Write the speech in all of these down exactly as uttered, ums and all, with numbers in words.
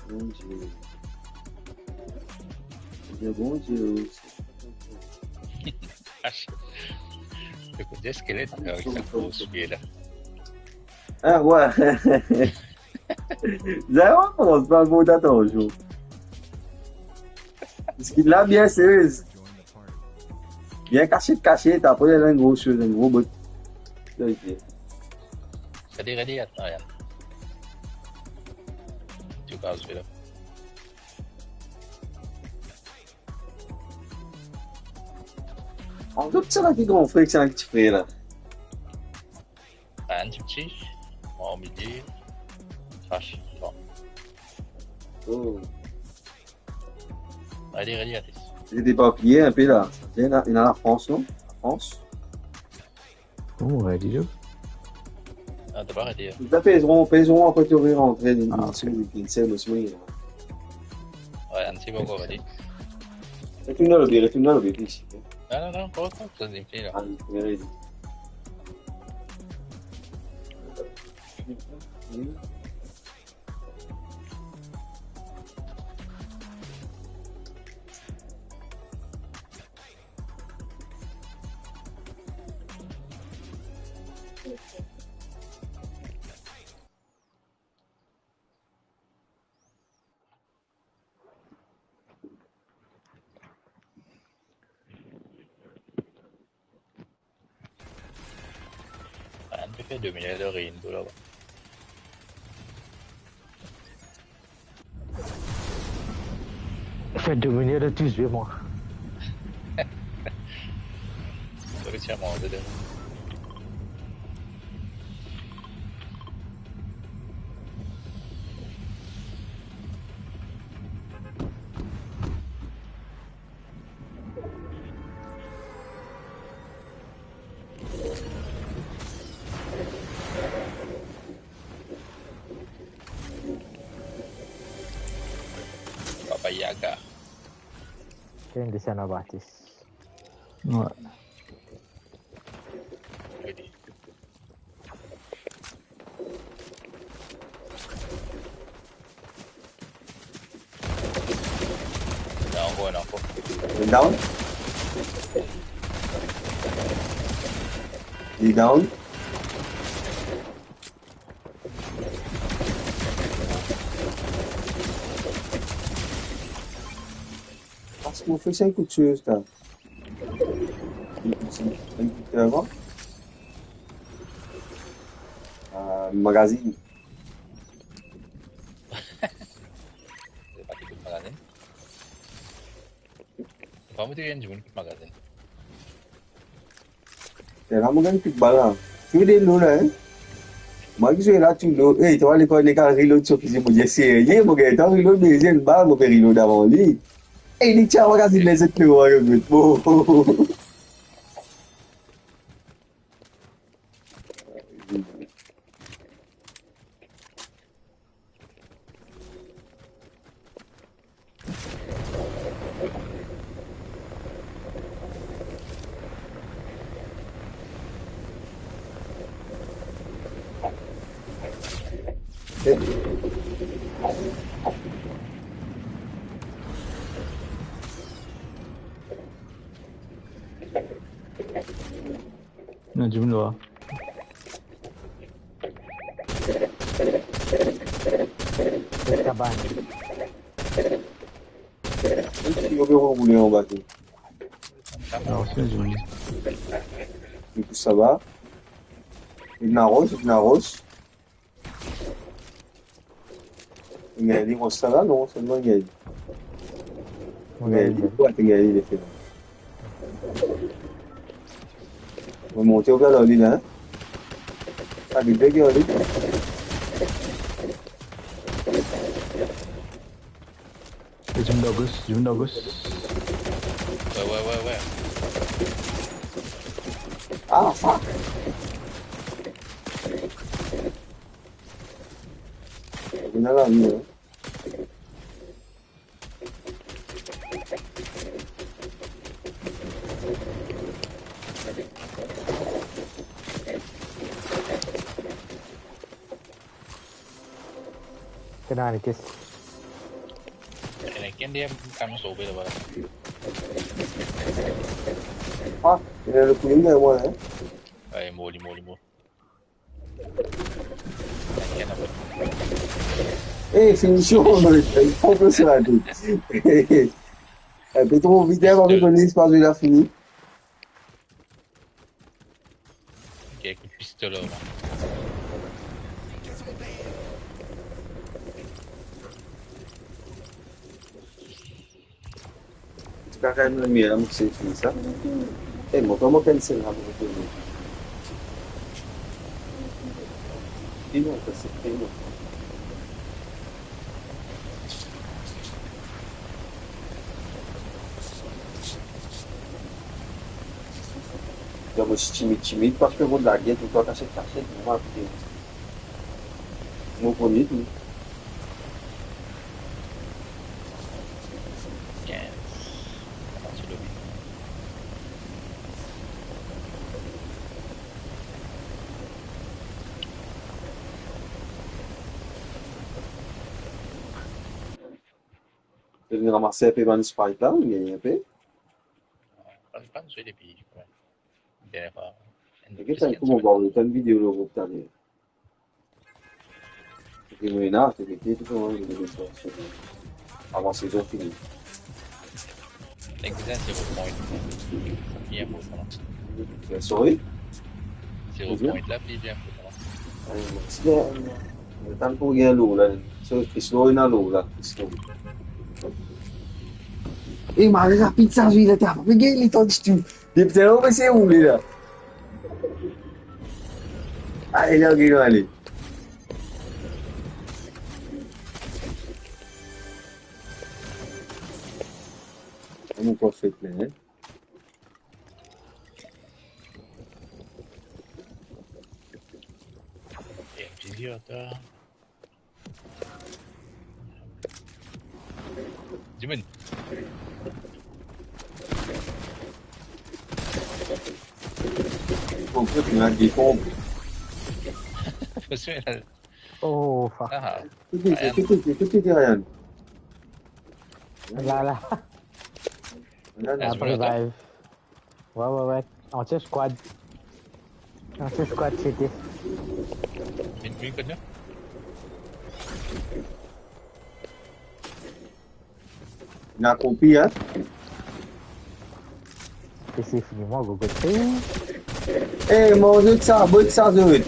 Bondie. Bondie, Bondie. Ach. Ekout, skelet avek sa gro swe la. Ah, ouais. Zame, koumans pa bon, atansion. Skin la bien seriz. Bien kasiet, kasiet, apre li ena enn gro soz, enn gro bot. Sa, li redi, atann, Ryan. Ti kaz velo. An tou sa la ki gran fre, sa ki ti fre la. Enn ti pti, mwa, o milie, ach, bon. Oh. Redi, redi, atis. Li deparpiye inpe la. Li ena, li ena Lafrans, non? Lafrans. Oh, redi, yo. Ah, t'as pas arrêté, hein. Li pez rond, pez rond, apre to re rantre, li, ah, ok. Li, li, li, li, li, Ouais, un petit peu encore, vas-y. Retourne dans le B, retourne dans le B, ici. Non, non, non, pas autant, ça, c'est fini, là. Ah, oui, oui, oui. Ah, nou pe fer dominie lor Rainbow laba. Fer dominie lor tou zwe, mwa. Sorry, ti a manze de. Papa Yaga. Ena desen abatis. Ouais. Ena ankor, ena ankor. Li down. Li down. Parski mo fer sa ekout swiv sa. Avan. Ah, magazin. Mo pa ki ekout magazin. Mo pa mo te gagn dimoun ekout magazin. Lerla mo gagn tou bal la. Tou de lo la, hein? Mwa ki zwe la tou lo. Ey, twa lekor nek al reload so fizi, mo dir serye, mo gagn tan reload, me enn bal, mo pe reload avan li. Ey, li ti a magazin lezot lo, hein, bon. Ena dimoun la. Kabann. Yo pe roule anba tou. Non, se dimoun. Li pou sava. Li ena ros, li ena ros. Li gagn li, mo sa la, non, selman li gagn li. Li gagn li, li gagn li, li fer. Mo monte, ou gagn li la, hein? Ah, li gagn li. Dimoun dan gos, dimoun dan gos. Ouais, ouais, ouais, ouais. Ah, fuck! Ena la, li, hein. Kena Anikis. Kenn deryer kamion sove laba la. Ah, il y a le problème derrière moi, hein. Ay, mor li, mor li, mor. Kenn anba. Eh, finition, il faut que ça aille. Eh, Petro, vite, hein, on va revenir, c'est pas de la fini. Ok, kout pistole, la. Ti pa kapav mem lamem, se fini sa. Eh, mo kouma cancel la, mo retounen. E non, sa se, e non. Donk, mo ti timid, timid, paski mo lager, toultan kasiet, kasiet, mo apel. Mo premie tou. Kinz. Ou vinn ramas inpe bann Sprite la, ou gagn inpe? Bann, bann zwe depi, wi. Dernie fwa. Enn de plis, kouma enn semenn. Ou ena enn video lor group taler. Oke, mo ena, se ki, ki, ki, avan sezon fini. Nek bizin zero point. Bien inportan. Sorry? Zero point la, bien inportan. Eh, ti gagn, tann pou gagn lour la. So, Chris Lour ena lour la, Chris Lour. Eh, mari rapid sa, zwe la, ti apa gagn letan ditou. Depi talor, mo pe seye roule la. Ale, ale, ale. Mo kor fer plin, hein. Plizier ta. Dimoun. Bon, peut-être, il y a des pompes. Attention, il y a... Oh, fuck. Ah, Ryan. Tout de suite, tout de suite, tout de suite, Ryan. La, la. Ryan, ah, tu peux revive. Ouais, ouais, ouais. Antier squad. Antier squad, c'était. Une, une, une. Inn akonpli, hein? Esi fini mwa, gogo. Eh, manz sa, bwar sa, zot.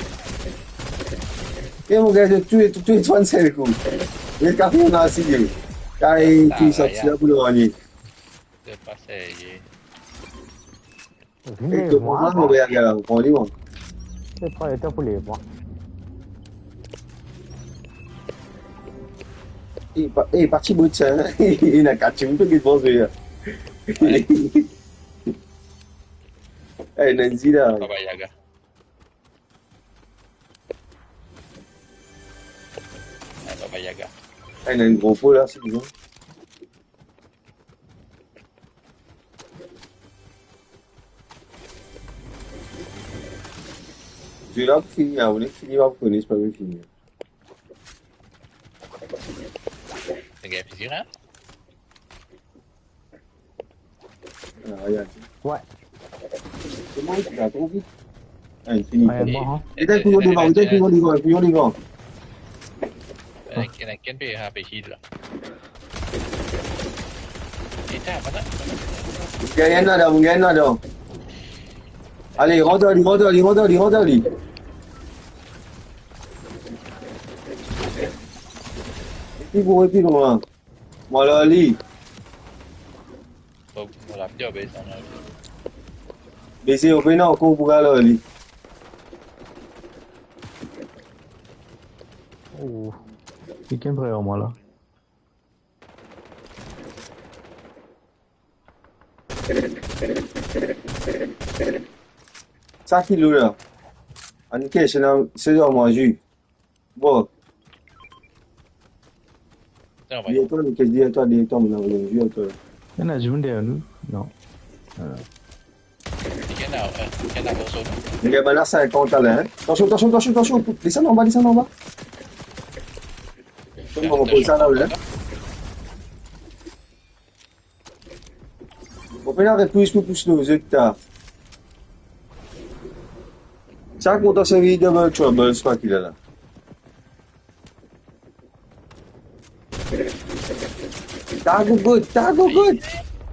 Eh, mo gagn zot tou, tou, tou, tou enn sel kou. Zot kapav fini mwa, si Dieu. Kay, ki sorti la pou le gagner. Se pa serye. Vinn lev mwa, pran li, mwa. Se pa letan pou lev mwa. E pa, e pa ti bout sa, hein? Ena kat tim ki pans li la. Eh, Nancy la. Baba Yaga. Ah, Baba Yaga. Ah, ena enn gran po la, se bizin. Zwe la pou fini, ah, ou nek fini, pa pou kone, pa pou fini. Sa gagn plizier, hein? Ah, ya. Ouais. Kouma li fini tro vit? Ah, li fini. Ouais, bon, hein. Ena enn pou devan, ena enn pou devan, pou devan. Ena enn, ena enn pe, ah, pe heal la. Eta, pa la. Gagn ladan, gagn ladan. Ale, rant li, rant li, rant li, rant li. Epi pou, epi pou, hein. Mo al ar li. Bon, mo lapie, be, sa, non. Be, se open ankor pou al ar li. Oh. Kikenn pre ar mwa la. Sa ki lou la? Ann kes, se la, se la manze. Bon. Tiens, on va y aller. Di a twa, Lucas, di a twa, di a twa, mon ami, di a twa. Ena dimoun deryer nou? Non. Non, non. Li ena, euh, li ena personn. Li ena bann la sinkant la, hein. Atansion, atansion, atansion, atansion. Desann anba, desann anba. Atansion, atansion, atansion. Bon, bon, sa la, hein. Ou finn ariv plis pou pous lor zot, ta. Sa kontan servi Double Trouble, se pa ki la la. Ta gougout, ta gougout.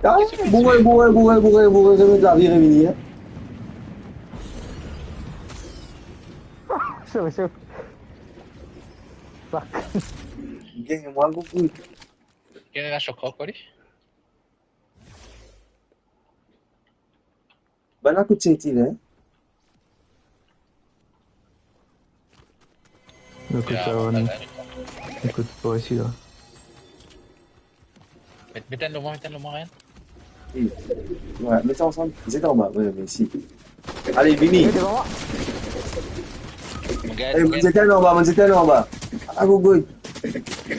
Ta, boure, boure, boure, boure, boure, remèt lavi, revini, hein. So, so. Fuck. Gagn mwa gougout. Gagn la chok ankor, li. Bann la kout senti la, hein? Écoute, ya, euh, voilà. Écoute pas ici, là. Met, met enn lor mwa, met enn lor mwa, Ryan. Oui. Ouais, met sa ansanm. Zet anba, ouais, mais ici. Allez, vini. Hey, devan mwa. Mon gars, hey, mon gars. Zet enn anba, zet enn anba. Ah, gougout.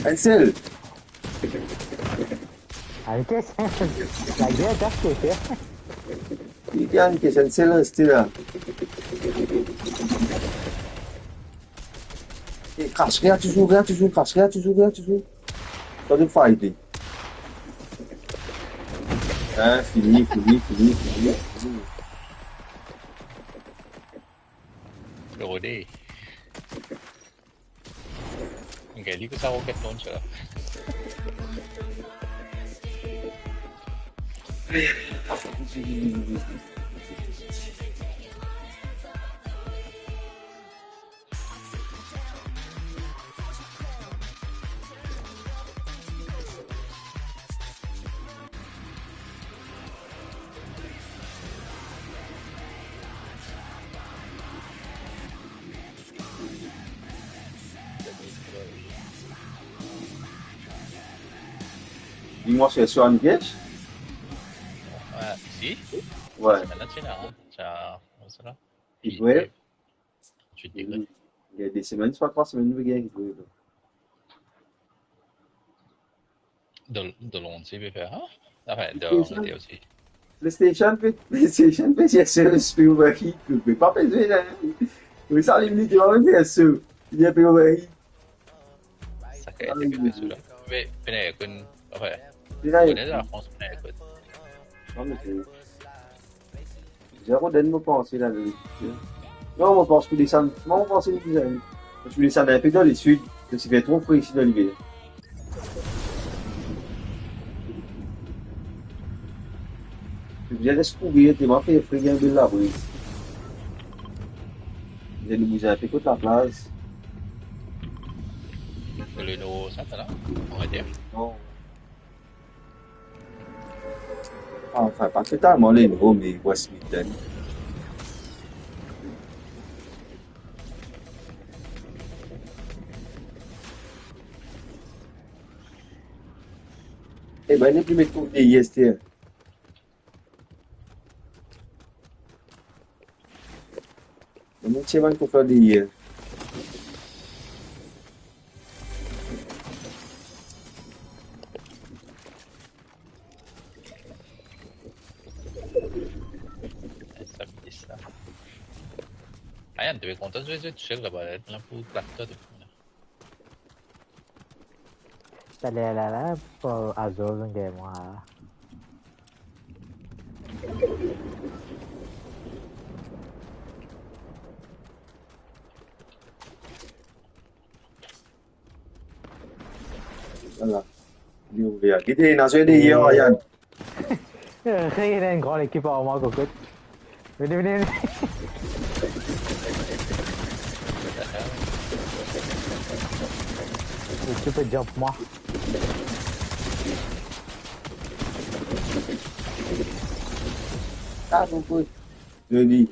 Enn sel. Enn kes. Lagera, kas, kes, hein. Li gagn, kes, enn sel reste la. E kras, gard touzour, gard touzour, kras, gard touzour, gard touzour. Sa de fight li. Hein, fini, fini, fini, fini, fini. Lo rode. Gagn li kot sa rocket launcher la. Li mwa se Swan Gage? Ouais, si. Ouais. Semenn la, ti ena, hein. Sa, kouma sa la? Heatwave. Heatwave. Li, li, li, de semenn, swa trwa semenn, li gagn heatwave. Dan, dan lonn, si pe fer, hein? Anfin, dan lonn osi. PlayStation pe, PlayStation pe dir sel pe overheat, pe pa pe zwe la. Wi, sa, li, li, ti va fer so. Li pe overheat. Sa ki ete pe fer so la. Me, pena aircon, anfin, pena aircon. Ou konnen la Frans, pena aircon. Non, me se Zero, donn mo panse la, verite. Non, mo pans pou desann, mo panse nou bizin, pou desann inpe dan lesid, parski fer tro fre isi dan liver. Nou bizin les kourir, telman fer fre, gagn bel labriz. Nou bizin inpe kot laplaz. Le Nord, sa, ta la, on va dire. Non. Anfin, pa totalman Leno, me West Midland. E ben, nepli met kof deryer, aster. Mo ti bann pou fer deryer. Sa bizar. Ayan, to pe kontan zwe, zwe tousel laba, la pou plat twa, to. Taler la, la, pou Azor vinn gagn mwa. Vwala. Li ouver. Gete, ena zwe deryer, Ryan. Eh, ena enn gran lekip ar mwa, kokot. Vini, vini, vini. Ou ti pe jump mwa. Ah, bon, bon. Zoli.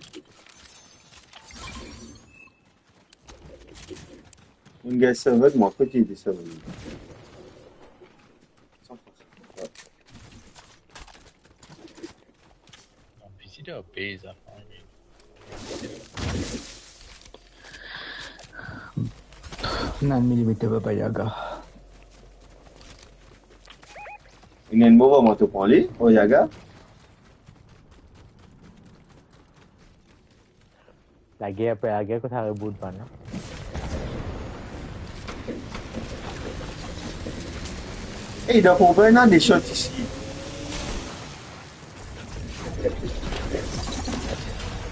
Monn gagn server, mwa, kot li ete server? Visit a base, hein. Non, mi limite Baba Yaga. Ena enn mo, mo to pran li, o Yaga. Lager pe lager kot sa reboot bann la. Ey, dan konbien ena de shot isi?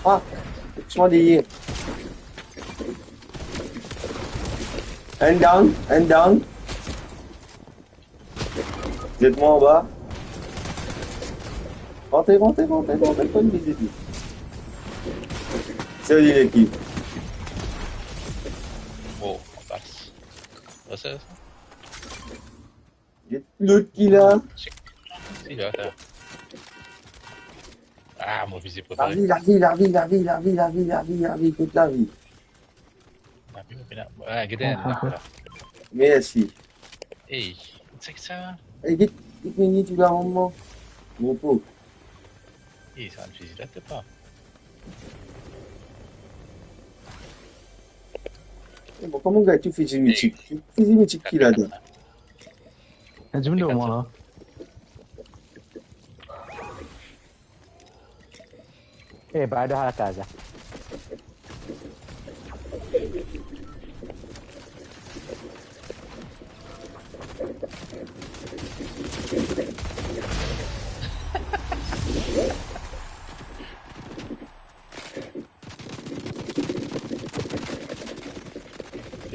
Ah, swa deryer. Enn down, enn down. Zet mwa anba. Rantre, rantre, rantre, rantre, pa vize li. Seri lekip. Oh, on passe. Sa, sa, sa. Get lot ki la. Si, la, la. Ah, mo vize pou... Lavi, lavi, lavi. Kot lavi? Lavi, mo pena. Ah, gete, la, la. Mersi. Ey, se ki sa? Ey, get, get minit ou la, mama. Mo po. Ey, sa, fizi la, te pa. E bon, kouma gagn tou fizi mitik? Fizi mitik ki ladan? Enn dimoun devan mwa la. E, ba, dan lakaz la.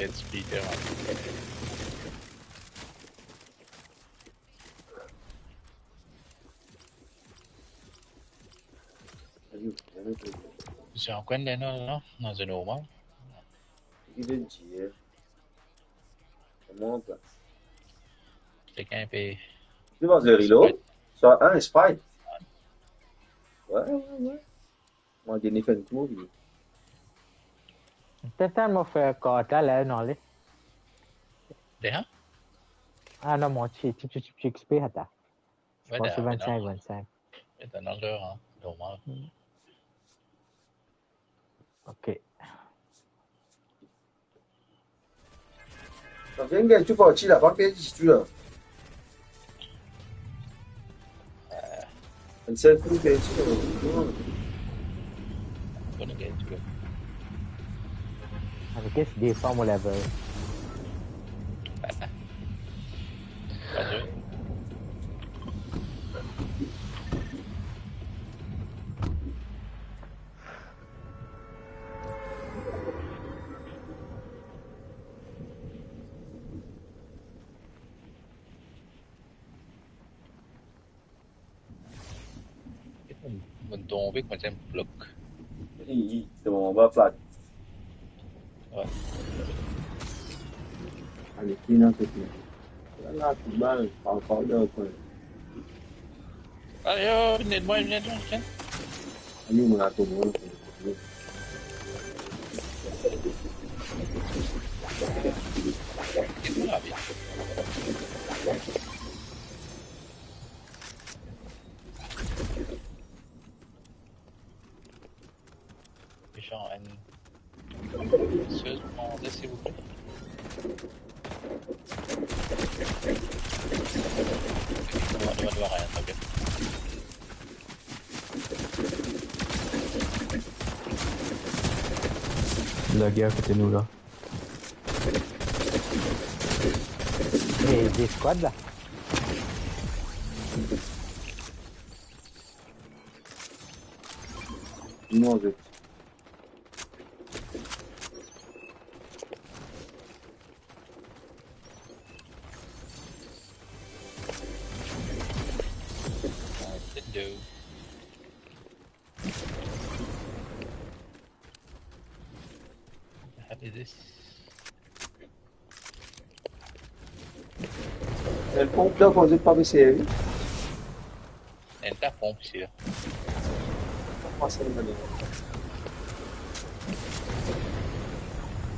Get speed, man. Se ankor enn dernie, non? Non, se normal. Ki vedir? Kouma sa? Kikenn pe... Li vann reload? Sprite. Sa, ah, Sprite. Wi, wi, wi. Mwa, gagn fer enn tour, wi. Petet mo fer kart la, la, non, li. De, hein? Ah non, mo ti, ti, ti, ti, ti X P, ata. Wi, mo panse de, wi, non. Vennsenk, vennsenk. Wi, de, non, de, hein, normal. Hmm. Ok. Sa vinn gagn tou parti la, pa perdi ditou la. Enn sel kou perdi la. Bon, gagn tou la. Avek S D, pa mo level. Pa de. Mo tonbe, mo ti blok. Li, li, se mo anba plat. Wi. Ale, ki ena kote? La, la, tou bal, pa, pa, dan kwen. Ale, yo, vinn ed mwa, vinn ed mwa, vinn. Ale, mo la tonbe, mo la tonbe. Jean N. Sérieux, demandez, s'il vous plaît. Non, non, non, rien, ok. Lage akote nou la. E, de squad la. Non, zot. Ah, se de. What is this? Enn ponp la, kouma zot pa pe servi? Enn ta ponp isi la. Kouma sa, enn ta ponp?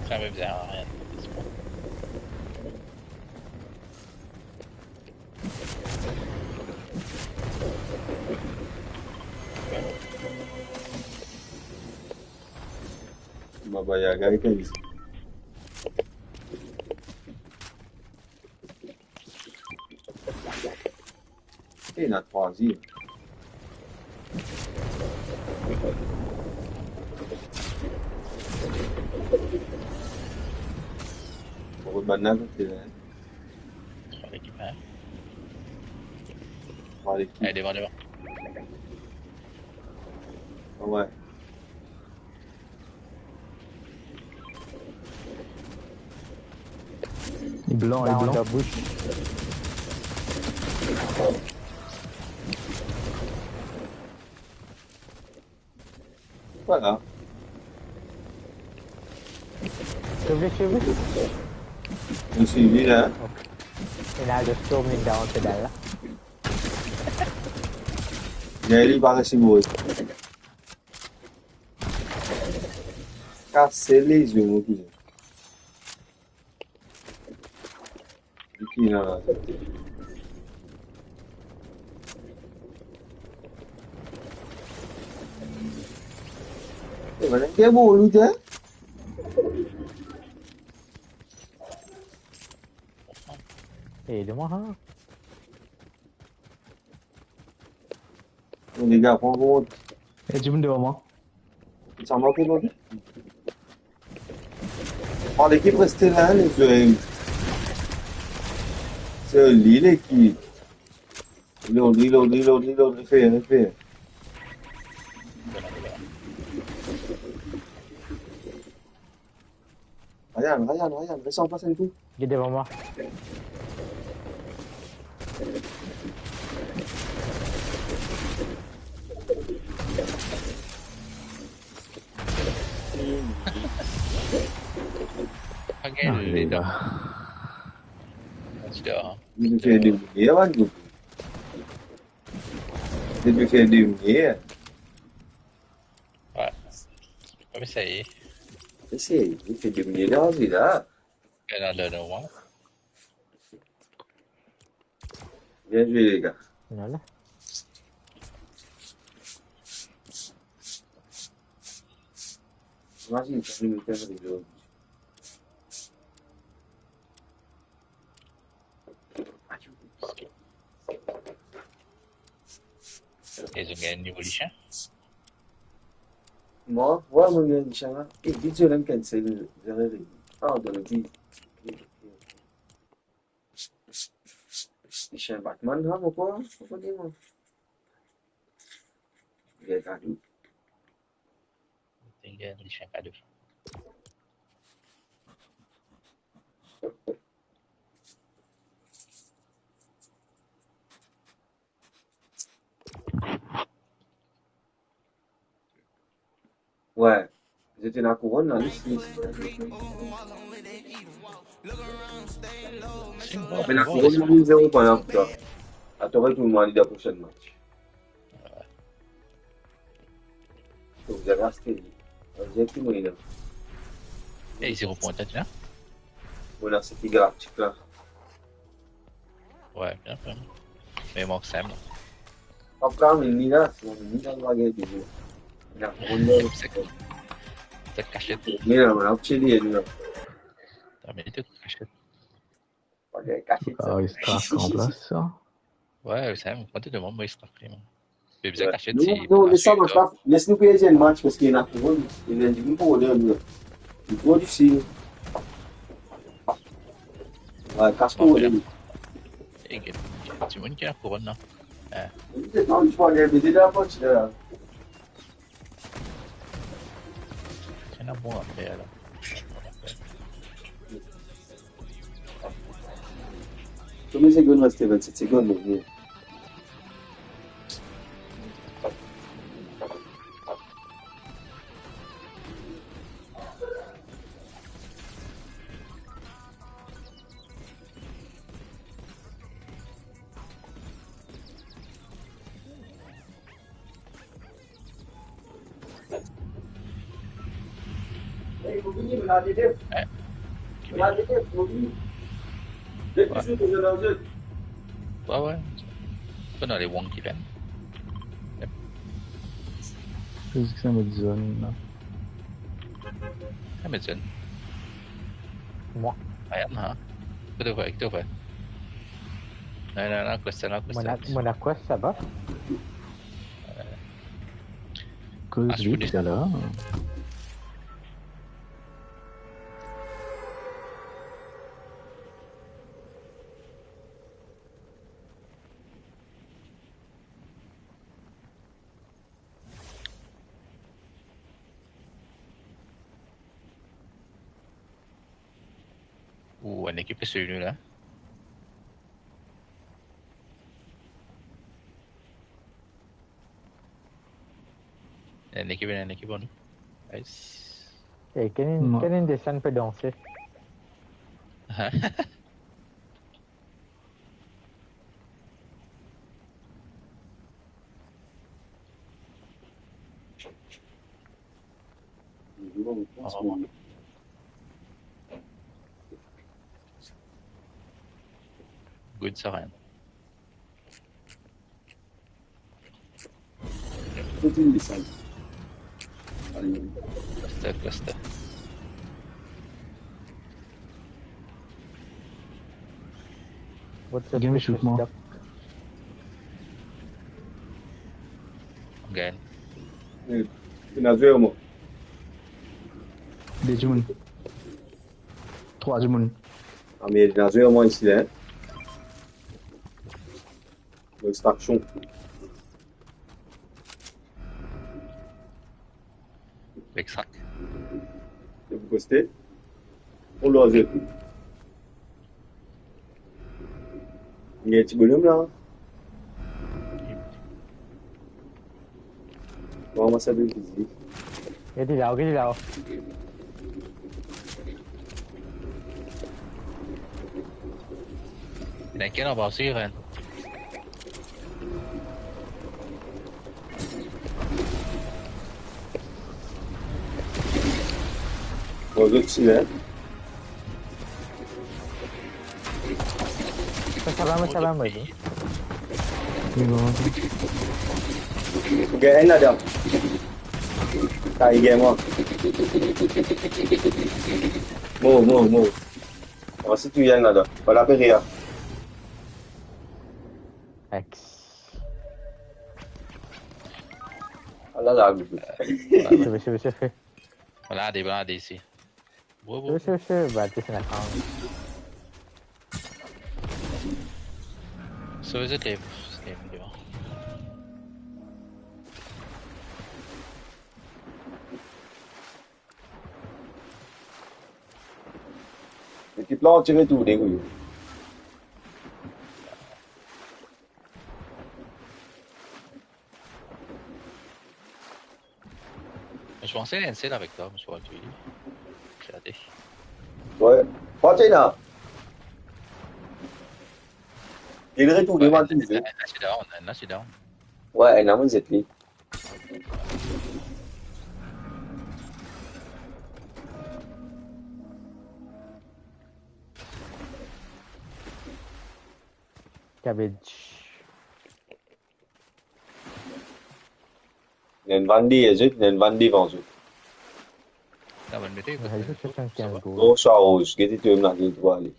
Sa mem bizin, rien. Baba Yaga, li konn li. E, ena trwaziem. Bon, bann la, kote la, hein? Trwa lekip, hein? Trwa lekip. Ale, devan, devan. Wi. Blan, li blan. Down the bush. Vwala. Swiv li, swiv li. Mo swiv li la. Ok. E la, just throw me down pedal la. Li, li pa resi mouri. Kase lezo, mo kouzin. Li ki la, la. E, bann ki bon, li, te? E, de mwa, ha? Bon, lega, pran kont. E dimoun devan mwa. Sa mank mwa. Bon, lekip reste la, li, se, se li, lekip. Reload, reload, reload, reload, refer, refer. Ryan, Ryan, Ryan, res an plas enn kou. Get devan mwa. Pa gagn letan. Li fer de mie, bann group. Li fer de mie. Wi. Mo eseye. Eseye, li fer de mie dan zile la. Ena lor nou, wi. Bien zwe, lega. Vwala. Imazinn sa, nou met enn rido. E zot gagn nivo lisien? Mwa, wi, mo gagn lisien la. E, video la, mo cancel, zame revini. Ah, dan le vi. Lisien Batman, ha, mo krwar, mo krwar, mo. Gagn kado. Tinggal lisien kado. Wi, zot ena kouronn la, lis, lis. Me lakouronn, mo zero pwin la pou twa. Atann, tou mwa, li dan prosenn match. Fok zot aste li. Zot ki mwa la. E, zero pwin, twa, ti la? Mo la, se ki galaktik la. Wi, bien, bien. Me mank sa, mwa. Pap kapav vinn la, si vinn la, nou va gagn touzour. Ena kouronn la. Se ki? Sa kasiet. Me la, la, ti li, la. Sa, me li, sa kasiet. Pa gagn kasiet, sa. Ah, li strak an plas, sa. Wi, sa, mwa, to demann mwa, li strak, mwa. Pe bizin kasiet. Non, non, les sa, les nou perdi enn match, parski ena kouronn, ena dimoun pou rod nou. Li tro difisil. Wi, kas kouronn. E, get, dimoun ki ena kouronn la. E. Non, li pa gagn, me li la, la. Ena bon zafer la. Konbien segonn reste? Vennset segonn, mo vini. Wi. Wi, wi. Kouma le wonky pen? Yep. Mizik sa met zone la. Sa met zone. Mwa. Ayo, ha. Ki to fer, ki to fer? Non, non, non, quest la, quest la. Mo ena, mo ena quest laba. Koz vit, la. Ou enn ekip pe swiv nou la. Enn ekip, enn ekip, bon. Nice. E, ken inn, ken inn desann pe danse? Good sign. Kot inn desann? Cluster, cluster. What's up, Game shoot, man. Again. Eh, ena zwer, mwa. De dimoun. Trwa dimoun. Ah, me ena zwer, mwa, isi la, hein. Extraction. Extract. E pou koste? Pou lor zot. Ena ti bonom la. Bon, mwa sa de fizik. Get li la, get li la. Ena enn anba osi, Ren. Bon, zot ti la. Sa, sa va, sa va, mwa, wi. Li bon. Gagn ladan. Sa, li gagn mwa. Mo, mo, mo. Ansuit, li gagn ladan. Voilà, pe rir. Ex. Ala la, gout. Misier, misier, misier. Voilà, de, voilà, de isi. Wo, wo, wo. Misier, misier, ba, ti sena kan. Sove zot, lev, lev devan. Lekip la antie retourne, wi. Mo panse ena enn sel avek twa, mo pa dir. Gade. Wi. Kote la? Li retourne, wi, mwa, ena, ena ti down, ena ti down. Wi, ena, mo zet li. Cabbage. Ena enn vann deryer zot, ena enn vann devan zot. Sa vann mete, ah, kot, zot soasann-kinz gold. Bonswar, Roz. Gete twa mem la, gete twa ale.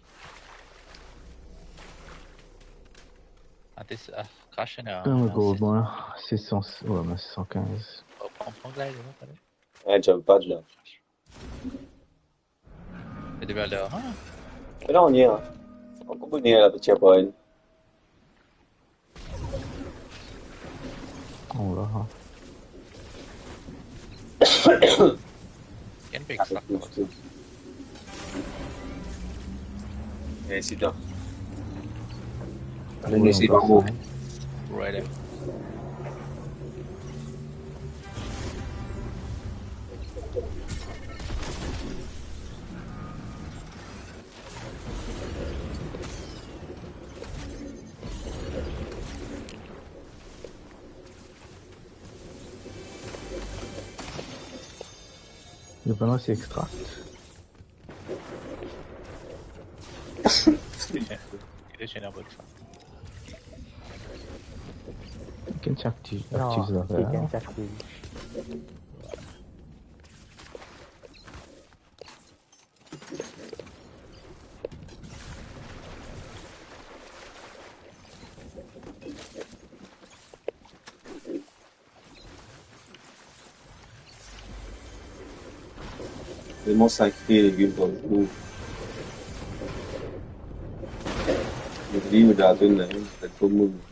Atis, ah, crash ena, ah, ena gold, sis. Bon, la, sis san, wi, me sis san kinz. Oh, pran, pran glide, non, ale. Wi, ti ena pa la. E de bal devan, hein? E la, on y est, hein. On peut venir là, petit, après. Oh là. Quel big sac, quoi. Eh, sit down. Allez, wi, essaye, on peut, vamos. Right in. Li pena si extract. Li ena bot sa. Ken ti aktiv, non, aktiv zafer la. Ken ti aktiv. Telman sa ki legim dan lou. Legim dan zone la, sa koumsa.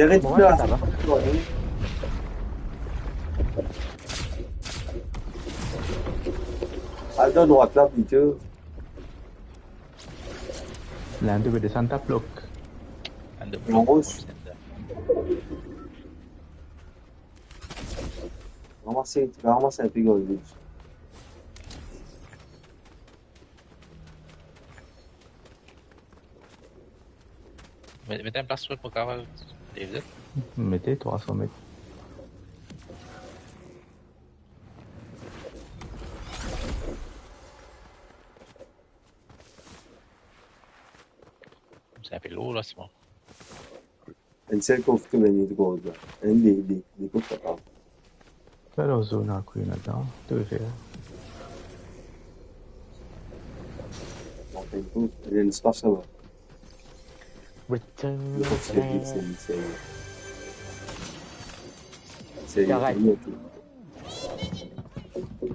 Serre tou la. Al dan drwat la plito. Lando pe desann ta blok. Lando blok. Ramas, ramas enn pe gardien. Met, met enn plas pou kapav lev zot. Mete trwa san met. Se enn pe lour la, Simon. Enn sel kof ki ena de gard la. Enn de, de, de kof kapav. Sa lor zone akoz ena dan, to fer. Bon, enn kof, ena enn espas laba. Return to the land. Seye, seye. Arrête.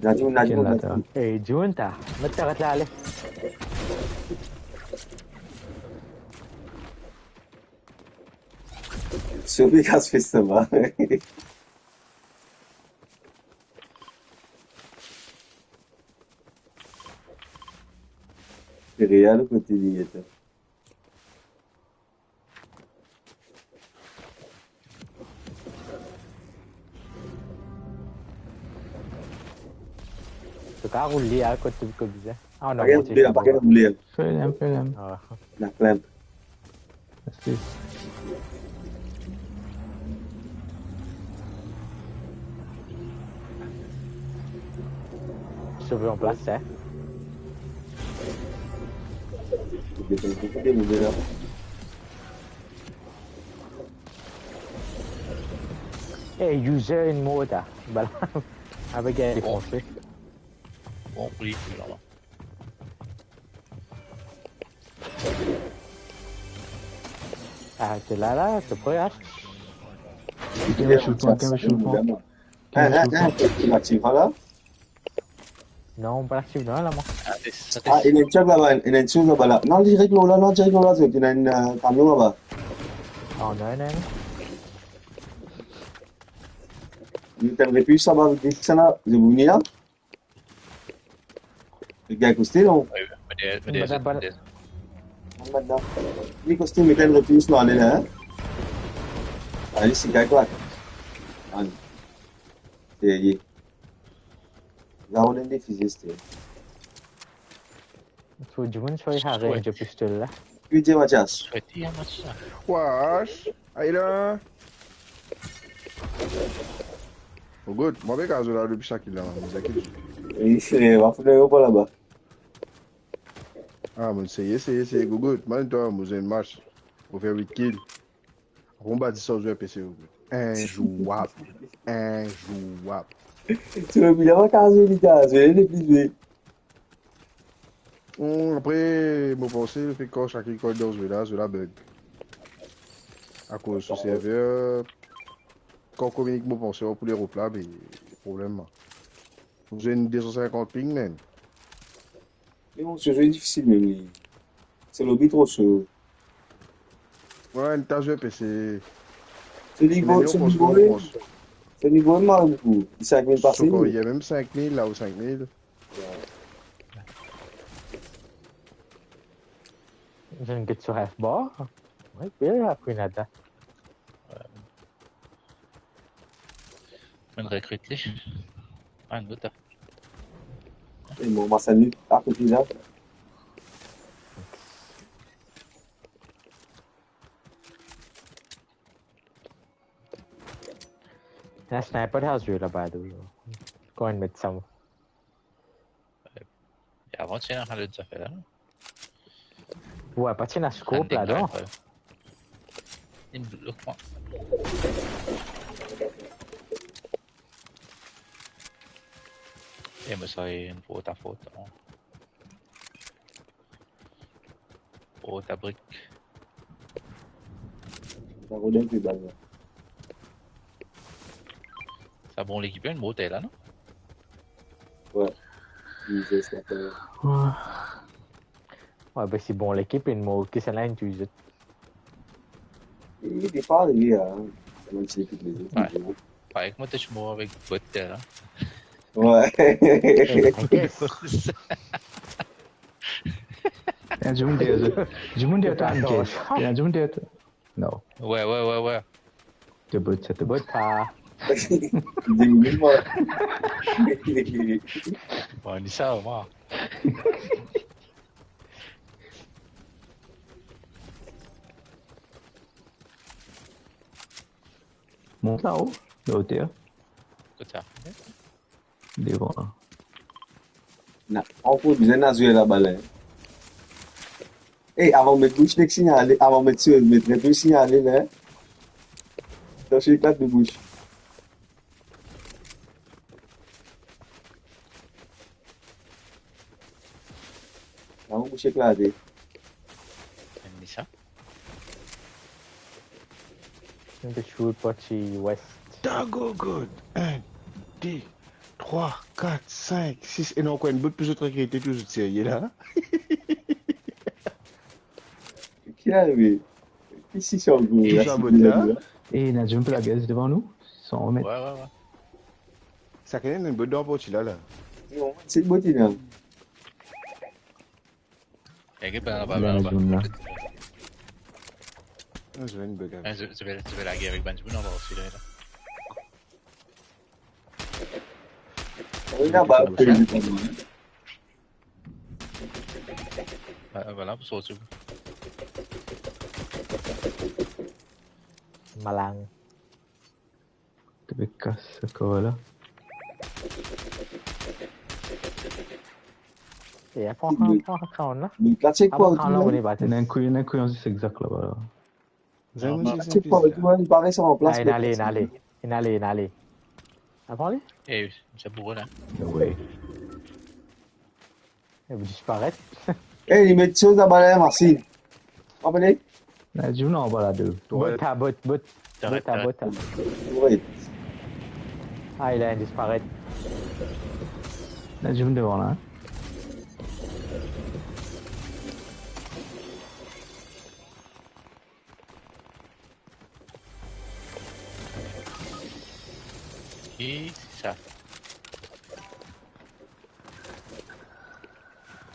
Nadou, nadou, nadou. Eh, Jun ta, met karet la, ale. Sofi kas fes laba. Real kote li ete. To kapav roul li, a, kot to, kot bizin. Ah, non, pa monte, pa roule, pa roule. Fer li, fer li. Ah. La clamp. Mersi. Sove an plas, hein. Hey, user in mode, ah. Bala. Avek, euh, les Français. Bon, oui, oui, non. Ah, t'es là, là, t'es prêt, hein? Quelqu'un veut shoot moi, quelqu'un veut shoot moi. Hein, hein, hein, tu m'as tiré là? Non, pa la swiv, non, la, mwa. Ah, ena enn truck laba, ena enn truck laba la. Non, direk lor la, non, direk lor la, zot, ena enn, euh, kamion laba. Oh, non, non, non. Nou tann repi sa, ba, vit sa la, zot vini la. Li gagn koste, non? Wi, wi, Met, met, met, met. Li kostim, met enn repous nou ale la, hein? Allez, c'est gagné, quoi. Allez. Serye. Gard enn de fize, serye. Tou dimoun so range pistol la. Ki dir, Mathias? Swete, hein, Mathias. Wesh. Aye la. Oh, good. Mwa pe kapav zwe la depi sa ki la, man. Mizaki. Wi, se, va fout laba. Ah, mon, seye, seye, seye, gogo. Mann twa, mo zwenn match. Mo fer wit kill. Apre, mo bati sa zwe P C, gogo. Injouwab. Injouwab. Ti mo bien, mo kapav zwe, li kapav zwe, li pli zwe. Hmm, apre, mo panse, lefet kan sake kan dan zwe la, zwe la bug. Akoz so server, kan kominik, mo panse, pou Lerop la, be, problem, man. Mo zwenn de san sinkant ping, man. Me bon, se zwe difisil mem, li. Se lobi tro so. Wi, enn ta zwe P C. Se nivo, se nivo, se nivo mal, boukou. Li sink mil pase, li. Sink mil, la ou sink mil. Zot get so half bar? Wi, bien, apre nada. Monn rekrit li. Ah, nou ta. E mo, mo sann li akote la. That's sniper house, by the way. Go and meet some. E avan, ti ena lot zafer la, non? Wi, pa ti ena scope ladan. Inn blok mwa. E mo sa, enn porta, porta. Porta brik. Sa rod enn pe bal la. Sa bon, lekip inn mor la, non? Wi. Jesus, la peur. Wi. Wi, be si bon lekip inn mor, kisannla inn touy zot? Li, li pa arive, hein. Mem si lekip lezot, wi. Parey ki mo ti mor avek bot la. Wi. Hey, I guess. Ena dimoun deryer zot. Dimoun deryer twa, Ankesh. Ena dimoun deryer twa. Non. Wi, wi, wi, wi. To bot sa, to bot sa. Dimoun, mwa. Bon, li sa, mwa. Mont lao, la oter. Kot sa? Devan la. Na, ankor bizin ena zwe laba la. E, avan met bous, nek signale, avan met sou, met retou signale la. Dan so eklat de bous. Avan bous eklate. Enn sa. Enn ti shoot parti west. Dago good. Enn, de, trwa, kat, sink, sis. E non, ankor enn bot pou zot rekrite, tou zot serye la. Ki arive? Ki sis an gou? Ki sa bot la? E ena dimoun pe lagaz devan nou, san met. Wi, wi, wi. Sa kone enn bot dan parti la, la. Non, se bot la. E, get bann la, bann la, bann la. Zone la. Ah, zone bug. Ah, zot, zot pe, zot pe lage avek bann dimoun anba osi la. Wi, la, ba, ah, vwala, pou sorti. Malang. To pe kas sa kar la. E, pran, pran, pran crown la. Li pa check. Pran crown la, ou ena batis. Ena enn kou, ena enn kou, zis egzak laba la. Li pa check, li pa res an plas. Ah, inn ale, inn ale. Inn ale, inn ale. Pran li? E, se pou la. No way. Li disparet. E, li met soz laba la, masin. Apele? Ena dimoun anba la, de. Bot, bot, bot. Bot, bot. Wi. Ah, li inn disparet. Ena dimoun devan la, hein. Ki sa?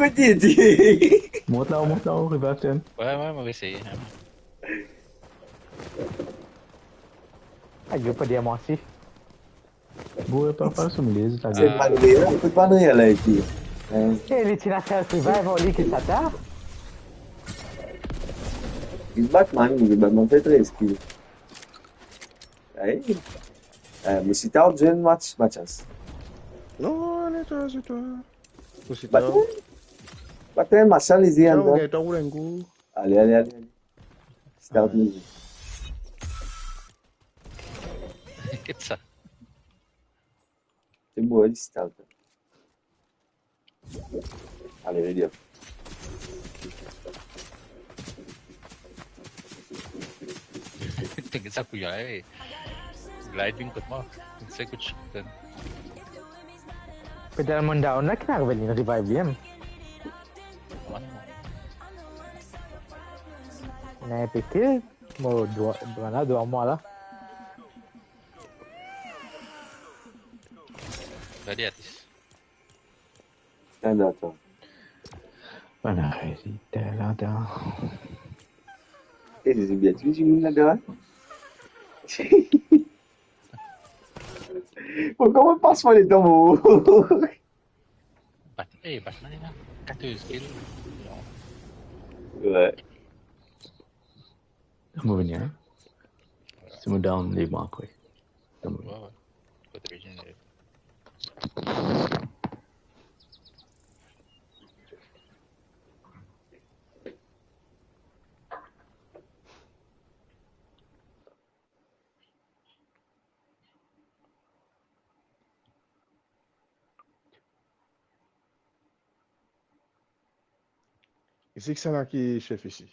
kote li ete. Mont la, mont la, revive Ten. Ouais, ouais, mo eseye. Ah, yo pa dir mwa si. Boure pa, pa sou milier, ta Se pa le meilleur, se pa le meilleur la ete. E li ti ena self revive, li ki sa ta. Li bat man, li bat man, fer trez kill. Aye. Euh, mais si t'as besoin de match, Mathias. Non, ale twa, se twa. Ou si Bat, twa. bat, machin, les yeux, Twa, hein. ou gagn twa, ou gagn kou. Allez, allez, allez, allez. Start music. Get sa. C'est bon, allez, start. Allez, ready up. Get sa kouyon la, eh. Glide vinn kot mwa. Se kout shot. Petet monn down la ki arive, li revive li mem. Ena inpe kill, mo dwa, dwa la, dwa mwa la. Gade atis. Attends, attends. Bann rezilta la dan. Eh, c'est bien, tu dis, là-dedans, hein? Bon, comment passe-moi les temps, mon? Bat, eh, bat la, la. Katorz kill. Non. Ouais. Mo vini, hein? Si mo down, li mwa, koi. Ouais, ouais. Kot Regine, eh. Isi ki sa la ki chef isi?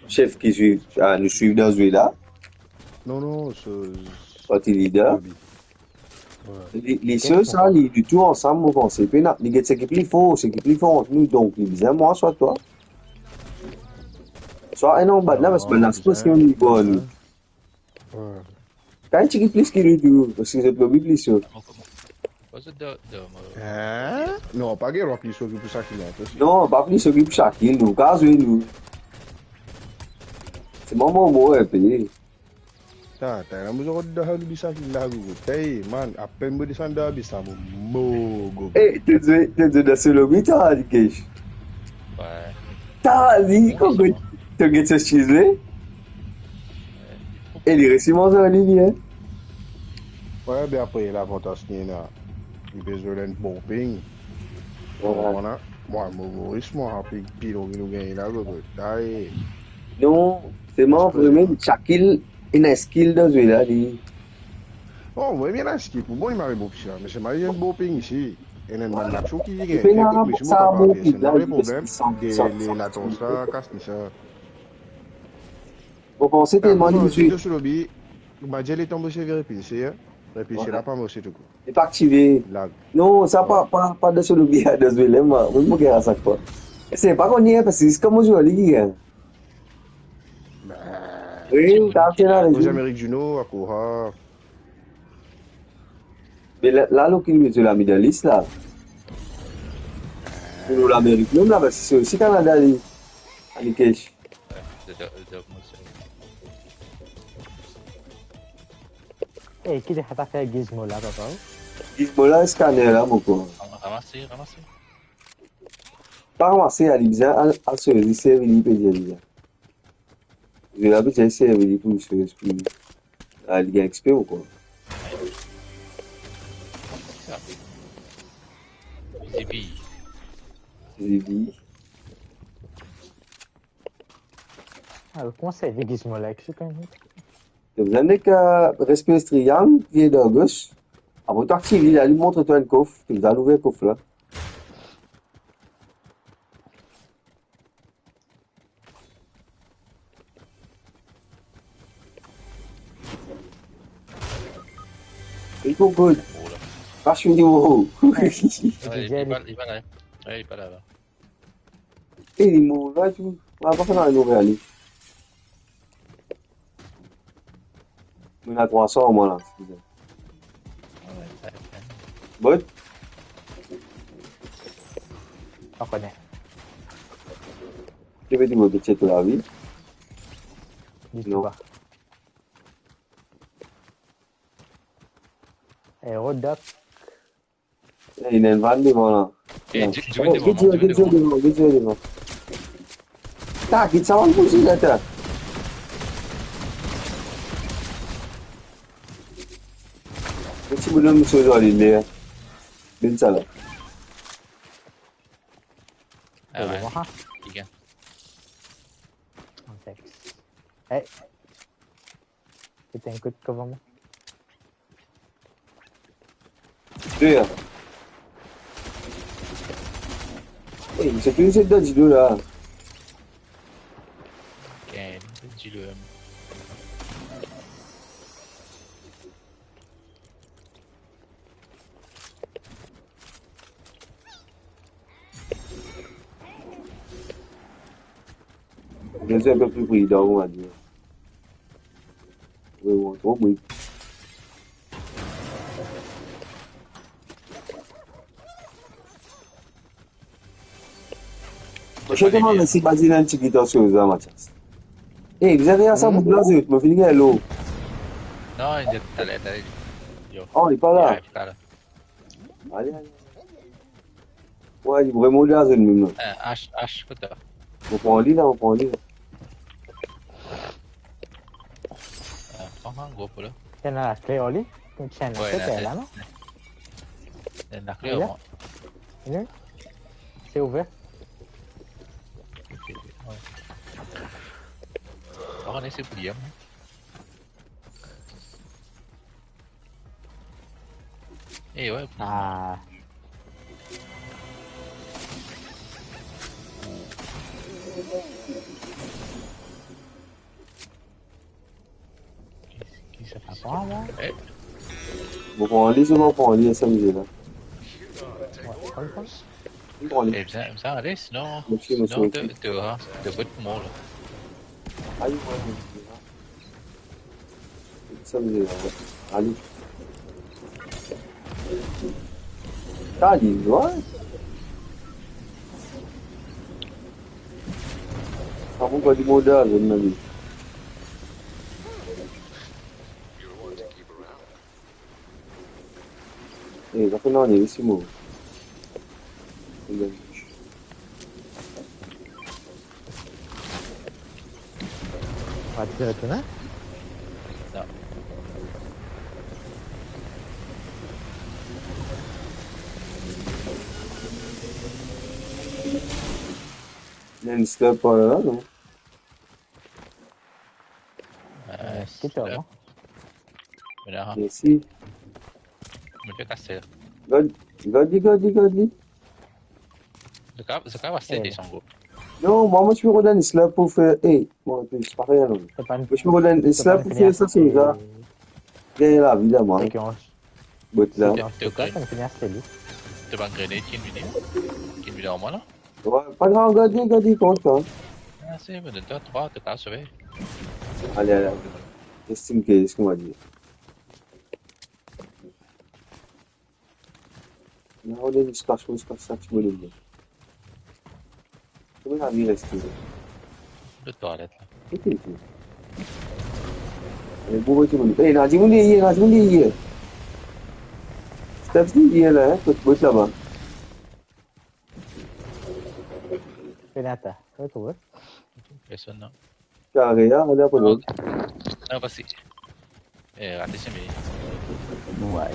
Chef ki swiv, ah, nou swiv dan zwe la. Non, non, se... Parti leader. Ouais. Li, li sel sa, li ditou ansam, mo panse. Pena, li get seki pli for, seki pli for ant nou, donk li bizin mwa swa twa. Swa enn anba la, parski bann la, se preske nivo nou. Ouais. Kan ti ki plis ki li tou, parski zot lobi plis yo. Koman, koman? Pas de, de, mo. Hein? Non, pa gagn rod plis ki pou sa ki la, attention. Non, pa plis ki pou sa ki nou, ka zwe nou. Se mwa, mwa, mwa, inpe. Ta, ta, la, mo zot dan sa, li sa ki la, gou. Hey, man, apenn mo desann dan bis la, mo, mo, gou. Eh, to zwe, to zwe dan solo mi, ta, li kesh. Ouais. Ta, li, kon, to get so cheese, li. E li resi manz li, li, hein. Ouais, be apre, lavantaz ki ena, li pe zwe enn bon ping. Ouais. Mwa, mwa, mo, Moris, mwa, pi, pi long ki nou gagn la, gou. Ta, e. Non, se mwa, vreman, chakel ena skill dan zwe la, li. Oh, mwa, bien la, skill pou mwa, li mari bon pis la. Me se mari enn bon ping isi. Ena enn bann match ki li Li pe gagn. Ena Mesi, sa, mo pa bon pase, ping la, non, li problem. san, De, san, le, san, laton san, sa, kas ni sa. Mo panse telman li zwe. Sirtou so lobi, mo dir li tonbe so veripil, seye. Epi sela pa marse toukou. Li pa aktive. Lag. Non, sa pa, pa, pa dan so lobi, dan so lem, mwa. Mwa, mo gagn asak fwa. Se pa konn li, parski se kouma zwe li gagn. Wi, ou ta fini la, Amerik di Nor, akour, ha. Me la, la, lo ki nou met la, Middle East la. Pou nou Lamerik mem la, parski se osi Kanada li. Alikesh. Eh, ki zot inn fer Gizmo la, papa? Gizmo la, scanner la, mo krwar. Ram-, ramase, ramase. Pa ramase, li bizin al, al servi, servi li pe dir li la. Zot la bizin servi li pou servi pou, ah, li gagn X P ou kwa? Zibi. Zibi. Ah, kouma servi Gizmo la, ek se kan? To bizin nek, euh, respire triang, pie dan gos. Apre to aktiv li, li montre twa enn kof, to bizin al ouver kof la. Li pou good. Oh la. Pas fini, oh. Ouais, li pa, li pa la. Ouais, li pa la, la. E li mor la tou. Mwa pa fer nanye, ale. Mwa ena trwa san mwa la, eskize. Bot. Pa kone. Ki pe dir mo pe check lavi? Non. Ditou pa. Eh, Rodok. Eh, ena enn vann devan la. Eh, di-, dimoun devan, dimoun devan. Get zot devan, get zot devan. Ta, get sa vann pou zot la, ta. Get ti bonom so zoli la. Vinn sa la. Ah ouais, li gagn. Antex. Eh. Putain, écoute comment. De, hein. Eh, mais c'est plus cette dodge de là. Ok, dis-le. Zot enn pe pli pridan, on va dir. Wi, wi, tro bri. Mo ti demann si Bazil ena enn ti gitar so sa, Mathias. Eh, bizin vinn sa bout la, zot, mo fini gagn lo. Non, li taler, taler. Yo. Oh, li pa la. Li ariv taler. Ale, ale. Wi, li vremem dan zone mem la. Eh, Ash, Ash, kot la? Mo pran li la, mo pran li la. Eh, pran enn gro pou la. Ena lakle ar li? Wi, ena lakle la, non? Ena lakle ar mwa. Wi. Se ouver. Ok, ok, wi. Par kont, se pou li, hein. Eh ouais. Ah. Ki, ki sa fer sa? Apa la? Eh. Mo pran li, se mo pran li, sa mizé la. Wi, pran li, pran li. Mo pran li. Eh, bizin, bizin ale, sinon, sinon to, to, hein, to bout pou mor la. Ayo, wi, wi, wi. Sa mizé la. Ale. Sa li, wi. Sa bon, pa dimoun dan zone la, li. Eh, pa fer nanye, les li mor. Pa ti retourne? Non. Ena enn step par la, non? Euh, eh, ki to, slap. Mersi. Mo pe kas la. Gard, gard li, gard li, gard li. Zot kav, zot kav aste de son group. Non, mwa, mwa, ti pe rod enn slab pou fer, ey, mwa, ti pa fer, non. Mwa, ti pe rod enn slab pou fer sa, se sa. Gagn lavi la, mwa. Bot la. To bann grenad ki vini, ki vini ar mwa la. Wi, pa grav, gard, gard, kont sa. Ah, se, me donn twa trwa, to kapav sove. Ale, ale, ale. Just in case, kouma dir. Non, on est espace, on espace, sa ti mo lebe. Konbien lavi reste? Letwalet la. Ok, ok. Ale, bon, bon, dimoun. Ey, ena dimoun deryer, ena dimoun deryer. Steps deryer la, hein, kot bot laba. Renata, retrouve. Personn, non. Kare, ah, ale apre lot. Non, pase. Eh, rate sime. Wi.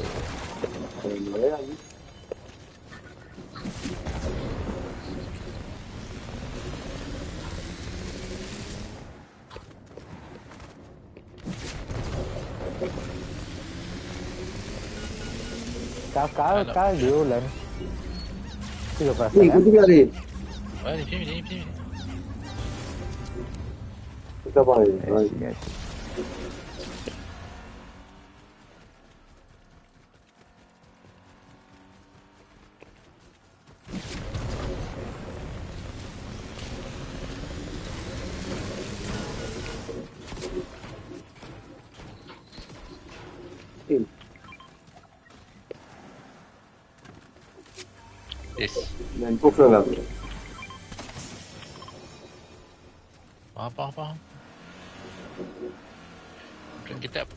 Ka, ka, ka, deor la. Ki sa pas la? Wi, kote li ale? Wi, li fini, li fini. Sa pa, wi. Mersi, mersi. Yes. Ena enn kof la, la. Pa, pa, pa. Drink it up.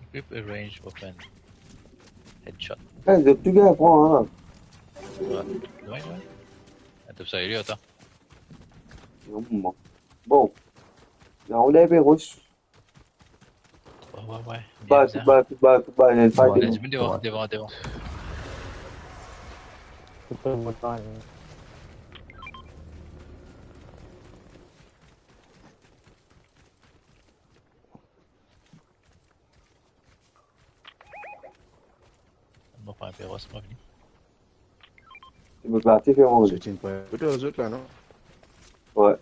Equip a range weapon. Headshot. Eh, zot tou gagn pran, hein. Wi, wi, wi. Atann, sa, li, atann. Non, bon. Bon. La, on est rouge. Wi, wi, wi. Bien, bien. Bal, bal, bal, bal, bal, bal. Bon, devan, devan, devan. Mo pran enpe ros, mo vini. Ti mo parti fer mo. Se ti enn pwin kote zot la, non? Wi.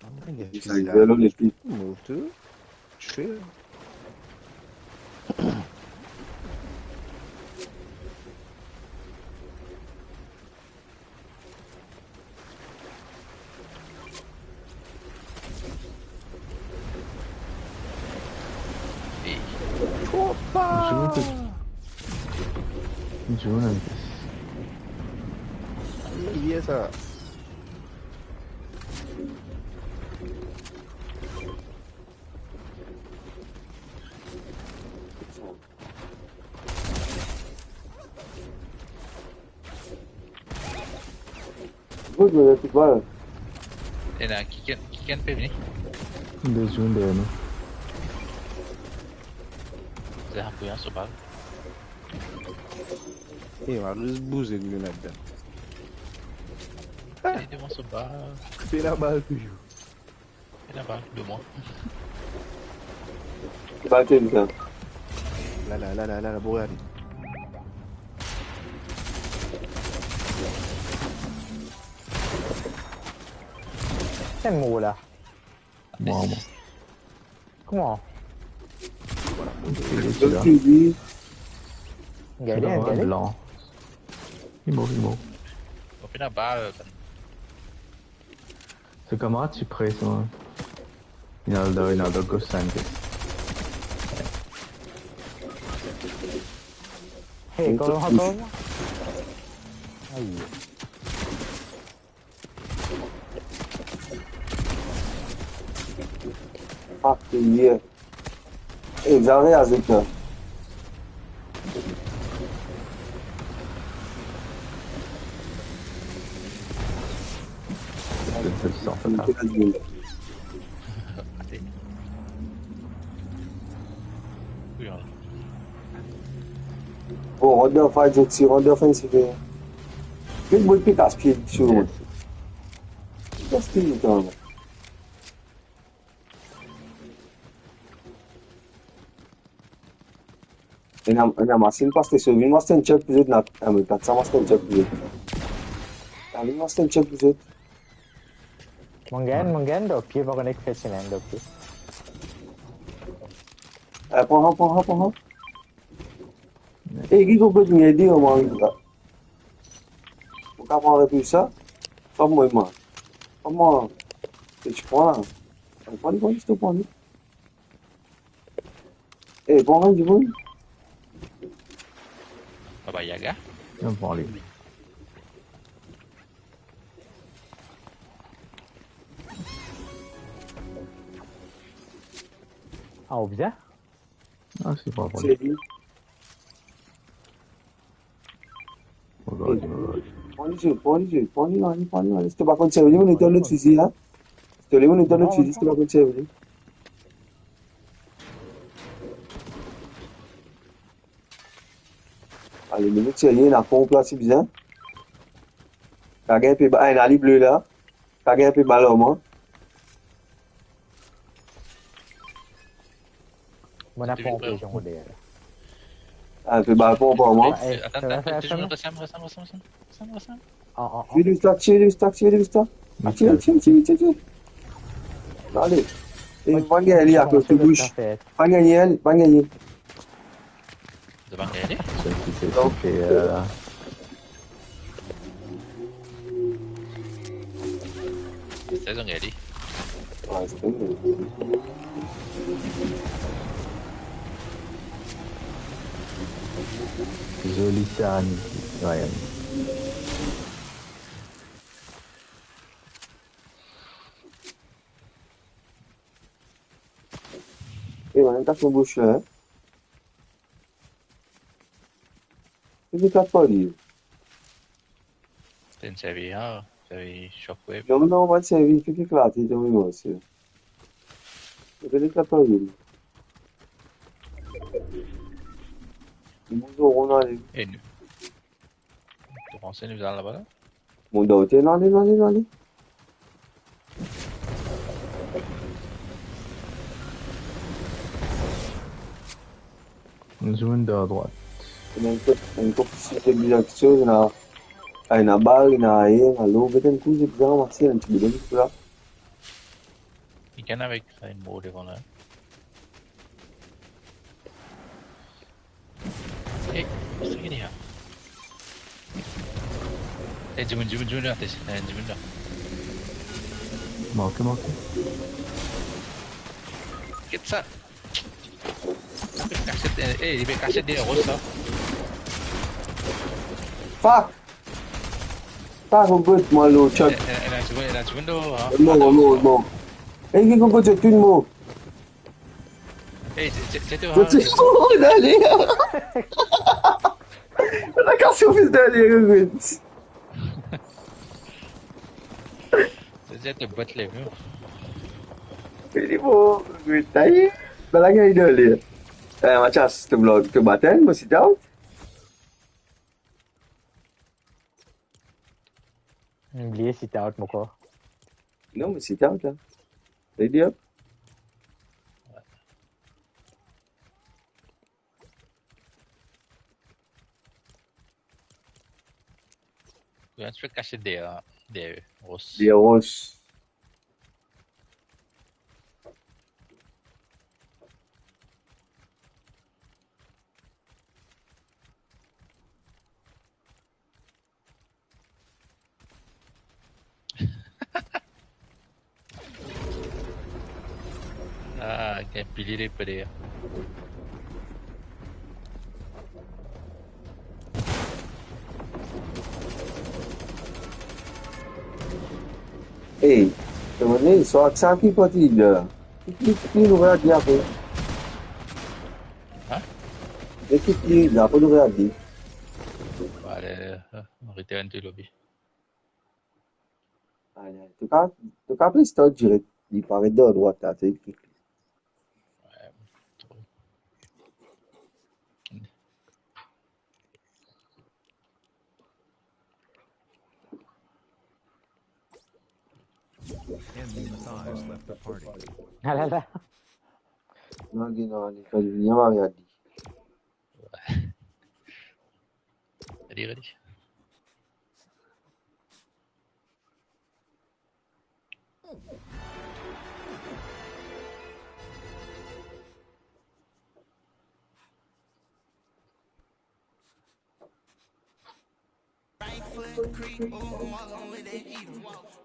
Ah, gard sa, li velo, li pli. Move tou. Chill. Hey. Opa! Zoom, zoom, zoom. Ye sa. Good, man, that's good. Ena kikenn, kikenn pe vini. Deziem dernie. Zot ena so bal. Eh, on va juste bouger lui là-dedans. Li devan so bal. Koupe labal touzour. Li laba, devan mwa. Ki bal ki ena? La, la, la, la, la, la, pou gade. Ki mor la? Mor, mor. Kouma? Li la. Gade, gade. Blan. Li mor, li mor. Ou finn laba, euh, Se kamarad ti pre sa. Ena, ena, ena ghost scientist. Hey, koma, koma? Aïe. Ah, yeah. Eh, zame azout la. Bon, rant dan fight, zot ti rant dan fight, se ke. Get bout pikas pie sou mwa. Pikas pie, kanmem. Ena, ena masinn, pas te sove, vinn mo aste enn chug pou zot, na, ah, me kat sa mo aste enn chug pou zot. Ah, vinn mo aste enn chug pou zot. Mo gagn, mo gagn dopie, pa konnen ki fer sinn dopie. Eh, pran, pran, pran, pran. Eh, ki konplet merde, mwa, la. Ou ka pran avek li sa? Pa mwa, mwa. Pa mwa. E ti pran la. Pran li, pran li, sitou pran li. Eh, pran li, dimoun. Baba Yaga. Non, pran li. Ah, ou bizin? Ah, se pa vre. Se li. Regarde, regarde. Pran li, pran li, pran li, pran li, pran li. Si to pa konn servi li, mo donn lot fizi, la. Si to le, mo donn lot fizi, si to pa konn servi li. Ale, nou serye, ena ponp la, si bizin. Ka gagn pe ba-, ah, ena li ble la. Ka gagn pe bal ar mwa. Mo ena ponp, Jean Robert. Ah, pe bal ponp ar mwa. Eh, atann, atann, atann, atann, atann, atann, atann, atann, atann. An, an, an. Tire li, tire li, tire li, tire li. Tire, tire, tire, tire, tire. Ale. E, pa gagn li akoz to bouch. Pa gagn li, pa gagn li. Zot pa gagn li? Sa, se, se, se, euh, Sa, zot gagn li. Zoli sa, Ryan. E, bann kas mo bouch la, hein. Ki ki kat pa li? T'enn servi, ah, servi Shockwave. Non, non, pa servi, ki ki eklate, to mem, mwa, se. Ki ki kat pa li? Li bouze, ou ale. E nou. To panse nou al laba la? Bon, dan otel, ale, ale, ale. Enn zour dan drwat. Ena enn kot, enn kot si te bizin kiksoz, ena, ah, ena bal, ena ayer, ena lor, bet enn kou, zot bizin ramase enn ti bidon la. Li gagn avek sa, enn mor devan la. Eh, sa ki li la? Eh, dimoun, dimoun, dimoun la, eh, dimoun la. Manke, manke. Get sa. Kasiet, eh, eh, li pe kasiet deryer ros la. Fuck! Fuck, oh God, mwa lor, Chad. Eh, eh, ena dimoun, ena dimoun la, ah. Mor, mor, mor. Eh, ki konplo, Chad, tou mor. Hey, ti, ti, ti, ti, oh, dale. Ena kas so fis dale, Ruben. Ti, ti, ti, bat le, non? Li bon, Ruben, aye. Bala gagn dale. Eh, Mathias, to blok, to baten, mo sit out. Bliye sit out mo ankor. Non, mo sit out la. Ready up. Ou ena ti pe kasiet deryer, deryer ros. Deryer ros. Ah, gagn pile de player. Hey, to mane, so ak sa ki parti la. Ki, ki, ki nou regarde apre? Hein? Ekip li, la, pou nou regarde. Ale, return to lobby. Ale, ale. To ka, to ka apel start direk. Li paret dan drwat la, to ekip li. Ouais, tro. Andy Mathias left the party. Ah là là. Non, li, non, li, kan li vini, on va regarder. Li redi. Right foot creep, ooh, I'm walking with that heater.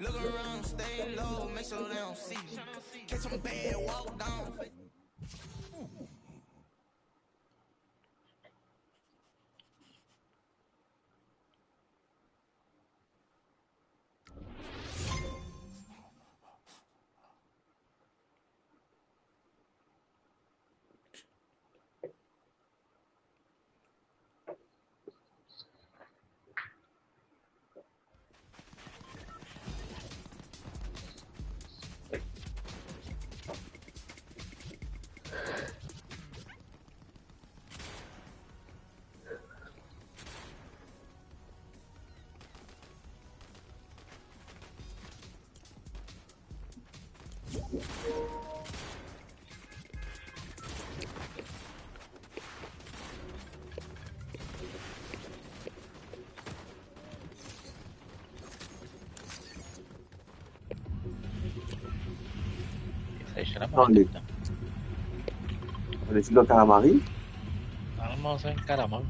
Look around, stay low, make sure they don't see me. Catch 'em bad, walk down. Sa, se la. Non, li. Ou isi dan kalamari? Normalman, se enn kalamari.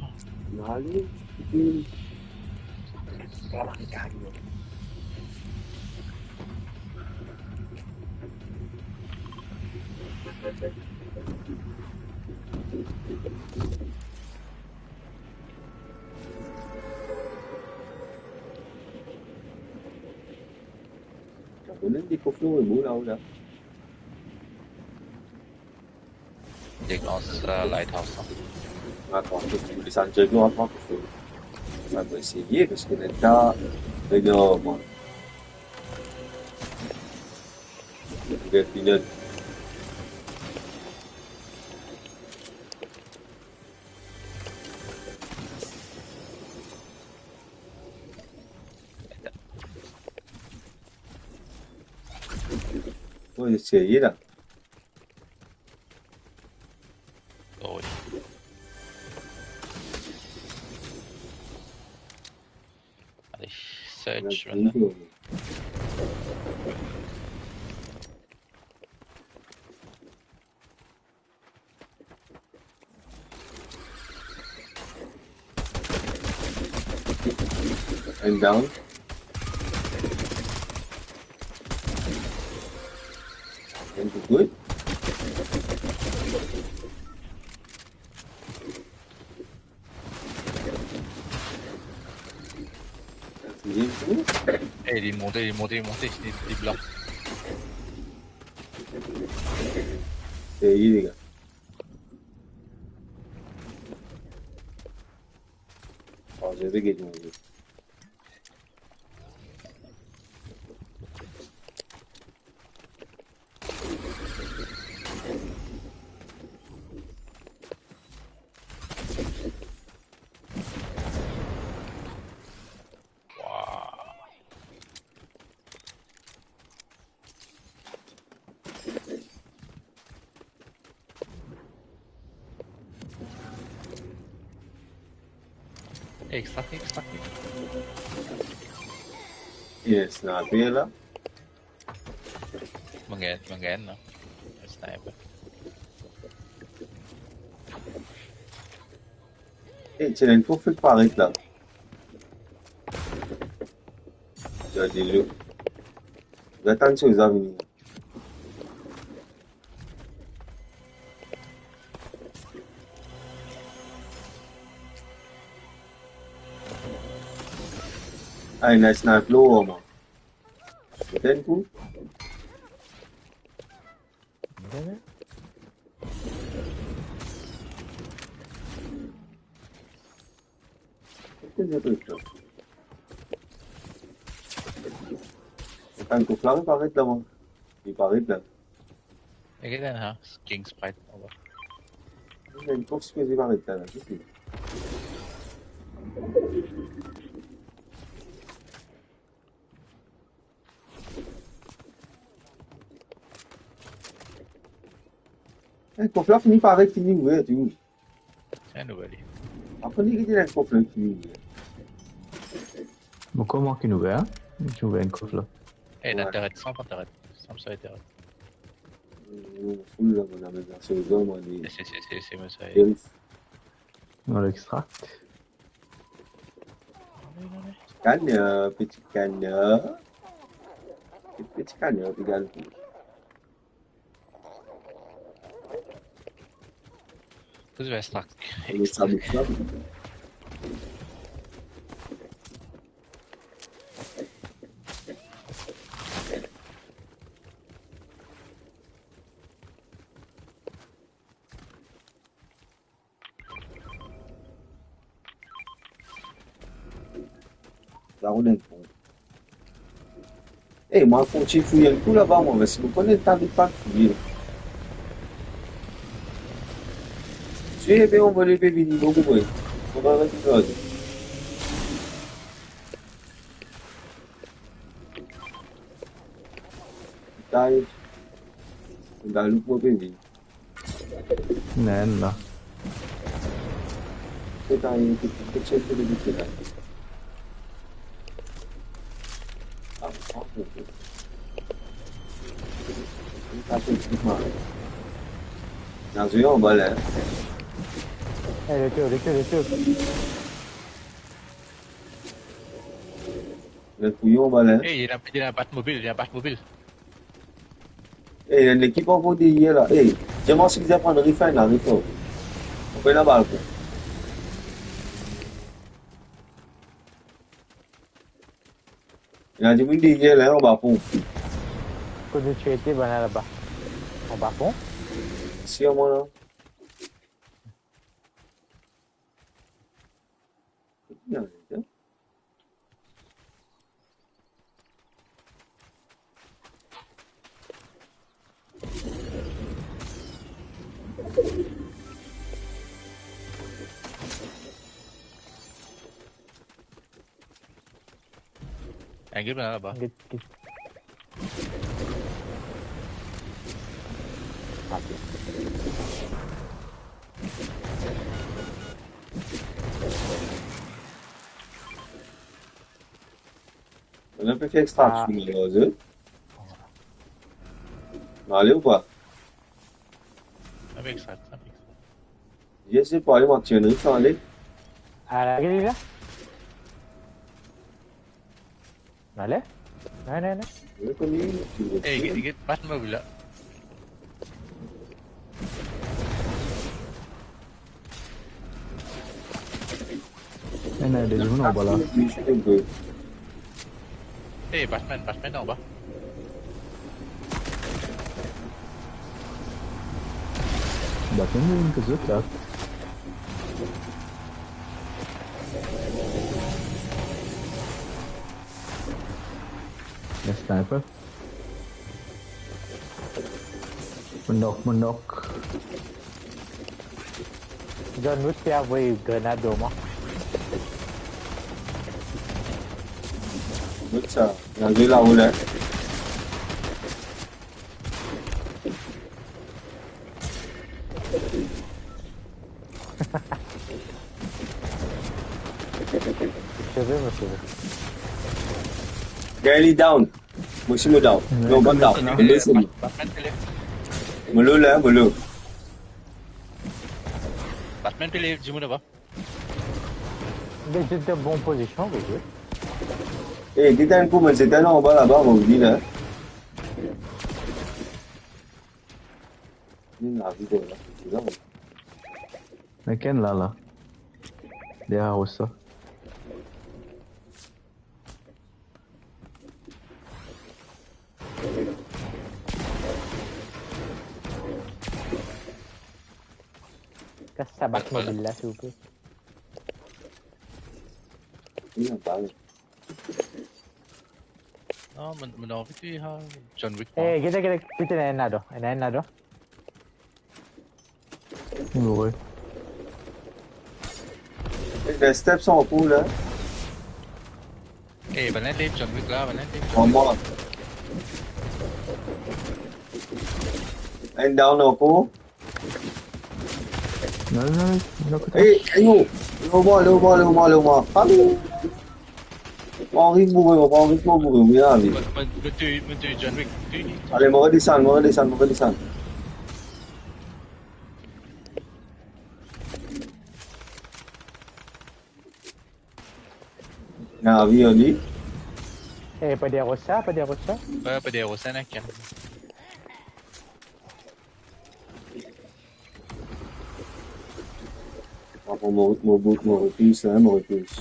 Non, li. Kalamari, kalamari. Sa pou nek dekouvri mo la, ou la. Deklans, euh, lighthouse la. Atann, pou desann dir nou avan, paski sa pou eseye, paski nou ena, regarde, man. Get peanut. Oh, li serye la. Oh wi. Ale, search. Enn down. Enn good. Eh, li monte, li monte, li monte, li, li blok. Serye, lega. Oh, je vais get monte. Waw. Extra, extra. Yes, na apel la. Mo gagn, mo gagn, non? Sniper. Eh, ti ena enn kof fek paret la. Gard li. Gard tann so zam. Ay, nice snipe lor mwa. Get enn kou. Tann kof la, li paret la, mwa. Li paret la. Again, ha? King Sprite, anba. Enn kof sipoze paret la, la, tou. Eh, kof la fini paret, fini ouver, tou. Enn nouvel. Apre, li ki dir enn kof la fini ouver. Mo kouma ki nou ouver, hein? Nou ouver enn kof la. Eh, ena... Ouais. Turret, san turret. San turret. Mo full la, mo amenn sa sezon, mo di. Si, si, si, si, si, mo sa. Yes. On l'extrait. Kanar, peti kanar. Peti kanar, peti kanar. Tous vers trak. Extrak. Sa ou nek bon. Eh, mwa kontign fouy enn kou laba, mwa, me si mo konn enn ta de pa fouye. Si, ebe, on va lever vini, bon, bon, bon. On va mettre une ordre. Guys, on va loup mo pe vini. Ena enn la. Kot ena enn ki, ki, ki, ki, ki, ki la. Ah, ok. Sa se trik mwa. Ena zwe anba la, hein. Eh, retour, retour, retour. Ena kouyon anba la, hein. Eh, ena, ena Batmobil, ena Batmobil. Eh, ena enn lekip ankor deryer la. Eh, dir mwa si bizin pran refine la, refine. Ou pena balkon. Ena dimoun deryer la, anba pon. Kot nou ti ete, bann la laba? Anba pon? Si, amwin la. Enn git, bann la laba. Enn git, git. Ok. Nou pe fer extraksion, ah, la, zot. Nou ale ou pa? Avek sa, avek sa. Je sais pas, mwa, ti enn ris ale. Ala, gete la. Ale? Non, non, non. Ey, gete, gete, bat mo la. Ena de dimoun anba la. Ey, Batman, Batman anba. Batman, li vinn kot zot la. Ena sniper. Mo knock, mo knock. John Wick pe avoy grenad lor mwa. Kot sa? Ena de la ou la. Seve, mo seve. Gay li down. Mo osi mo down. Non, bann down. Mo lese li. Batman pe leve. Mo lo la, mo lo. Batman pe leve, dimoun laba. Li ti dan bon pozision, bien zwe. Ey, get enn kou, mo zet enn anba laba, mo vini la. Li ena lavi dan la, se la. Nek enn la, la. Deryer sa. Kas sa Batmobil la, silvouple. Li anba la. Non, mo, mo anvi dir, ah, John Wick. Eh, gete, gete, gete, ena enn ladan, ena enn ladan. Mouri. Ena step san kou la. Eh, bann la John Wick la, bann la John Wick. One more. Enn down ankor. Non, non, non, non, kote? Eh, ayo! Lor mwa, lor mwa, lor mwa, lor mwa. Ayo! Pran ritm boure, pran ritm boure, bien lavi. Mo, mo, mo touy, mo touy John Wick, touy li. Ale, mo redesann, mo redesann, mo redesann. Ena avion li. Eh, pa derrière sa, pa derrière sa. Ouais, pa derrière sa, ena ken. Apa mo, mo, mo, mo repous la, mo repous.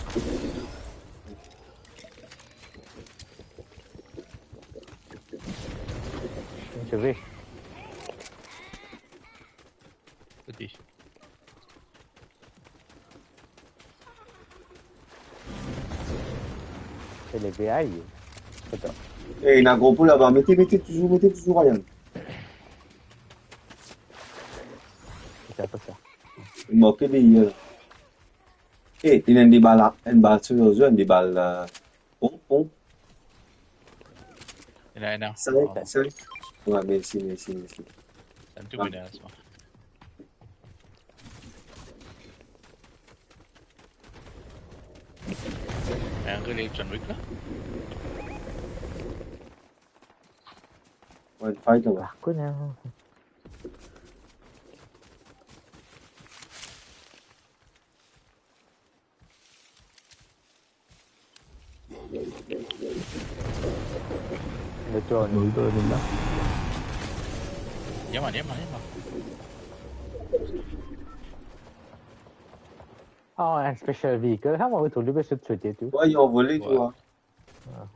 Je vais. Petit. Se le V I. Atann. Eh, ena gro pou laba. Mete, mete touzour, mete touzour, Ryan. Sa, sa, sa. Li manke de ye la. Eh, ena enn de bal la, enn bal sou zozo, enn de bal, euh, pom, pom. Ena, ena. Sa, sa. Ouais, mersi, mersi, mersi. Sa, nou tou bone la, sa. Ena enn rele John Wick la. Ouais, fight laba. Ah, konya. Retourn. Retourn la. Yeah, man, yeah, man, yeah, man. Ah, enn special vehicle. Ah, mo trouv li pe sot sote tou. Ouais, li anvole, tou. Ah.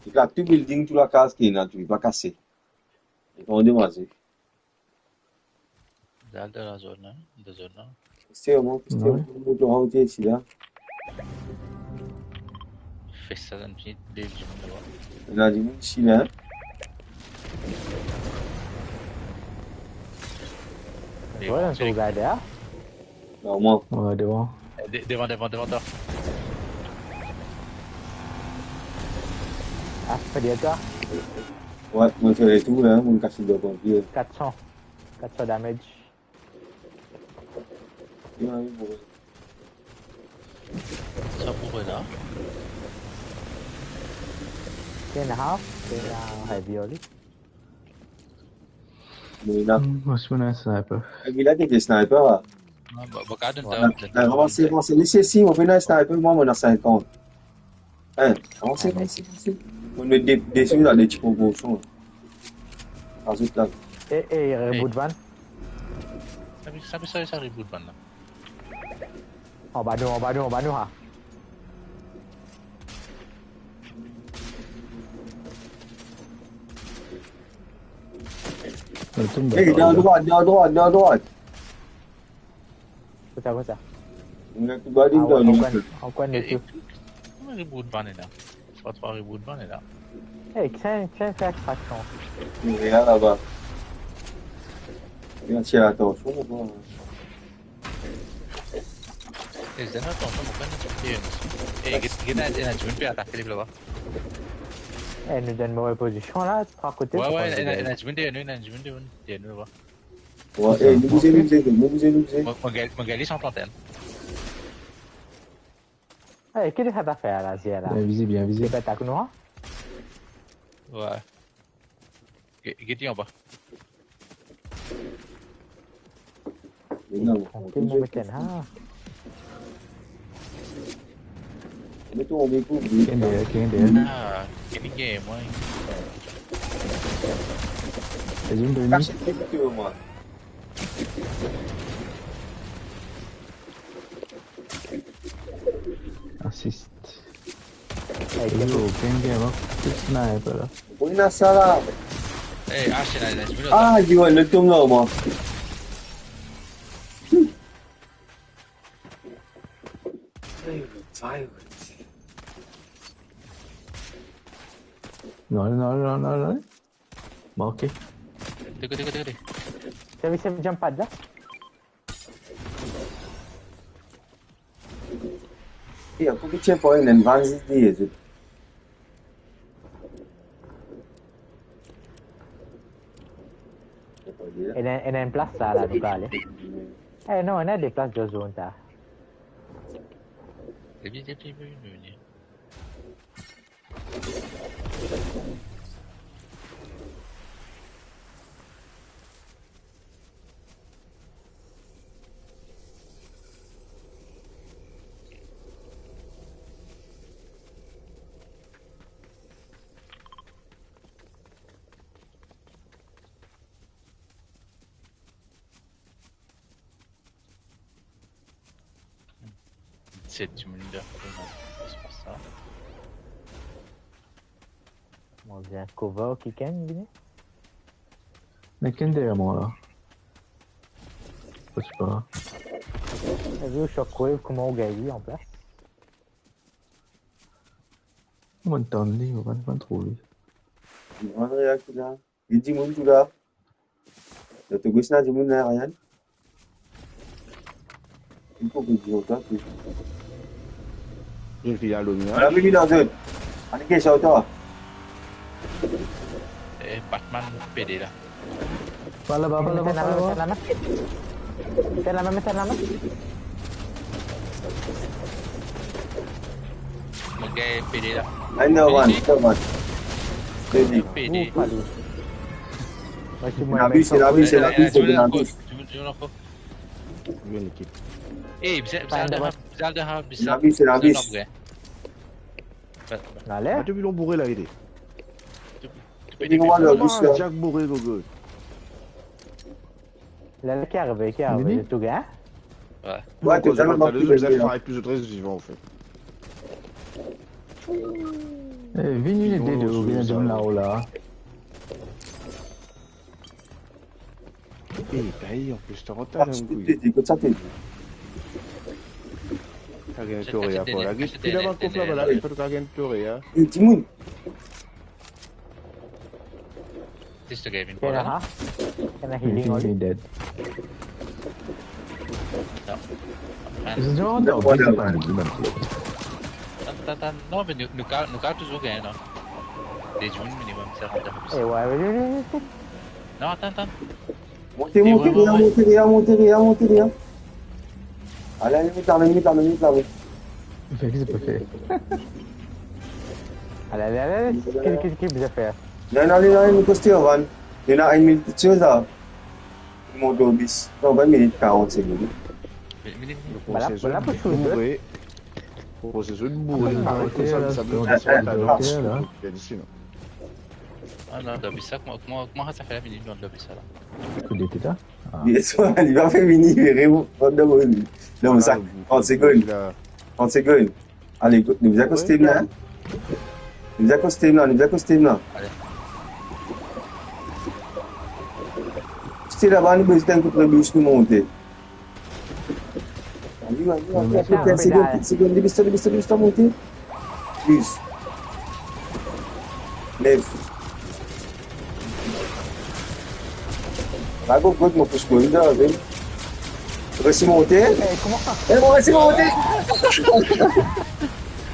Li krak tou building, tou lakaz ki ena, tou, li pa kase. Li pa andomaze. Dal dan lazone la, dan zone la. Pister, mwa, pister, ouais. Mont lor aote isi la. Fer sa, zot inn fini de dimoun laba. Ena dimoun isi la, hein? Ouais, bon, regarde, hein. Non, mwa. Ouais, devan. Eh, de-, devan, devan, devan twa. Ah, pa derrière toi. Ouais, mwa, se retour la, hein, mwa kas li dan ponpie. Quatre cents. Quatre cents damage. Li ariv, bon. Sa pou la. Ten half, ten, euh, heavy oli. Mwa, mwa, mwa, sniper. Mwa, la, te sniper, la. Ah, ba, ba, gard, la, la, avans, avans. Les isi, mwa, ena sniper, mwa, mwa, ena sinkant. Hein, avans, avans, avans. Mwa met de, de, sou la, de ti proporsion. Azout la. Eh, eh, reboot van. Sa, sa, sa, sa reboot van la. Anba nou, anba nou, anba nou, ha. Hey, dan drwat, dan drwat, dan drwat. Kote sa, kote sa? Ena tou badi dan nou. Ankor enn, ankor enn. Eh, eh, kouma reboot van la? Sa pa reboot van la. Eh, tiens, tiens, fais attention. Li la laba. Li atir latansion, ou kwa? Eh, zot ena latansion, mo pa ena tipe, eh, get, get, ena, ena dimoun pe atake li laba. Eh, nou dan move pozision la, trwa kote. Ouais, ouais, ena, ena dimoun deryer nou, ena dimoun deryer nou, deryer nou laba. Ouais, eh, nou bouze, nou bouze, nou bouze, nou bouze. Mo, mo gagn, mo gagn li san plantenn. Eh, ki li sa pe fer la, Zia, la? Bien vizé, bien vizé. Li pe atak nou, hein? Ouais. Ge-, get li anba. Non, non, non. Tranquille, mon mec, hein. Met ton micro, oui. Kenbe, kenbe. Ah, kenbe, moi. Vas-y, une demi. Cache le micro, moi. Assist. Hey, yo, kenbe, hein. Tout sniper, là. Bon, ena sa la. Eh, ah, c'est là, là, je veux le... Ah, yo, le tom la, mwa. Non, non, non, non, non. Bon, ok. Kote, kote, kote, kote? T'as vu ce jump pad là? Yo, pou ki ti enn vann zis deryer zot. Ena, ena enn plas la, la, nou pe ale. Eh, non, ena de plas dan zone, sa. Vini, vini, vini, vini. Set dimoun dan kote, non, se pa sa. Mo vinn cover kikenn vini. Nek enn deryer mwa la. Kot sa? Ou Shockwave, kouma ou gagn li an plas? Mo tann li, mo pa trouv li. Divan reakti la. Li dimoun tou la. Lot gos la dimoun la, Ryan. Li pou dir ankor ki. Zot finn al dormi, Ala, vini dan zot. Anike, sa oto. Eh, Batman pede la. Pa laba, pa laba, pa laba. Tann lame, tann lame. Mo gagn pede la. Another one, another one. Pede. Pede. Ou pa li. Mwa si Ena bis, ena bis, ena bis, ena bis. Dimoun, dimoun ankor. Bien lekip. Eh, bizar, bizar de ha, bizar de ha, bizar. Ena bis, ena bis. Ale. Ah, depi lor boure la, ede. Depi lor boure la. Jack boure, gogo. Lala ki arive, ki arive, Vini? Tou gagn? Ouais, totalman. Totalman. Zot res vivan, an fet. Eh, vini, les deux, deux, ou vinn dimoun lao la. Eh, tayi, an plis, t'as Ah, kot sa te dir? T'as gagné Toréa, quoi. La, puis là, ma coupe là, voilà, je peux pas gagner Toréa. Eh, dimoun. Dis to Gavin, Kena voilà. ha? Kena healing oli. He's dead. Non. Zot andan, Voilà. se pa li, li mem. Tann, tann, tann. Non, me nou, nou ka, nou ka touzour gagn, non. De dimoun minimum, se rant. Eh ouais, ouais, ouais, ouais. Non, atann, atann. Monte, monte, Rea, monte, Rea, monte, Rea, monte, Rea. Ale, ale, met la, met la, met la, met. Fek se pa fer. Ale, ale, ale, ale. Ki, ki, ki bizin fer? Non, non, non, non, nou koste, Van. Ena enn minit de sa. Mont lor bis. Non, pa enn minit, karant segonn. Vini, vini, vini. Voilà, voilà pou shoot. Boure. Pou se zot boure. Ah, Arrête ok, ça, là, ça, donc, ça, ça, ok, là. Bien ici, non. Ah non, dan bis sa, kouma, kouma, kouma sa fer vini dan bis sa la? Koudeta. Li, li pa fer vini, li revinn dan mo, dan mo sak. Trant segonn. Trant segonn. Ale, nou bizin koste la. Nou bizin koste la, nou bizin koste la. Ale. Koste laba, nou bizin kote bis nou monte. Vini, vini, vini, vini. Trant segonn, trant segonn, debis, debis, debis, monte. Plis. Nef. Rago kot mo pous kouri la, vinn. Resi monte. Eh, mo resi monte.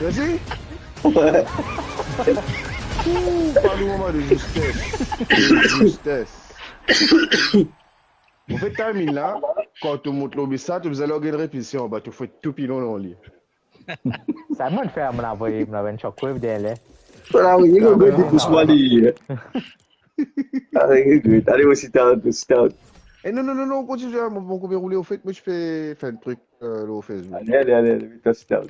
Vas-y. Ouh, pa nou moman de zistes. De zistes. An fet, timing la, kan to mont lor bis sa, to bizin al gagn repetision, ba to fwet tou pilon dan li. Sa mo fer, mo avoy, mo avoy enn shockwave deryer. Voilà, oui, il y a un gars qui pousse moi, lui. Allez, good. Allez, aussi tard, aussi tard. Eh non, non, non, non, on continue, mon, mon coupé roulé au fait, moi je fais, fais un truc euh, au Facebook. Allez, allez, allez, allez, vite, aussi tard.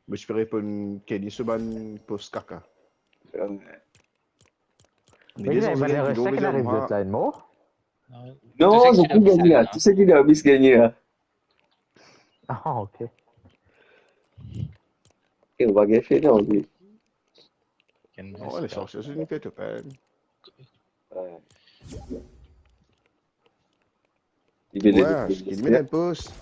Moi je fais répondre Kenny sur ban post kaka. Euh, Me li, bann resek ki ariv zot la, enn mor? Non, zot tou gagn la. Tou seki dan bis gagn la. Ah, ok. E ou pa gagn fer non, li. Non, les sorciers, c'est une quête, pas. Ouais. Ouais, je mets un post.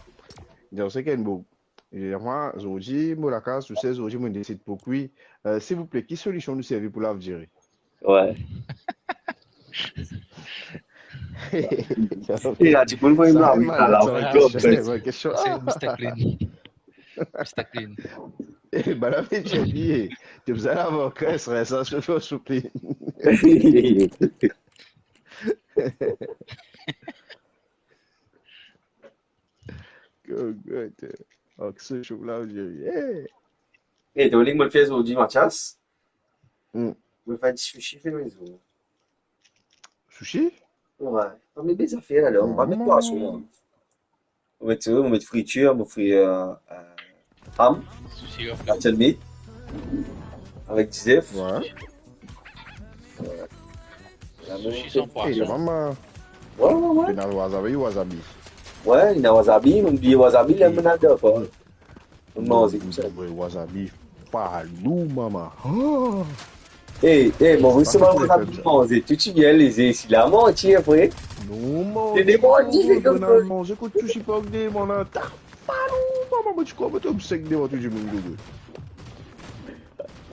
Dans ce qu'il y a une boucle. E mwa, zordi, mo lakaz, ou se zordi, mo desid pou kwi. Euh, silvouple, ki solision nou servi pou lav diri? Ouais. E la, ti pou nou pran enn la, wi, la, la, Question. C'est Mister Clean. Mister Clean. E, ba la, me ti oubliye. Ti bizin lav ankor, sa, sa, se fer souple. Good, good. Ak se show la, yeah. E, to lik mo fer zordi, Mathias? Hmm. Mo fer ti sushi fer mezon. Sushi? Ouais. Mo met de zafer la, mo pa met pwason, mwa. Mo met, mo met fritir, mo fri, euh, euh, ham, Sushi of la tchel meat, avek dizef. Ouais. Sushi san E, pwason. maman. Ouais, ouais, ouais. Ena wasabi, wasabi. Ouais, ena wasabi, mo bliye wasabi, la, mo ena de, quoi. Manze koumsa. Vre wasabi pa lou, mama. Ah! Eh, eh, Maurice, pa seulement besoin de manze. Tu, tu viens les isi la, manti, après. Non, manti, c'est des bandits, c'est comme ça. Manze kot tou sipa de mama. Ta pa lou, mama, mo ti krwar mo to obsek devan tou dimoun, gogo.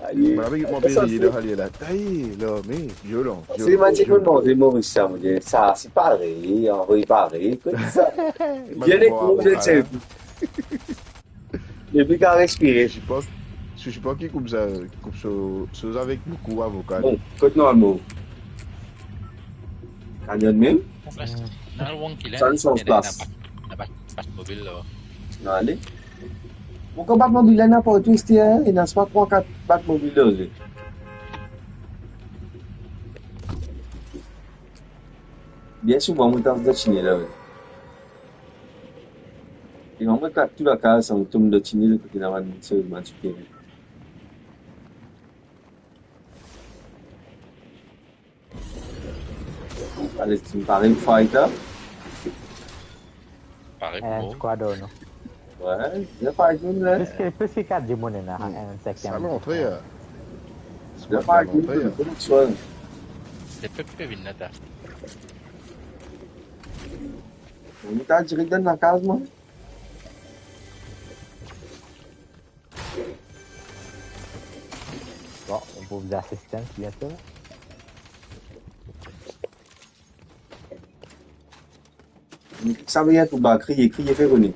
Aye. Mo pe riye dan alie la. Aye, la, me violan, violan, violan. Se bann ti konn manze Maurice sa, mo dir, sa, se parey, anvoy parey, kot sa. Bien les coups, avoka, la. Depi kan respire. Sipa, sipa ki koup sa, ki koup so, so avek boukou avoka. Bon, kot nou al mo? Kanyon mem? Sa nou sans plas. Ena Bat-, ena Bat-, Batmobil la. Nou ale. Pourkwa Batmobil la ena partou, esti, hein? Ena swa trwa, kat Batmobil la, li. Bien souvan, mo dan tinel la, wi. E mo, mo klas tou lakaz, sa, mo tom dan tinel, kot ena bann, se bann souke. Ale, ti pare pou fight la. Pare pou squad, non? Wi, bien fight, nou, la. Plis ki, plis ki kat dimoun ena, hmm, enn sekem. Sa lantre, hein. Bien fight, nou, la. Kouma ti swa? Lepep pe vinn la, ta. Mo ta direk dan lakaz, mwa. Bon, nou pou bizin asistans biento. Sa vinn tou ba, kriye, kriye, fer kone.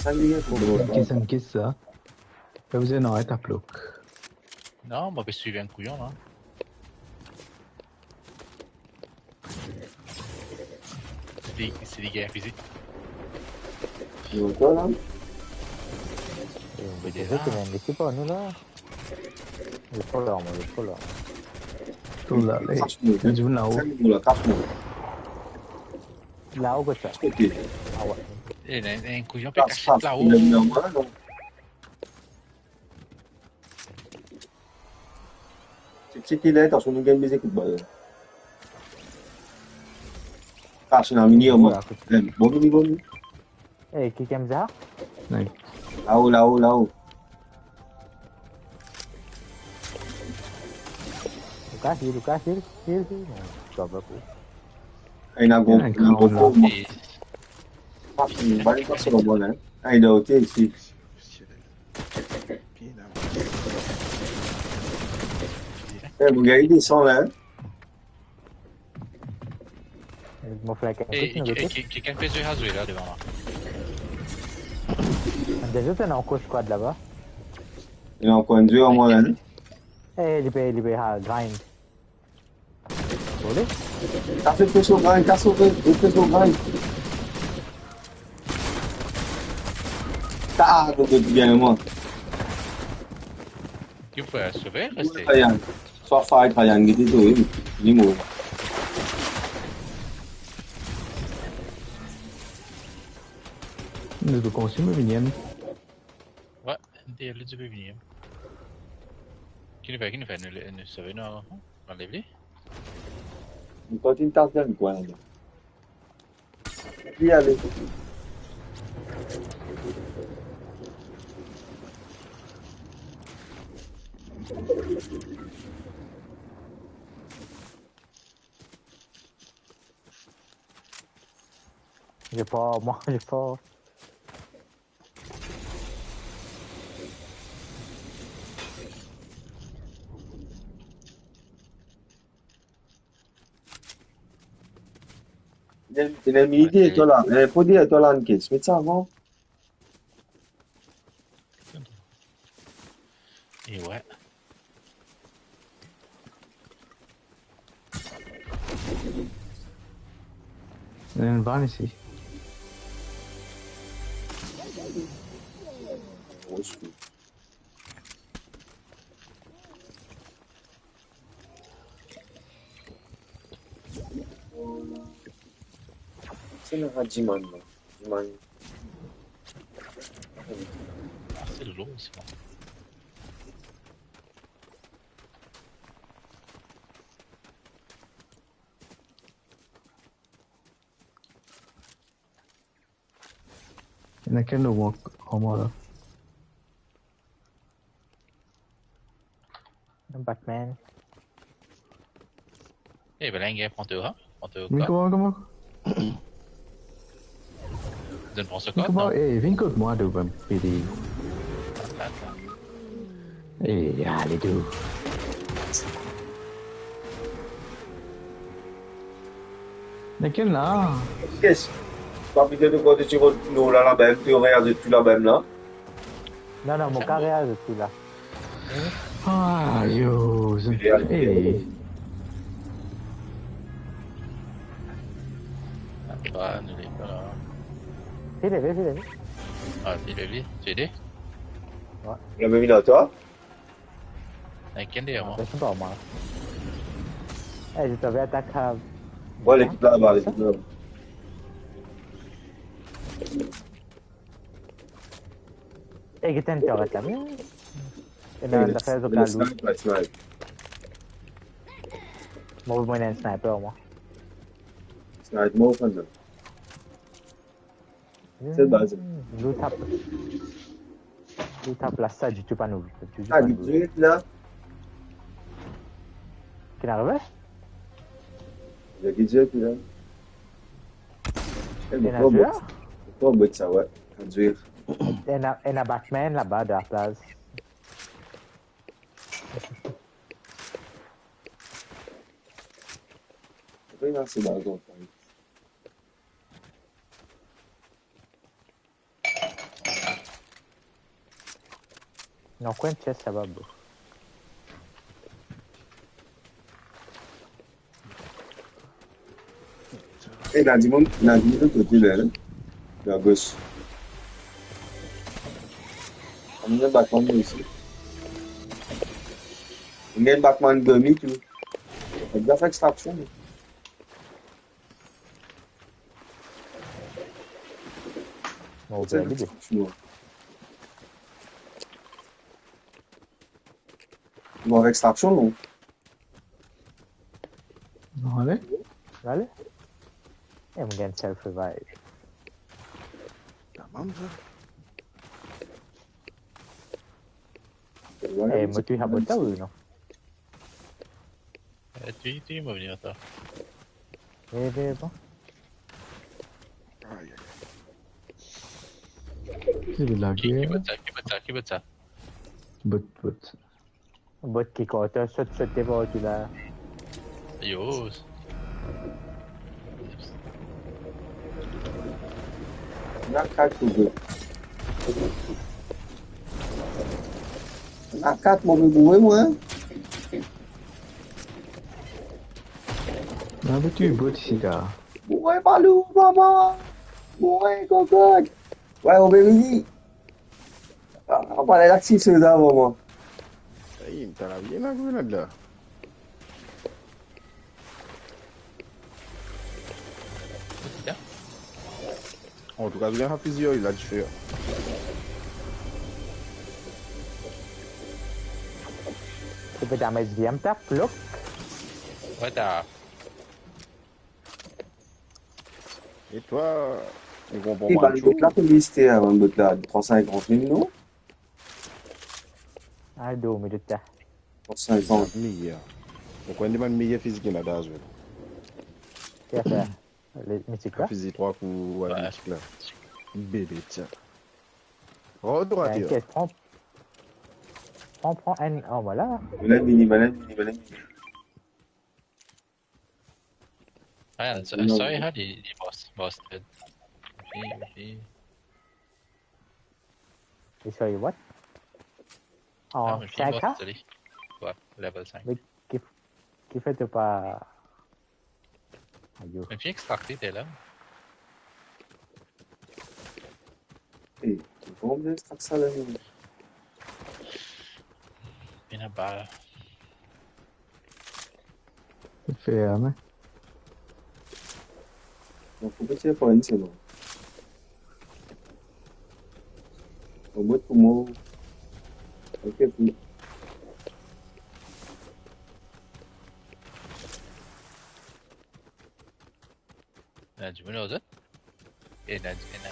Sa vinn tou ba. Enn kes, enn kes sa. Sa bizin, non, arret aplok. Non, mo pe swiv enn kouyon, la. Se li, se li gagn fizi. Li ankor la? Eh, li pe zot, li mem, li pa nou la. Li pa la, mwa, li pa la. Tou la, le. Kas nou, dimoun lao. Kas nou la, kas nou. Lao, kot sa? Kot kote? Ah, wi. Eh, ena, ena enn kouyon pe kas, kas, kas lao. Li mem la, non? Se, se ki la, atansion, nou gagn bizin kout bal. Kas ena mini, mwa. Bon, vini, bon, vini. Eh, ki kamera? Wi. Lao, lao, lao. Lucas, heal, Lucas, heal, heal, heal. Non, sa va pa. Ena gro, ena gro la. Pas, bale pas laba, hein. Ah, il est ôté ici. Eh, mon gars, il descend là, hein. Mo fer enn... Eh, kit nou, ki, ki, ki, kikenn pe zwe, a zwe la devan mwa. Dezot ena ankor squad laba. Ena ankor enn zwer, mwa, la, non? Eh, li pe, li pe, ha, grind. Vole. Kas, fes so grind, kas, fes so grind. Ta, nou pe bien, mwa. Ki pou fer, sove, reste? Ryan. Swa fight, Ryan, gete to, wi. Li mor. Nou pe kontinye, vini, hein. Wi, li, li pe vini, hein. Ki nou fer, ki nou fer, nou, nou sove, nou, nou anlev li? Nou kontign tas dan kwin, la. Li ale. J'ai peur, moi, j'ai peur. Ena, ena mini deryer twa la. Eh, pou deryer twa la, enn kes. Met sa avan. E wi. Ena enn van isi. Se la, dimann, dimann. Se lor, sa. Ena ki nou mank armor la? Batman. Eh, ben là, il y a un panthère, hein? Panthère, quoi? Kouma, kouma? Donn pran sa. Kouma? Eh, vinn kot mwa, to, bann pede. Eh, ale, to. Lekel la? Yes. Pa bizin de kote ti rod nou la, laba, to reazet tou laba la. Non, non, mo kapav reazet tou la. Ah, yo, zot, eh. Apa, nou leve la. File, file, file. Ah, file, file. File? Ouais. Lame vinn ar twa? Ena enn deryer mwa. Ah, se pa mwa. Eh, zot ave atak a... Ouais, lekip la, laba, lekip la. Eh, get enn tir aret la. Ena, eh, ena fer zot la lou. Snipe, snipe. Mo, mo ena enn sniper, mwa. Snipe, mo, kan mem. Se baz. Hmm, nou tap. Nou tap la, sa ditou pa nou. Ditou pa nou. Ah, li dir la. Ki arive? Li dir la. Eh, ena dir? Tro bot sa, ouais. Dir. Ena, ena Batman laba, de la plaz. Apre, ena se baz, anfin. Non, kwenn chest laba, bro. Eh, ena dimoun, ena dimoun lot kote la, la. Agos. Ena Batman isi. Ena Batman demi tou. Ena fer extraction. Bon, ou perdi. Nou avek extraction, non? Non, ale. Ale. E mo gagn self revive. Tamam sa. E mo touy sa bot la, wi ou non? Eh, touy, touy, mo vini ar twa. Eh, ben, bon. Aïe, aïe, aïe. Ki, ki bot sa, ki bot sa, ki bot sa? Bot, bot. Bot ki kote, sot, sot devan ou la. Yo. Ena kat pou zot. Ena kat, mo pe boure, mwa. Ena tou bot isi, la. Boure, palou, mama. Boure, kokot. Wey, mo pe vini. Ah, pa la, la, ki se la, mama. Ey, mo ta lavi ena grenad la. Antouka, zot gagn sa fizi, la dife. Ou pe damage bien, ta plok. Wey, ta. E twa, ou konpran pa bann bot la, konbien li ti avan, bann bot la, trwa sinkant mil, non? Ah, dormi de ta. Trwa sinkant. Meyer. Ou konn bann meyer fizi ki ena dan zot. Ki afer? Le mitik la? Fizi trwa kou, wey, mitik la. Bebe, tiens. Rod, rod, tiens. T'inquiète, pran, pran, pran enn, oh, voilà. Bann ennmi, bann ennmi, bann ennmi. Ah, so, non, sorry, ha, li, li boss, boss dead. Li, li... Li sorry, what? Ah, oh, mo finn sink, boss, ha? Sorry. What? Level sink. Me ki, kifer to pa... Ayo. Mo finn extrakte la. Eh, kouma mo extrak sa la, mem? Ena bal. Ferme. Donk, ou pe tir par isi, non? Ou met pou mwa. Ok, pou... Ena dimoun ar zot? Ena, ena.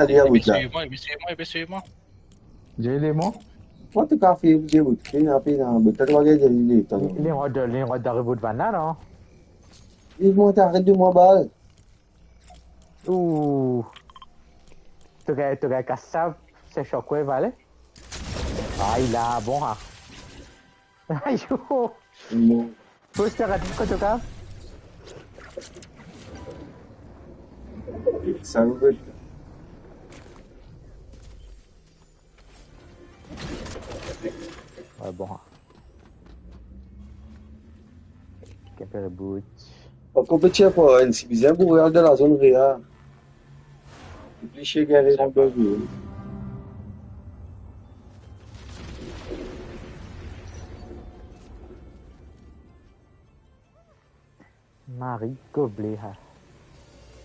ale, a bout la. Swiv mwa, swiv mwa, swiv mwa. Zile mwa. Mwa, to kafe, zile bout. Pena, pena, bout. Twa, to gagn zile, twa. Li, li rod, li rod dan bout vann la, non? Li mwa, aret de mwa bal. Ou. To gagn, to gagn kas sa, se shockwave, ale. Ay la, bon, ha. Ayo! Non. Poster à tout, en tout cas. Ça vous fait. Ouais, bon. Quelqu'un peut reboot. Ankor pe tir par enn, si bizin boure al dan lazone rear. Li pli cher gagn dan bug. Marie Goblet, ha.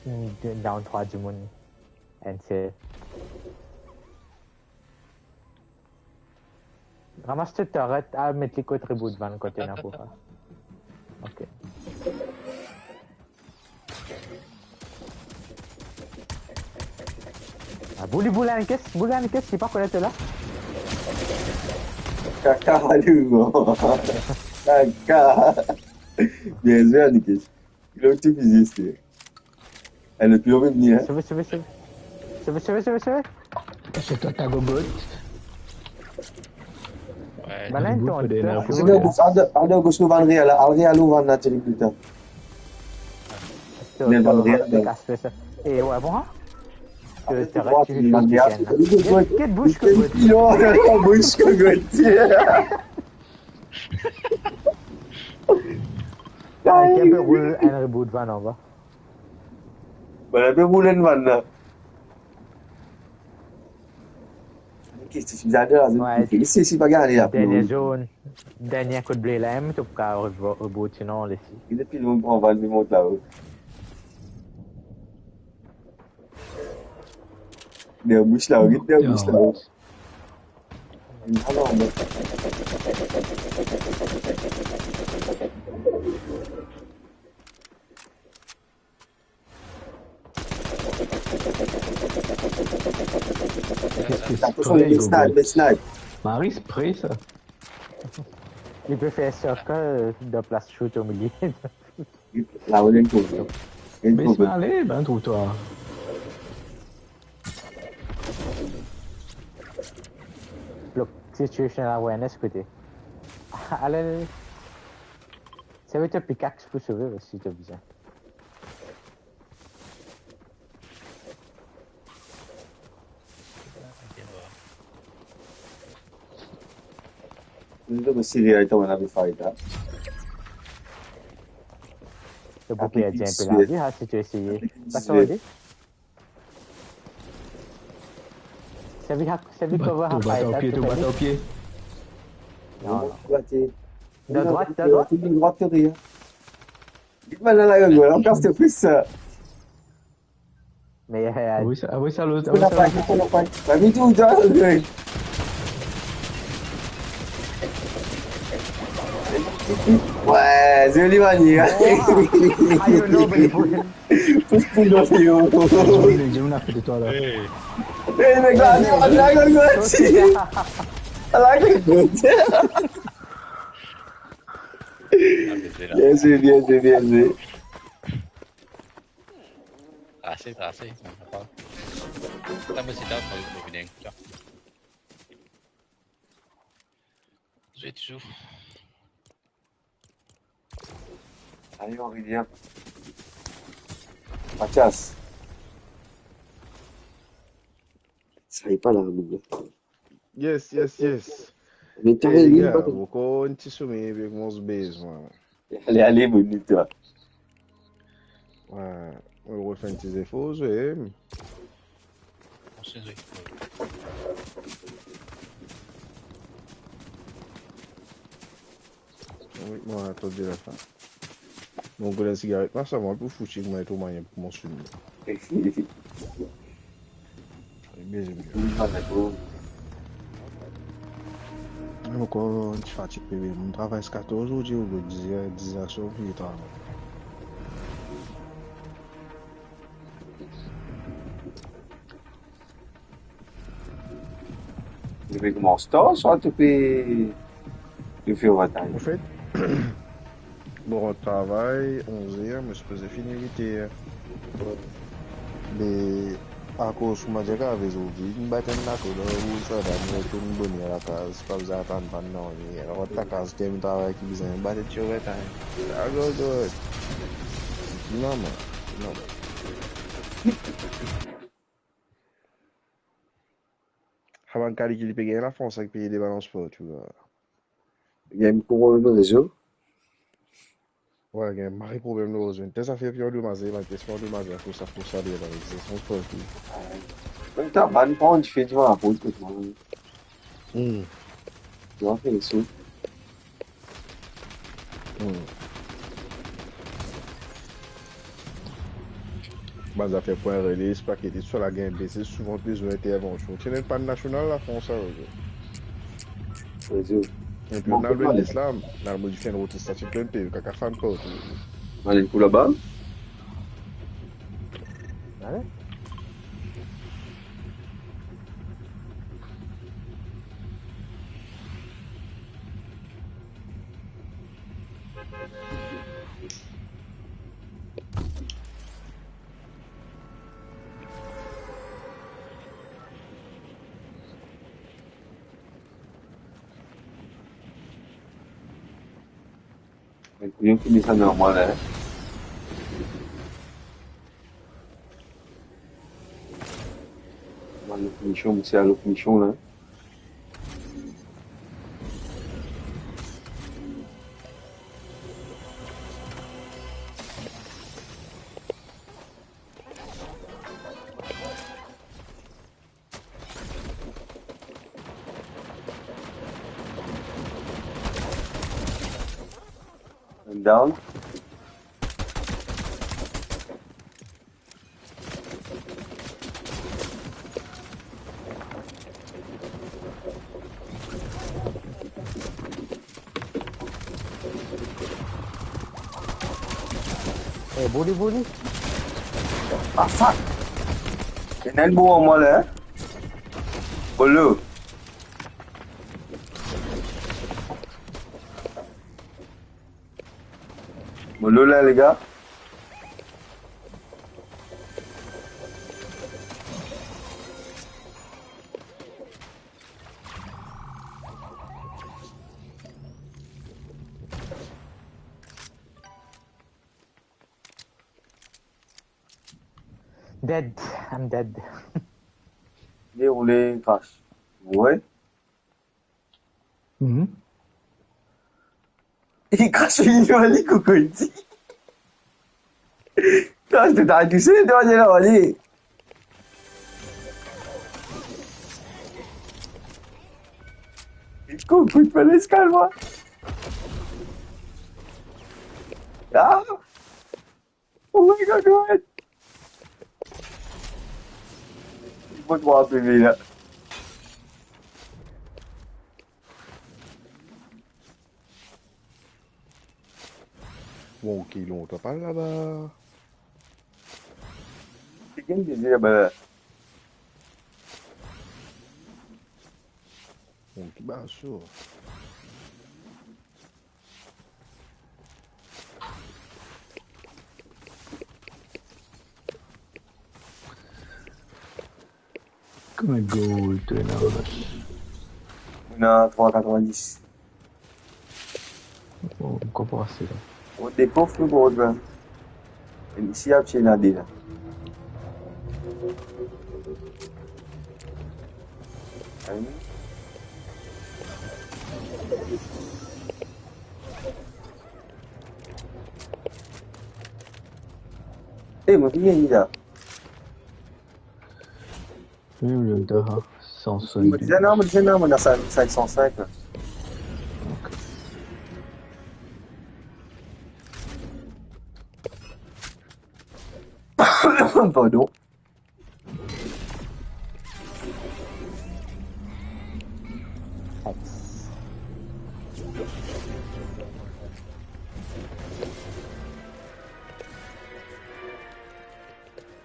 Hmm, down trwa dimoun. Enn sel. Ramas to turret, al met li kot reboot vann kot ena pou fer. Ok. Ah, boule, boule, enn kes, boule, enn kes, li pa konnet la. Kaka, alou, man. Kaka. Bien zwe, Anikes. Lot tou fizi, se. Eh, lot tou vini, hein. Sove, sove, sove. Seve, seve, seve, seve. C'est toi ta gogote. Ouais. Bann la inn tonn. Al dan gos nou vann real la, al real nou vann la direk pita. Met bann real la. E ouais, bon, hein? Get bouch kogote. Bouch kogote. Enn pe roul enn reboot vann anba. Bann la pe roul enn vann la. Ki ti ti bizar la, isi, isi pa gagn la. Dernie zone, dernie kout ble la, to pou kav reboot, sinon lesi. Li depi longtemp vann li mont la. Dernie bouch la, wi, dernie bouch la. Atansion, li snipe, li snipe. Marie, se pre sa. Li pe fer circle, euh, dan plas shoot o milie. La, ou ena enn troutoir. Bes ale, bann troutoir. Look, situational awareness kote. Ale, ale. Servi to pickaxe pou sove si to bizin. Li to siri ay to ena be fay la. To pou perdi enn pe lavi, ha, si to eseye. Pa sove. Servi hak, servi cover hak. To bat ar pie, to bat ar pie. Non, non. Dan drwat, dan drwat. Dan drwat, to rien. Get mal dan lagorn, ankor se plis sa. Me, euh, ah oui, sa, ah oui, sa, lot, ah oui, sa, lot. Pas vite ou dans le truc. Ouais, zoli manier. Pouf, pouf, pouf, pouf. J'ai une, j'ai une à côté de toi, là. Hey. Hey, mec, là, là, là, là, là, là. Bien joué, bien joué, bien joué. Ase, ase. Tann mo sit down, mo vini. Zwe touzour. Ale, Aurelien. Mathias. Sa li pa la, mon gars. Yes, yes, yes. Me, eh, les gars, mo ankor enn ti some, me mo bizin. Ale, ale, mo ni twa. Ouais, mo refer enn ti zefor, zwe. Mo atann de la fin. Mo gagn sigaret, ma sa, mo pou fouti, mo tou manye pou mo swim. Beze mie. Mo ankor ti fatig, bebe. Mo travay ziska katorz zordi, ou diz, diz aswar, mo travay. Li pe koumans tar, swa to pe, to fer overtime? Anfet, mo rant travay onz er, mo sipoze fini wit er. Me akoz kouma dir ave zordi, inn bat enn lakol, ou sa va, mo retourn boner lakaz, pa bizin atann bann nanye. Rant lakaz, terminn travay ki bizin, bat enn ti overtime. Agoz, agoz. Normal, normal. Sa bann kali ki li pe gagn Lafrans avek peye de balans partou la. Gagn problem rezo. Wi, gagn mari problem lor rezo. Enn tel zafer pou andomaze, bann pies pou andomaze akoz sa, akoz sa, li ena lexistans partou. Mem ta bann pran dife divan laport kot mwa. Hmm. Divan fer so. Hmm. Bann zafer pwin rele, se pa ki li swa la gagn blese, souvan bizin intervansion. Ti ena enn pann nasional Lafrans sa, ok. Epi nou al Nice la, nou al modifie enn rod stati plen pe, kaka fann partou. Ale pou laba. Ale. Yon ki desann normal, hein. Mal pinision, mo ti al pinision la. Down. Eh, boule, boule. Ah, fuck! Ena enn bour an mwa la, hein? Bolo. Bolo la, les gars. Dead. I'm dead. Li oule, li kras. Wi. Mhm. Li kras, li, li kokout. Kras, to ta touse, to, ale la, ale. Li kokout, pa les kalm mwa. Ah! Oh my God, what? Mo trwa PV la. Bon, ki lontan pa laba. Ki gagn deziem laba la? Bon, ki baso. Kouma gold to ena, Ronas? Ena trwa katrevin-dis. Oh, ankor pa ase la. Oh, de kof, nou, gro gran. Isi, ap ena de la. Ayo. Eh, mo ki gagn la. Wi, wi, wi, de, hein, san soixante-douze. Mo dir, non, mo dir, non, mo ena sink san sink la. Ok. Pardon. Thanks.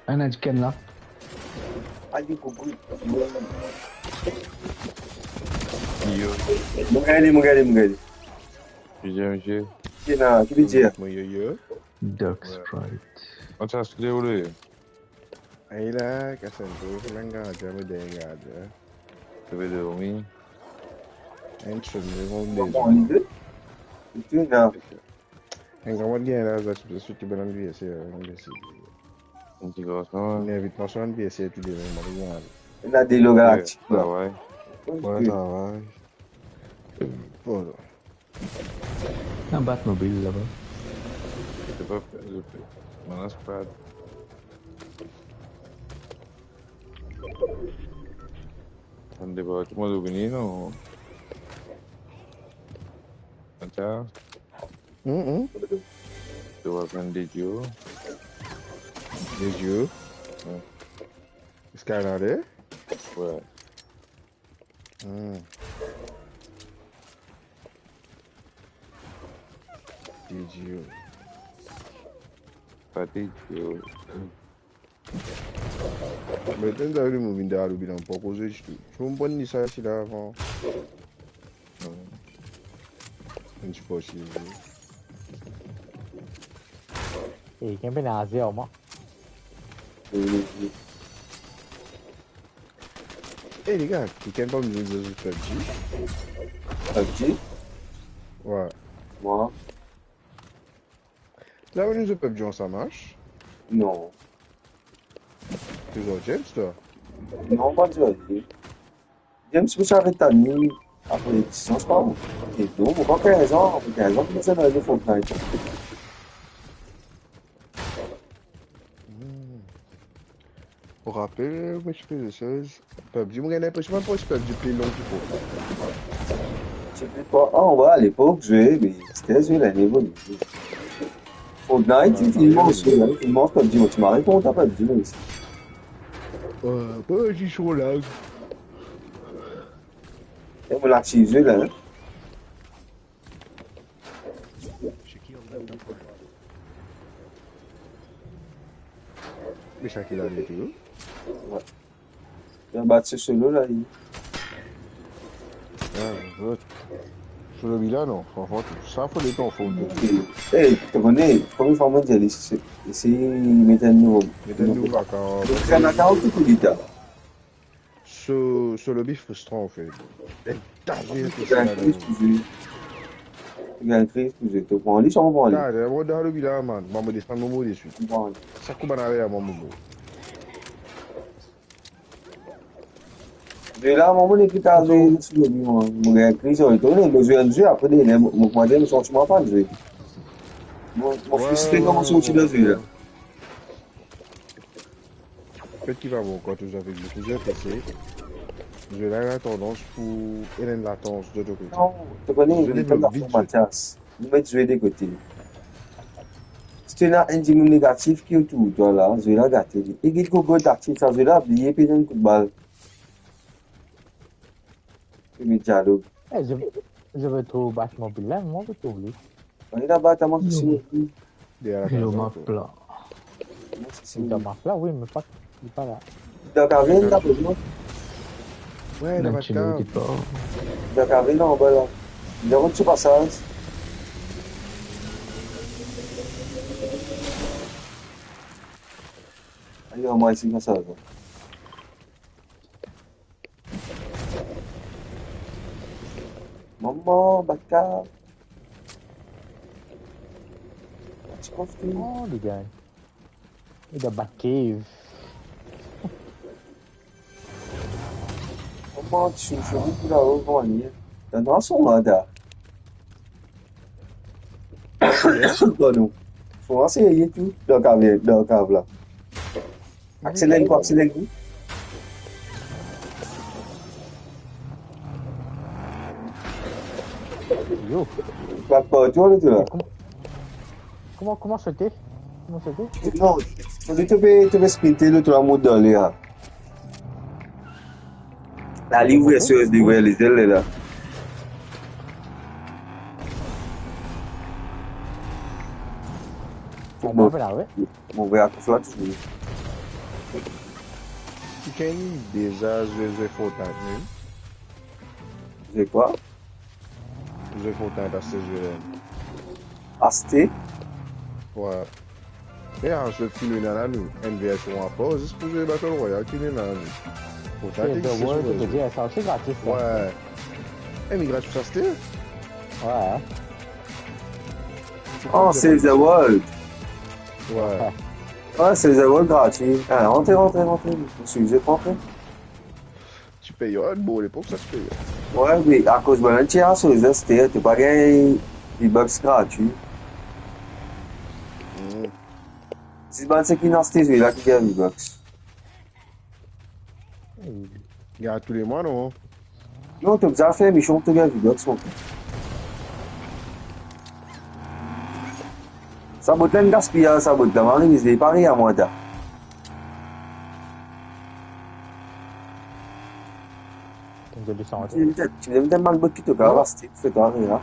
Ena dikenn la. Ayo, kokout. Yo. Mo gagn li, mo gagn li, mo gagn li. Deziem ze. Ki ena, ki li dir? Mo yo yo. Dark Sprite. Mo ti aste ou le. Ay la, kas enn kou, finn gardien, mo dernie gardien. To pe dormi. Enn segonn, mo bezwin. Bon, li de. Li de la. Enn gran mwa gagn la, zot, zot ki bann anniverser, anniverser. Enn ti garson. Li invit mwa so anniverser tou demin, mo pe gagn. Ena de lo galaktik, la. Travay. Bon travay. Bon. Ena Batmobil laba. Zot pa, zot pa. Bann departman vini, non? Atann. Mm, mm. To va pran de dio. De dio? Wi. Skylander? Wi. Hmm. Idio. Pa de idio. Me tann sa, li mo vinn dan lobby la, mo pa koze ditou. Mo pran li sa, si la avan. Hmm. Enn ti pos, si li. E, kikenn pena aze, oman. Eh, les gars, kikenn pa bizin zwe PUBG? PUBG? Wi. Mwa? Zame nou zwe PUBG ansam, Ash? Non. To zwe James, twa? Non, pa zwe. James pou sa ret ani apre dizan, pa ou? E non, mo pa kinz an, apre kinz an, ki bizin al zwe Fortnite. Hmm. Mo rapel, mo ti pe zwe sez PUBG, mo gagn linpresion mo pous PUBG pli long ki Fortnite. Ti pe pa, ah, wi, alepok zwe, me aster zwe la, li evoli. Fortnite, ah, li, li manz, li manz PUBG, mo ti mari kontan PUBG, me sa. Wi, PUBG so lag. E mo la ti zwe la, hein. Me sa ki la, li tou? Wi. Li anba so solo la, li. Ah, zot. Solo li la, non? Franchman, sa fode ton fon. Ey, to kone, premie fwa mo dir li, se, se, met enn nouvo. Met enn nouvo akont. Met enn akont tou pou li, ta. So, so lobi fristran, anfet. Enn ta zwe, to gagn kriz pou zwe. To gagn kriz pou zwe. To pran li, sa mo pran li. Ah, mo dan lobi la, man. Mo, mo desann, mo, mo deswit. Mo pran li. Sa kou bann arer, mo, mo, mo. De la, mo, mo, mo, ki ta zwe so lobi, man. Mo gagn kriz, mo, to, mo zwe enn zwe, apre, de, mo, mo, mo, mo santi mo pa zwe. Mo, mo fristre kan mo sorti dan zwe la. Fet ki pa bon, kan to zwe avek li, to zwe avek li, zwe la ena tandans pou ena enn latans de to kote. Non, to kone, zwe li devlop vit, Mathias. Nou met zwe de kote. Si to ena enn dimoun negatif ki otour twa la, zwe la gate li. E get kouma negatif sa, zwe la bliye pe donn kout bal. Premie dialog. Eh, je, je veux trouver Batmobile là, moi, je trouve lui. On est là-bas, t'as manqué. Non. Sur le coup. Derrière la case, map là. Moi, c'est sûr. Li dan map la, wi, me pa, li pa la. Dan kavenn, la, pou mwa. Ouais, dan map la. Dans la caverne, là, en bas, là. Il y a un petit passage. Ayo, mwa isi, kouma sa va. Mama, baka. Ti kof li. Oh, li gagn. Li dan Batcave. Mama, ti, ti, ti, ti, la, oh, kouma li ye? Dan, dan son la, da. Pardon. Fo aseyer tou. Dan kav, dan kav la. Akseler, akselerer. Yo. Bat partou, le, la. Kouma, kouma, kouma sote? Kouma sote? Non, fode to pe, to pe sprinte, le, to la mont dan ler, la. La, li ouver so, li ouver lezel, la. Bon. Bon, la, ouais. Bon, ouver akoz la, touzour. Ki enn deza zwe, zwe Fortnite, mem? Zwe kwa? Zwe Fortnite, aste zwe la. Aste? Ouais. E a, zot finn ena la nou, enn version apar, zis pou zwe Battle Royale ki ena la nou. Fortnite existe, to pe dir, sa osi gratis, sa. Ouais. E, mi gratis aste? Ouais. Oh, Save the World. Ouais. Ah, Save the World grati. Ah, rantre, rantre, rantre. Msiye, rantre. Ti peye, bon, lepok sa ti peye. Ouais, me akoz bann ti aste, to pa gagn V-Bucks grati. Hmm. Zis bann seki inn aste zwe la ki gagn V-Bucks. Gagn tou le mwa, non? Non, to bizin fer mision pou to gagn V-Bucks, mon. Sa bot la enn gaspiyaz, sa bot la, mo arive, li pa rir a mwa, ta. Ti bizin, ti bizin mal bot ki to kav aste, fer twa rir la.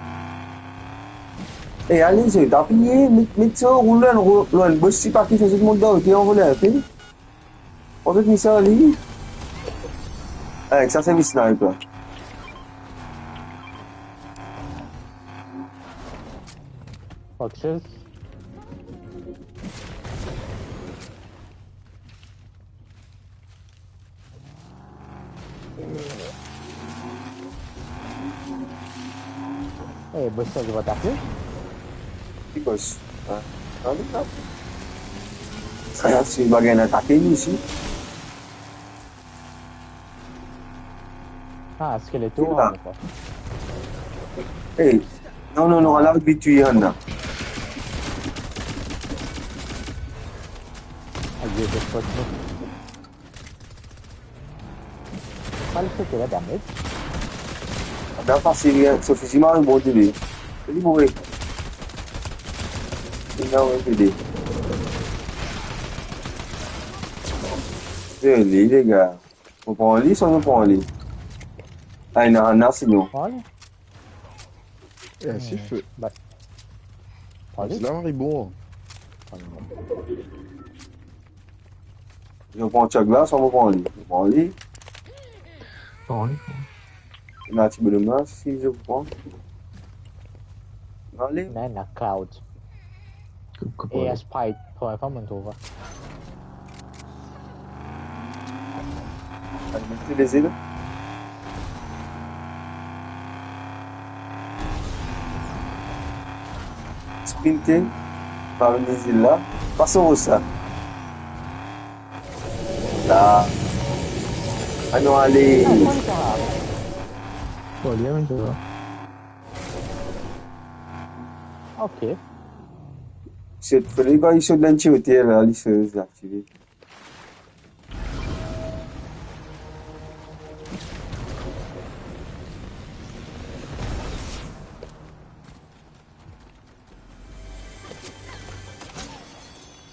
E ale, zot, apiye, met, met so, roul lor, lor, lor, bos ti pake, fer zot mont dan, ote, anvol inpe. Ou zot misye li? Eh, sa se mi sniper. Foxes. Eh, bos sa, li pa atake? Ki bos? Ah. Gade sa. Si bagay inn atake nou isi. Ah, skeleto, ki la? Ankor. Ey, non, non, non, ala vit touye enn la. Aye, zot fot nou. Pa li fete la damage. Ada fasil, hein. So fizi mari bon, debe. Li boure. Li la, ouais, debe. Li, lega. Ou pran li, sa ou pran li? Ah, ena, ena, sinon. Pran li. Eh, si fe. Ba. Pran li. La, mari bon. Pran li. Ou pran chak la, sa ou pran li. Ou pran li. Pran li, pran li. Ena ti bonom la, si ou pran. Ale. Ena, ena cloud. Koup, koup, e ale. Sprite, premie fwa mo'nn trouv. Al met lezil. Sprinte, pa vinn lezil la. Pas ou sa. La. Anou ale. Bon, li amenn sa. Ok. Se fode kan li sot dan ti oter la, li se aktive.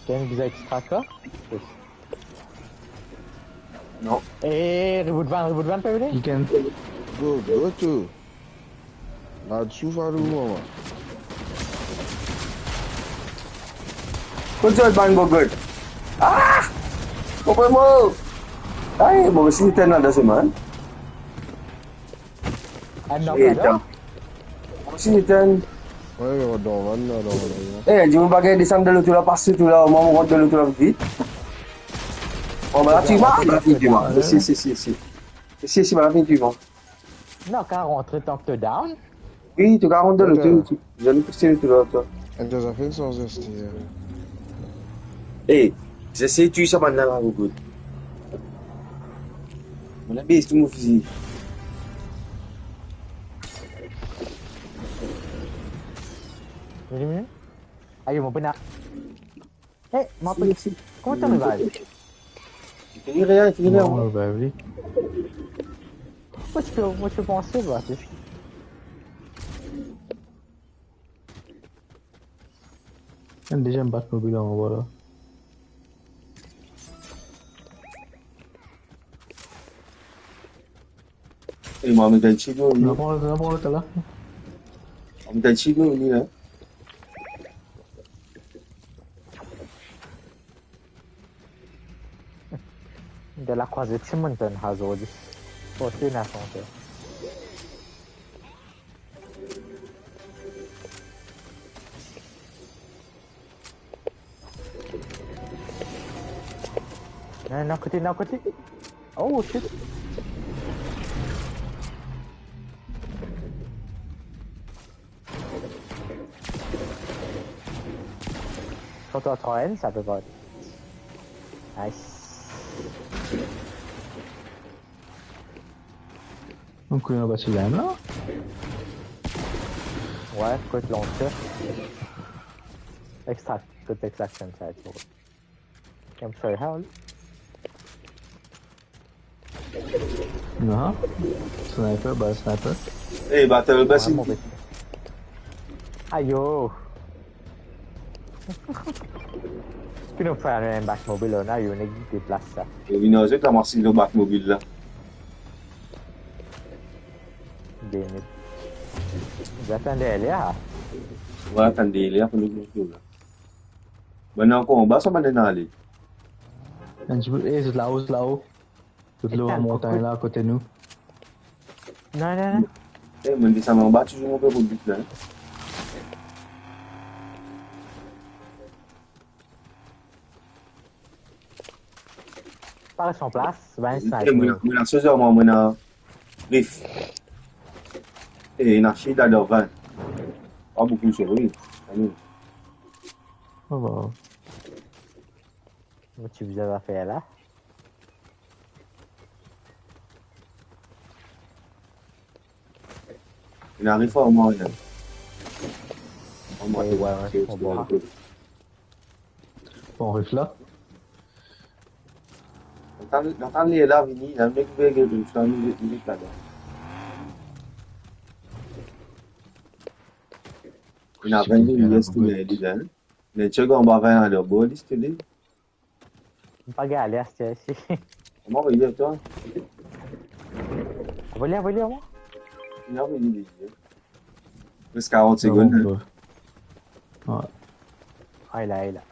Ken bizin extract la? Yes. Non. Eh, reboot van, reboot van, pe vini? You can. Go, go to. Ladsou, Farou, mama. Kot zot bann bogot? Ah! Konpran mo. Ay, mo osi ete dan semenn. Enn knock la, non? Mo osi ete. Wi, wi, dan van la, dan van la. Eh, dimoun pa gagn desann dan loto la, pas loto la, mwa mo rant dan loto la vit. Oh, ba la, ti, ba la, ti, ba. Si, si, si, si. Si, si, ba la, ti, ba. Non, kan rantre tank to down. Wi, to kapav rant dan loto, to, to, zot inn pouse loto la, to. Ek zafar sa, zeste. Eh, zeste, touy sa bann la, la, bokou. Mo ena bes tou mo fizi. Vini, vini. Ayo, mo pena. Eh, mo pe... Si, si. Kouma to revive? Fini rien, fini rien. Non, revive li. Mo ti pe, mo ti pe panse, ba, ti. Enn deziem Batmobile anba la. E mwa, mo gagn ti dlo, wi. Non, pran lot, non, pran lot la. Mo gagn ti dlo, wi, la. De la krwaze ti montann hazard. Forse ena santer. Non, non, kote, non, kote. Oh, shit. Trotwar trwa enn, sa pe pa. Nice. Donk, nou pase la, non? Wi, kot lanser. Extract, kot extraction site. I'm sorry, how? Non. Sniper, ba sniper. Eh, battle, ba si. Ayo. Ki nou fer enn Batmobile la, nou nek deplas sa. Yo vinn ar zot, la mars lo Batmobile la. Damn it. Zot atann deryer la. Wi, atann deryer la pou nou monte la. Bann ankor anba, sa bann ena ale. Enn ti pe, eh, zot lao, zot lao. Zot lor montagn la, kote nou. Non, non, non. Eh, monn desann anba, touzour monte kot bit la, hein. Pa res an plas, va enn sniper. Eh, mwa, mwa, so, mwa, mwa, na rif. Eh, ena shit la dan van. Pa boukou, so, wi. Amin. Mo ti bizin zafer la. Inn ariv ar mwa, la. Ar mwa, bon, ref la. Antann, antann li la vini, la, nek vinn ref la, nou, nou, nou, la, la. Ena vinn, yes, tou, li la, hein. Me ti gagn anba vinn, alor, bon, li, tou li. Pa gagn, ale, aster isi. Kouma, vinn, twa? Avoy li, avoy li, mwa. Non, vinn, vinn, vinn. Plis karant segonn, hein. Bon. Ouais. Ay la, ay la.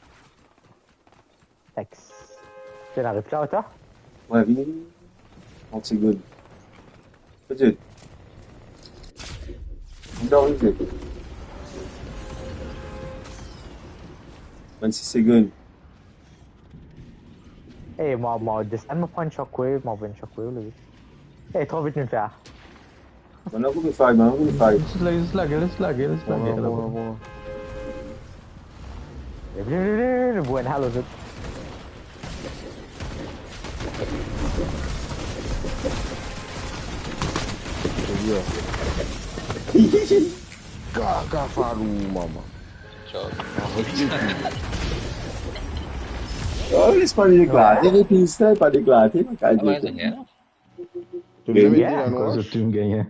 Tax. Ena ref la, twa? Ouais, vinn, vinn. Trant segonn. Tout de suite. Non, vinn, vinn. Vinn-sis segonn. Eh, mwa, mwa, desann, mwa pran shockwave, mwa pran shockwave, le. Eh, tro vit nou fer. Bann la koupe fay, bann la koupe fay. Les lag, les lag, les lag, les lag. Bon, bon, bon. Vini, vini, vini, vini, bon, alo, zot. Kaka falou, mama. Ciao. Oh, les pa deklare, les pistol pa deklare, mwa, ah, ouais, c'est bien. Tout le monde est en noir. Koz to gagne.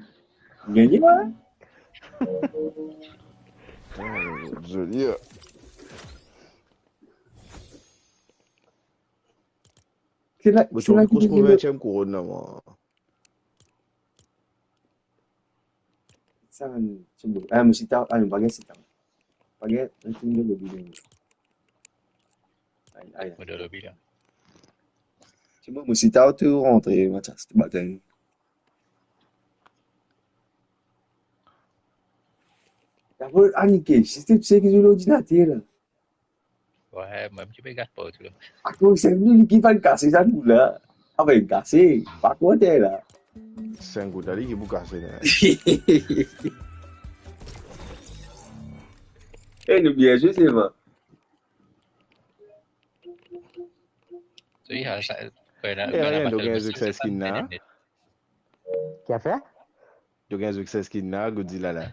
Gagne, ouais. Hmm, zoli, hein. Bon, seki koz pou vintiem kouronn la, mwa. Sa, ti bon. Ah, mo sita, ah, non, pa gagn sita. Pa gagn, enn ti mo lobi, lobi. Ay, ay. Mo dan lobi la. Ti bon, mo sita, ou tou rantre, Mathias, ti batem. Dabor, anike, sistem seki zour lordinater la. Ouais, mwa, ti pe gat partou la. Akoz se li ki finn kase sa kou la. Ape kase, pa konte la. Sink goud ali ki pou kase la. Eh, nou bien zwe, se vre. Wi, ah, sa, eh, rien, donk, eh, skin la. Ki afer? Donk, eh, skin la, Godzilla la.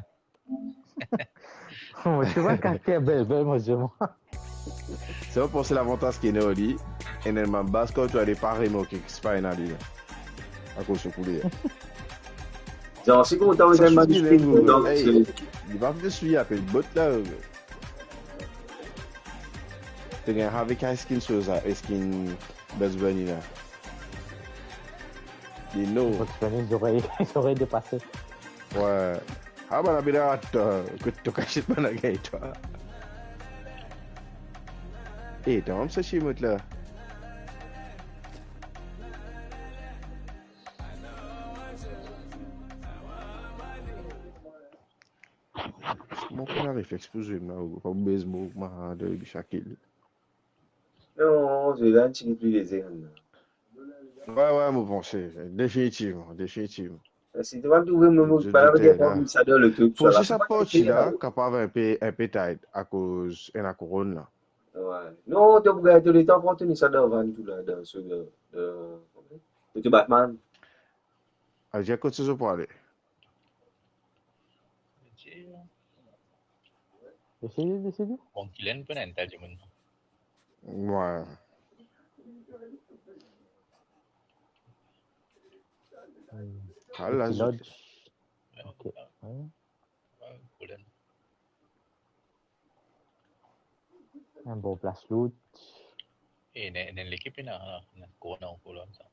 Mo ti trouv karakter bel, bel, mo dir mwa. Se mwa panse lavantaz ki ena li, e ena bann baz kan to ale pa remorke ki pa ena li la. Akoz so kouler. Zan, si kontan, mo dir mwa, li pa pe swiv apel bot la. To gagn avek skin soza, skin Bugs Bunny la. Li no. Bugs Bunny, zorey, zorey depase. Ouais. Ah, bann la bena, atann, kot to kasiet bann la gagn twa. Eh, dan sa chimot la. Mo pena reflex pou zwe la, ou pa bez mo, ma, de bi shakil. Non, zwe la, ti pli leze, non. Ouais, ouais, mo panse. Definitivman, definitivman. Si to pa trouve mo, mo, pa la, sa dan le truc, pou sa la, sa parti la, kapav enpe, enpe tight, akoz ena kouronn la. Ouais. Non, to pou gagn tou letan, pran teni sa dan van tou la, dan so, dan, dan, kote Batman. Al dir kot so pou ale. Deside, deside. Bon, ki lenn pou enn ta dimoun. Ouais. Hmm. Ah, la, Lodge. Ok. Ouais. Ouais, pou lenn. Enn bon plas loot. E, ena, ena lekip ena, ena kouronn ankor la, sa.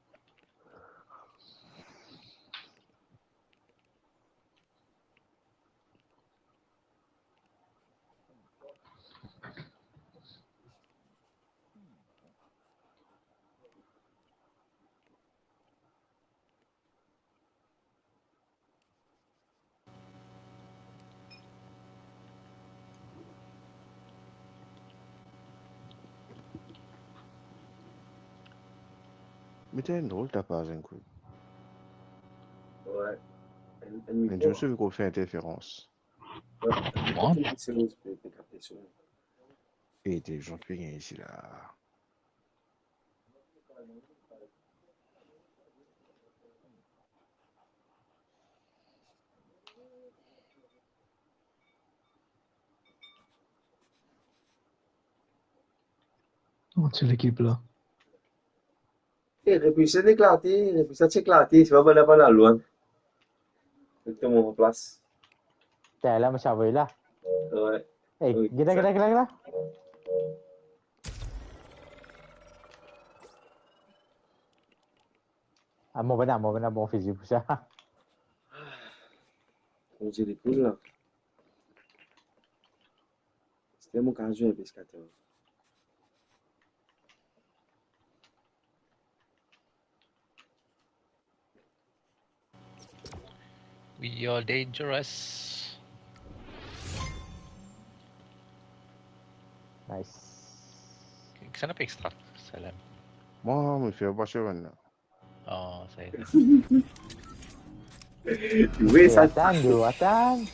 Me ti enn drol tapaz enn kou. Ouais. Enn, enn mikro. Me Dieu sait, mikro fer interferans. Ouais. Mwa? Enn mikro, se bon, se pe, pe kapte son. Intelizans pe gagn isi la. Mo ti lekip la. Eh, repi sa ti eklate, repi sa ti eklate, se pa bann la pa lwin. Direkteman an plas. Tala, mo ti avoy la. Wi. Eh, wi, geta, sa. Geta, geta, geta. Ah, mo pena, mo pena bon fizi pou sa. Koze li koul la. Aster mo kapav zwe enn pe skater. We are dangerous. Nice. Kisannla pe extract, Salem? Mwa, mo fer pas la. Oh, sa ete. Wi, sa. Atann, yo, atann.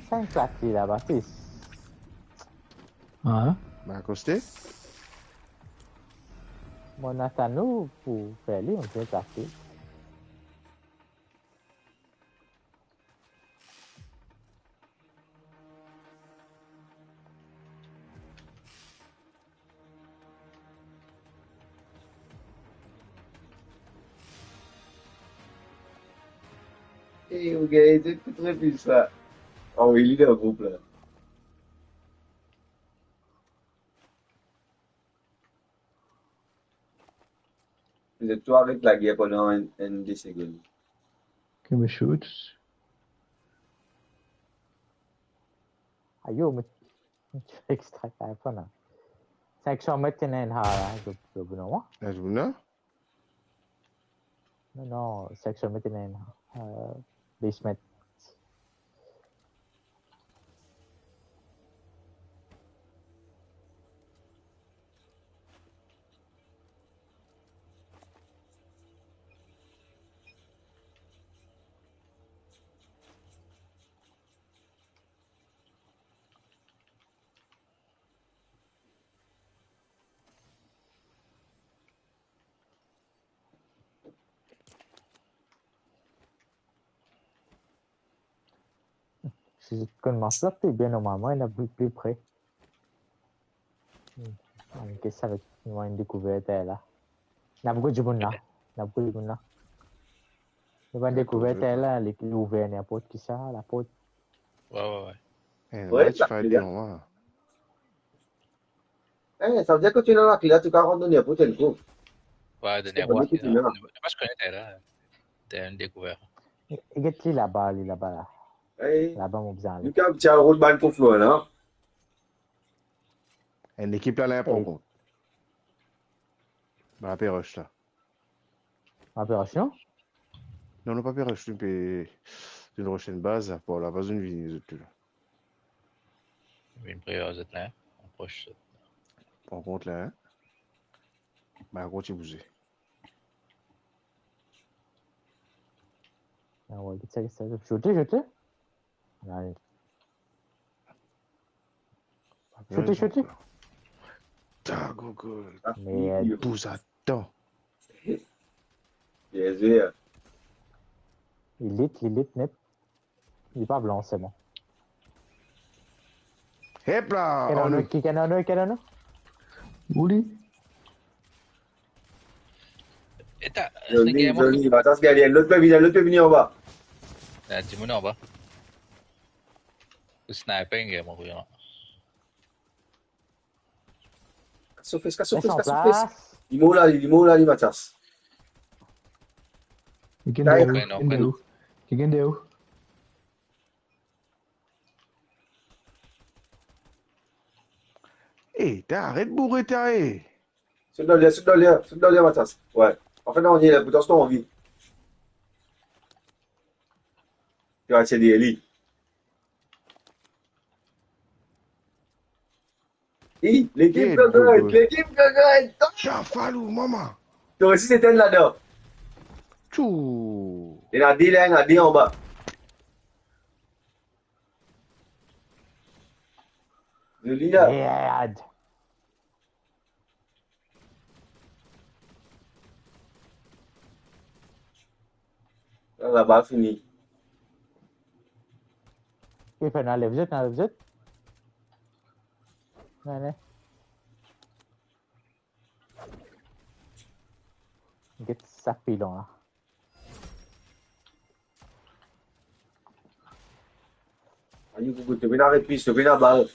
Sa enn klati la, Batis. Ah. Ba, koste? Mo atann ou pou fer li, mo fer klati. E ou gagn tou, tou trap sa. Anvoy li dan group la. Zot tou aret lager pandan enn, enn de segonn. Ki mo shoot. Ayo, mo, mo ti extract iPhone la. Sink san met ena enn ha la, zo, zo bonom, a? Ena enn ha? Non, non, sink san met ena enn ha. Euh, basement. Si zot konn mars la pli bien, normalman, ena pli, pli pre. Hmm. Ann, kisa avek nou, enn dekouver la. Ena boukou dimoun la. Ena boukou dimoun la. Nou bann dekouver la, li, li ouver ninport kisa, laport. Wi, wi, wi. Eh, wi, wi, sa fight bien. Non, wi. Eh, savedir ki to ena lakle la, to kapav rant dan ninport enn kof. Wi, dan ninport enn kof. Nou pa konn la. Dan enn dekouver. E, e get li laba, li laba la. Ey. Laba, mo bizin ale. Nou kapav tir rod bann kof lwin la. Enn lekip la, la, pran kont. Ey. Bann la pe rush la. Opération? Non, nou pa pe rush, nou pe, nou rush enn baz, apar labaz nou vini zot tou la. Vinn pre zot la, apros zot. Pran kont la, hein? Ba, kontign bouze. Ah ouais, get sa, get sa. Zot li, zot li. Allez. Shoot li, shoot li. Ta gogol. Merde. Bouz atann. Bien zwe. Li lit, li lit net. Li pa blan, se bon. Hep la, kikenn annou, kikenn annou, kikenn annou. Ou li? Eta, zoli, zoli. Matas gagn, lot pe vini, lot pe vini anba. Ena dimoun anba. Ou sniper, gagn, mo, vre. Kas so fes, kas so fes, kas so fes. Li mor la, li mor la, li, Matas. Li gagn de ou, li gagn de ou. Eh, ta aret boure ta, eh. Sot dan ler, sot dan ler, sot dan ler, Matas. Ouais. Anfet, non, li la, pourtan, si to anvi. Ti va tir deryer li. Ih, lekip gagn, lekip gagn. Chafalou, mama. To osi, se tenn ladan. Tchou. Ena de la, ena de anba. Zoli la. Merde. Laba fini. Wi, finn anlev zot, anlev zot. Ane. Get sa pilon la. Ayo, koukou, to pena replis, to pena bal.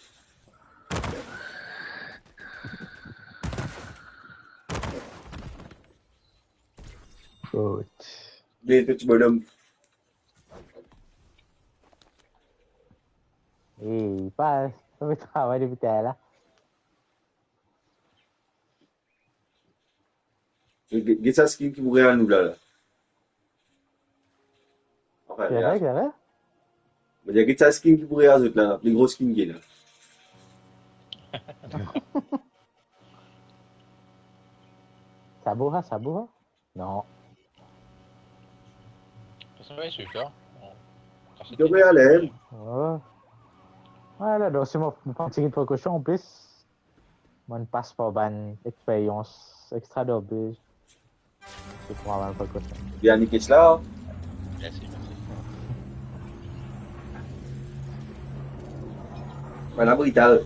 Faute. Bien, to ti bonom. Ey, pa, pa travay depi talè la. Get, get sa skin ki pou rer nou la, la. Anfin, ki rer, ki rer? Mo dir, get sa skin ki pou rer zot la, la, pli gro skin ki ena. Sa bo, ha, sa bo, ha? Non. Sa va, swiv la. Bon. Sa, se to pe ale. Wi. Wi, la, donk, si mo, mo pran tigit prekosion, anplis, mo'nn pas par bann experyans extra dobes. Se pou mwa bann prekosion. Bien, Nikes la. Mersi, mersi. Bann la brital.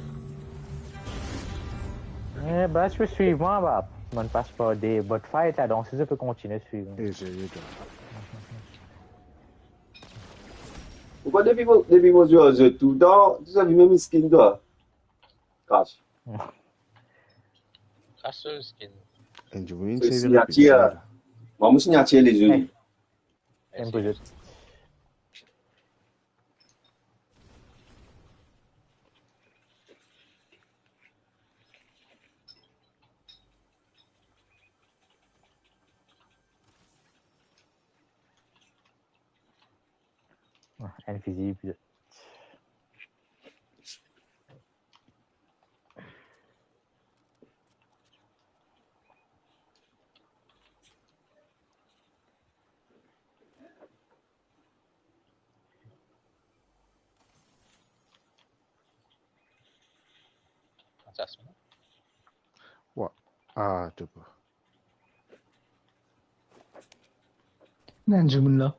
Eh, ba, si zot swiv mwa, ba, mo'nn pas par de bot fight la, donk si zot pe kontinie swiv mwa. Eseye, twa. Poukwa depi mo, depi mo zwe ar zot toultan, to ti ena mem skin twa? Kras. Kras so skin. Enn dimoun inn servi lape. Signatir. Mwa, mo signatir lezot. Eh. Mersi. Enn pou zot. Ah, enn fizi pou zot. Sa, se bon. Wa. Ah, to pe. Ena dimoun la.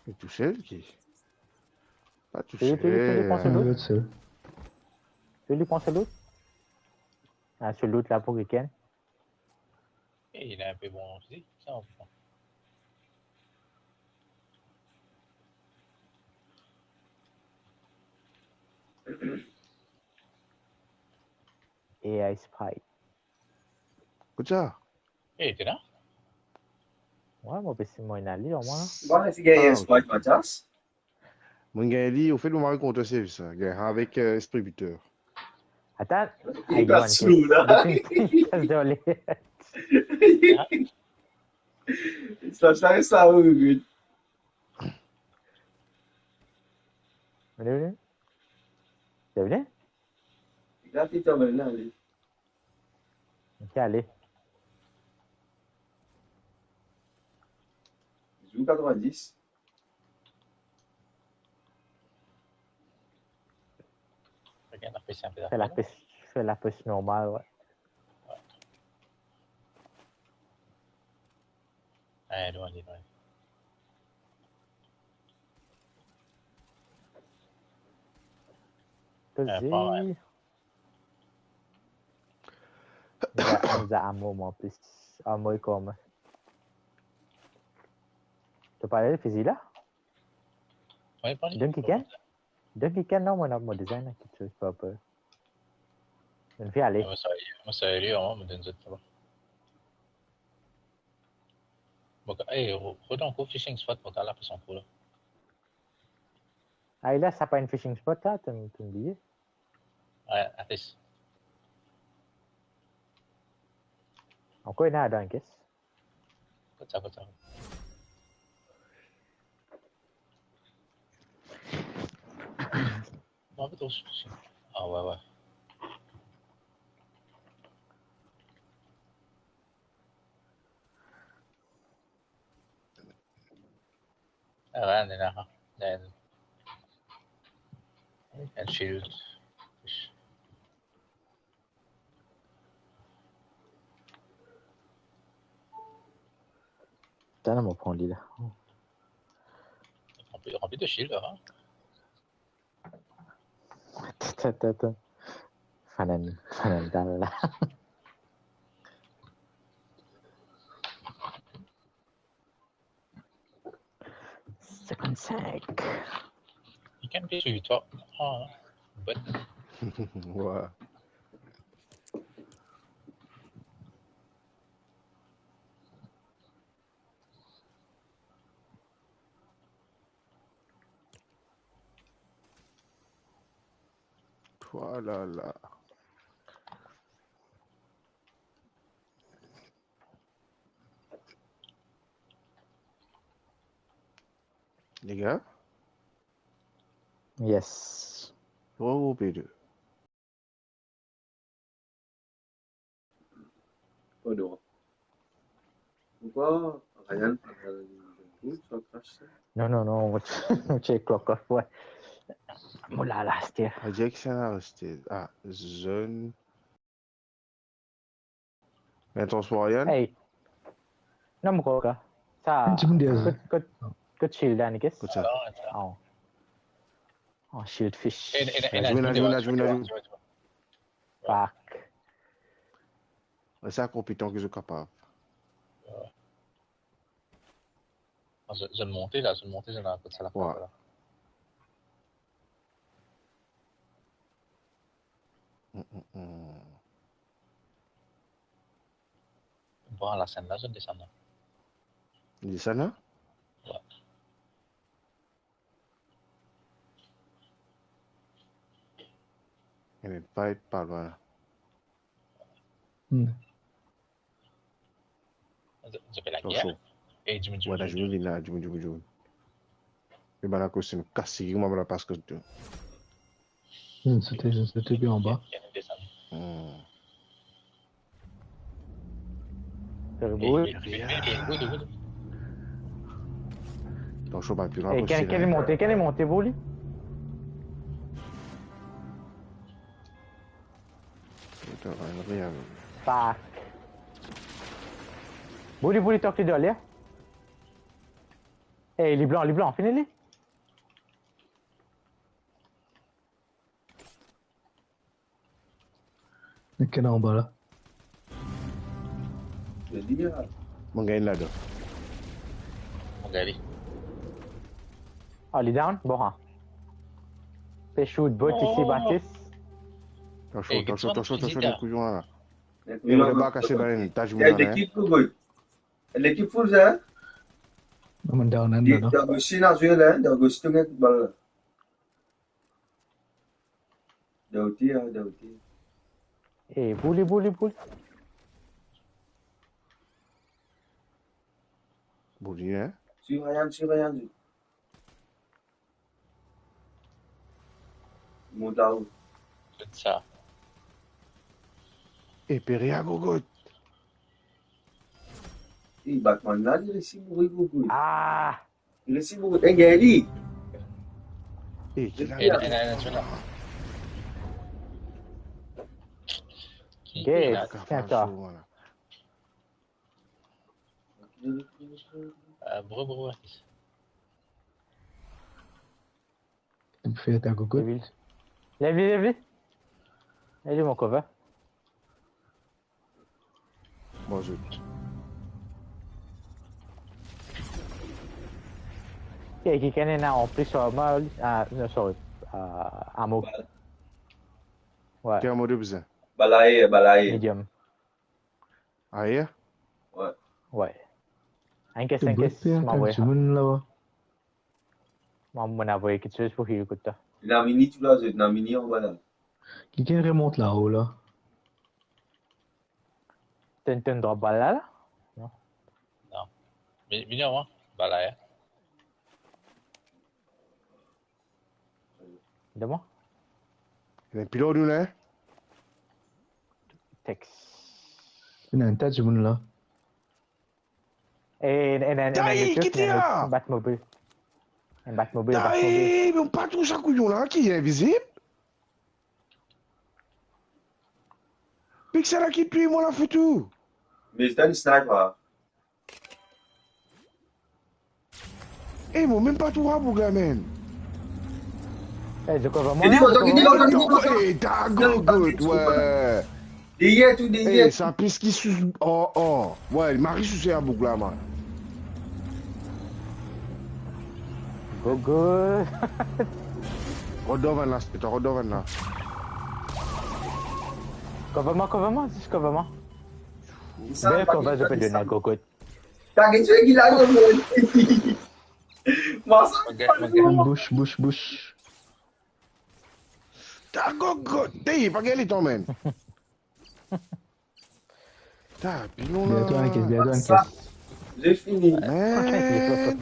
Li tousel ki? Pa tousel. Li, li, li, li pran so loot. Li tousel. Li, li pran so loot. Ah, so loot la pou week-end. Eh, il est un peu bon aussi, ça, on peut. A I Spy. Kot sa? Eh, t'es là? Wi, mo pe si mo ena li, omwin. Bon, si gagn A I Spy, ok. Mathias. Mo'nn gagn li, anfet, mo mari kont servis la. Gagn avek, euh, Esprit Buteur. Atann. Li pa slou la. Dezole. Sa, sa, sa, wi, wi. Vini, vini. Vini? Li la, li tonbe la, li. Ok, ale. Zour katrevin-dis. Fer lapes inpe. Fer lapes, fer lapes normal, wi. Wi. Ayo, devan, devan. Poze. Enn za amo, mwa, plis amo e kor mwa. To pare fizi la? Wi, pran li. Donk, kikenn? Donk, kikenn, non, mwa, mo design kiksoz proper. Donk, finn ale. Mo sa, mo sa, li, mo donn zot laba. Bon, eh, rod ankor fishing spot, mo kapav lapes ankor la. Ah, la, sa pa enn fishing spot, la, to, to bliye. Wi, atis. Ankor ena ladan, I guess. Kot sa, kot sa? Mo pa tro sir. Ah, wi, wi. Ah, wi, ena la. Ena enn shield. Sa la, mo pran li la. Ranpli, ranpli de shield, hein. Atann, atann, atann. Fann enn, fann enn dal la. Cinquante-cinq. You can be sweet, toi. Ah, but Ouais. Toi la la. Les gars? Yes. Oh, P deux. Pardon. Pourquoi Ryan, Ryan, tu as crash ça? Non, non, non, mo ti, mo ti clock off, ouais. Mo la, la, c'était. Ajax, ça a resté. Ah, zone. Intention, Ryan? Hey. Non, mo krwar ke sa. Dimoun deryer. Kot, kot, kot shield la, Nikes? Kot sa? Oh. Oh, shield fish. Ena, ena, ena, dimoun, dimoun, dimoun, dimoun. Fuck. Sa konpetan ki zot kapav. Ah, zot, zot monte la, zot monte, zot ena kot sa la. Ouais. Mm, mm, mm. Bon, la scène la, zot desann la. Desann la? Ouais. Ena pa, pa lwin. Hmm. Zot, zot pe lager? Atansion. Eh, dimoun, dimoun, dimoun. Dimoun, dimoun, dimoun. E bann la koz, nou kas figir, mo la pas kot tou. Hmm, c'était, c'était bien en bas. Hmm. Atansion, bann pil. Eh, kel, kel monte, kel monte pou li? Atann, bann real. Fuck. Pou li, pou li, tok li deryer. Eh, li blan, li blan, fini li. Ena anba la. Mo gagn ladan. Mo gagn li. Ah, li down? Bon, hein. Pe shoot bot isi, Batis. Atansion, atansion, atansion, atansion, les couillons la. Ena bann kas, bann tas dimoun la, hein. Lekip full sa, hein? Non, mo down, hein, non. Dagosi ena zwe la, hein? Dagosi tonbe bal la. Daouti, ah, Daouti. Eh, pou li, pou li, pou li. Pou li, hein? Swiv Ryan, swiv Ryan. Mont la-o. Finn sa. Eh, Peria gogot. Eh, Batman la, li resi mouri gogot. Ah! Li resi mouri. Eh, gagn li. Eh, ki la? Eh, la, la, la, la. Yes, tiens, toi. Voilà. Euh, bro, bro, bro. Fer ta gogot. Lev li, lev li. Lev li, mon cover. Bon, zot. Ki, ki, ki ena an plis armor, ah, non, sorry. Ah, ammo. Ouais. Ki ammo to bizin? Bal aer, bal aer. Medium. Aer? Ouais. Ouais. Enn kes, enn kes, mo avoy. Dimoun laba. Mo, mo avoy kiksoz pou heal kot twa. Ena mini tou la, zot ena mini anba la. Kikenn remont lao la? Tonn, tonn drop bal la, la? Non. Non. Mi, mi non, hein. Bal la, hein. Devan. Ena pilor nou la, hein? Text. Ena enn ta dimoun la. E, e, e, e, Dai, e, ki ti la? Batmobile. Enn Batmobile, Dai, Batmobile. Me mo pa trouv sa kouyon la ki invizib. Pixel la ki touy mwa la, foutou. Me sa enn sniper. Eh, mo mem pa trouv boug la, man. Eh, zot trouv mwa? Li dir, li dir, li dir. Eh, ta gogot, ouais. Deryer tou, deryer. Eh, sa plis ki sous, oh, oh. Ouais, mari sous sa boug la, man. Gogo. Rod dan vann la, c'est toi, rod dan vann la. Cover mwa, cover mwa, zis cover mwa. Sa, Bel pa cover, bien, zot pe pa donn bien. Gogo. T'as quelque chose qui l'a, mon. Moi, ça, Regarde, regarde. Bouche, bouche, bouche. Ta gogot, hey, pa gagn letan, man. Ta, pilon Bientôt la. un caisse, bientôt un ça, caisse. j'ai fini. Man.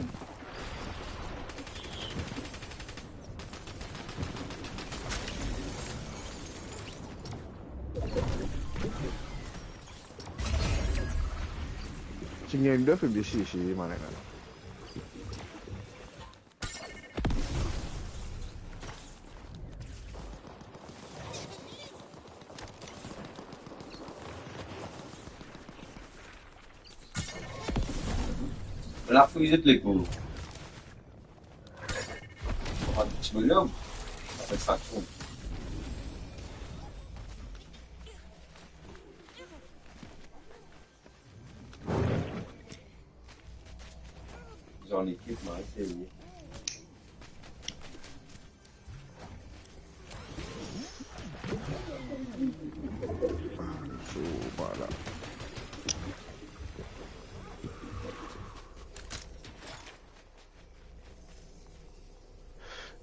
Ti gagn de feb isi, isi, man, la. La fouille de l'écho. On va un petit bonhomme. On va faire ça. Zot ekip, man, serye. So, voilà.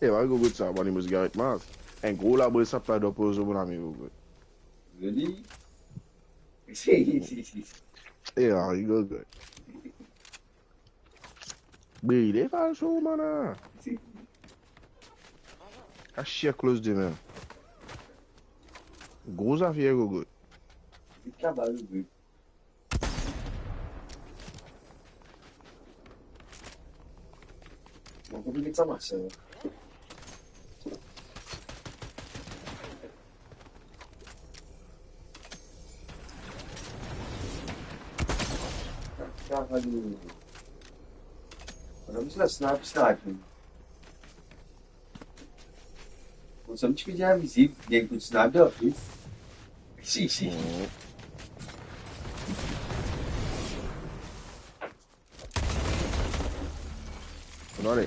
Eh, va gogot sa, bann mo zigaret mas. Enn gro labre sa pla dan pozo, mon ami, gogot. Really? Si, si, si, si. Eh, va gogot. Brile falso, mana. Si. Kasier close demin. Gro zafer, gogot. Vit laba, le but. Bon, konpli met sa, ma sèr. Sa, sa, sa, sa. Madam, se la snap, snap. Bon, sa, ti pe dir invizib, li enn kout snap dan plis. Si, si. Bon, ale.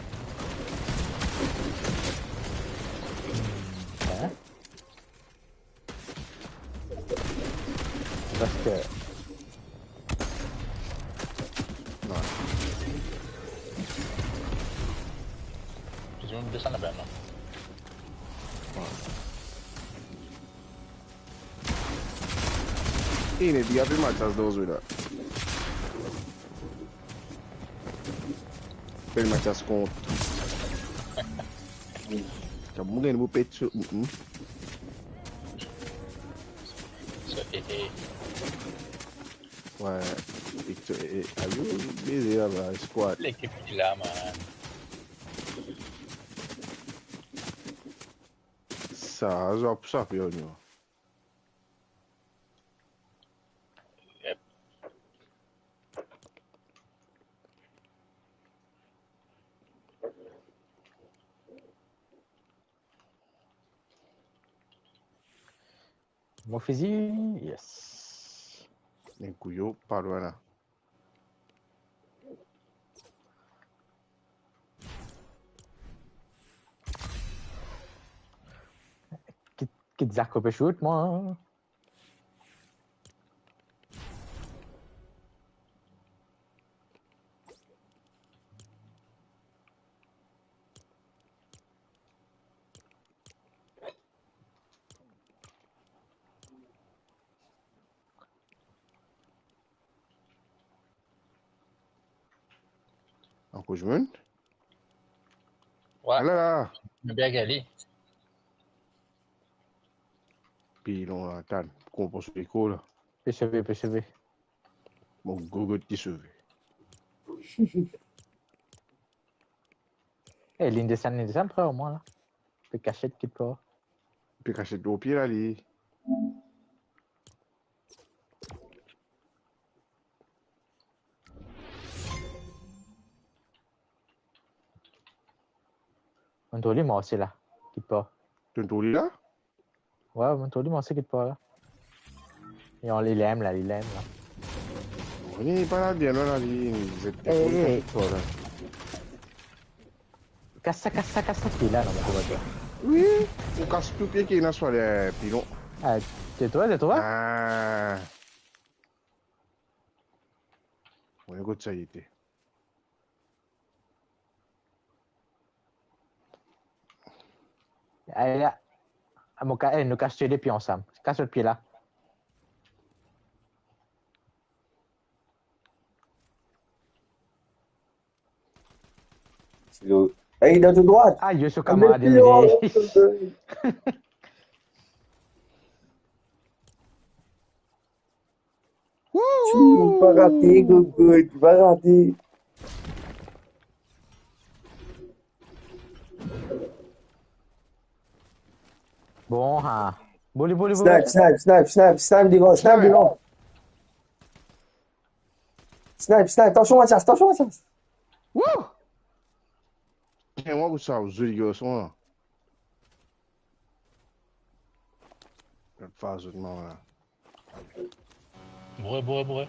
Hein? Parce que... Ouais. Ils ont descendu là-bas, non? Eh, mais big up Mathias dan zwe la. Bel Mathias kont. Kan mo gagn mo pet so, mm, mm. So, eh, eh. Ouais. Victor, eh, eh, ayo, beze la, squad. L'équipe est là, man. Sa, zwa pou sa pe, yo. Yep. Mo fizi, yes. Enn kou yo, pa lwin la. Kit, kit Zako pe shoot, mwa. Ankor dimoun? Ouais. Ala la! Bien gagné. Pilon, atann, konpran so lekor la. Pe sove, pe sove. Mo gogot ki sove. Eh, linn desann, linn desann, frer, omwin la. Pe kasiet kikpar. Pe kasiet lor pie la, li. Hein? Monn trouv li marse la, kit par. To'nn trouv li la? Wi, monn trouv li marse kit par la. Li, li lem la, li lem la. Wi, li pa la, bien la, li, li zet. Eh, eh, eh. Kas sa, kas sa, kas sa pie la, non, mo trouv pa. Wi, ou kas tou pie ki ena swa le pilon. Ah, tais-toi, tais-toi. Ah. Wi, kot sa li ete. Ala, mo ka-, eh, nou kas tou de pie ansam. Kas lot pie la. Silo. Eh, dan tou drwat. Ah, yo, so kamarad. Ame pli ro. Tchou, pa rate, Gogo, pa rate. Bon, ha. Boli, boli, boli. Snipe, snipe, snipe, snipe, snipe devan, snipe devan. Snipe, snipe, tansyon, Mathias, tansyon, Mathias. Wouh! Tiens, mwa pou sa, zoli garson la. Gard fa zot mama la. Boure, boure, boure.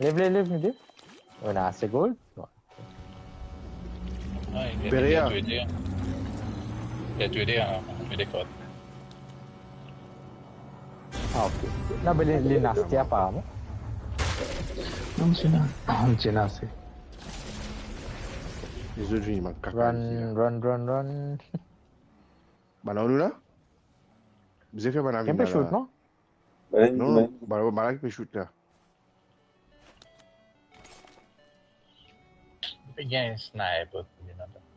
Lev, lev, lev, nou de. On a ase gold. Wi. Ah, li a, Beria. Li a tou ede, hein. Li a tou ede, hein. Met de kort. Ah, ok. Non, me li, li ena ase aparaman. Non, se la. Ah, li ena ase. Lezot vini, bann kaka isi la. Run, run, run, run. Bann la, nou la? Bizin fer bann la vinn la. Ki pe shoot, non? Non, non, bann la ki pe shoot la. Pe gagn sniper, bien atann.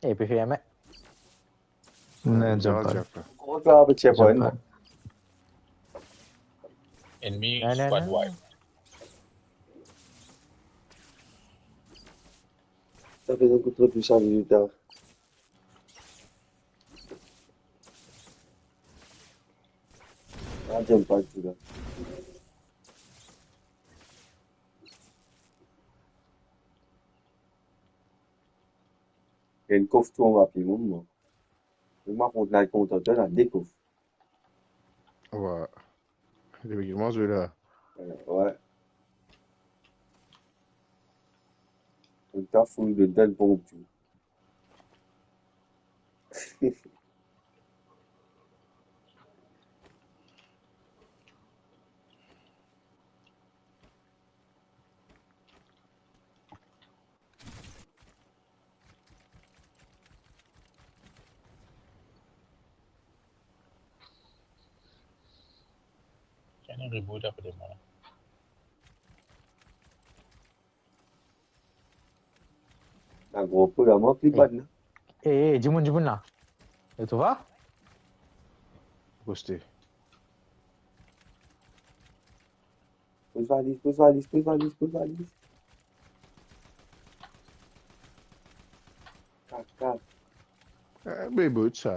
E pe ferme. Non, jump pad. Jump pad. Ennmi squad wipe. Sa fer enn kout plis a minit la. Ah, jump pad la. Enn kof tou anba pie mwa. Mwa kont la, kontan, la, de kof. Wi. Depi ki koumans zwe la. Wi. Ou ta foul dedan, bon, tou. Ena reboot akote mwa la. Na gro pou la, mwa pli bad la. Eh, eh, dimoun, dimoun la. Zot trouv la? Poste. Poz valiz, poz valiz, poz valiz, poz valiz. Kaka. Eh, be bout sa.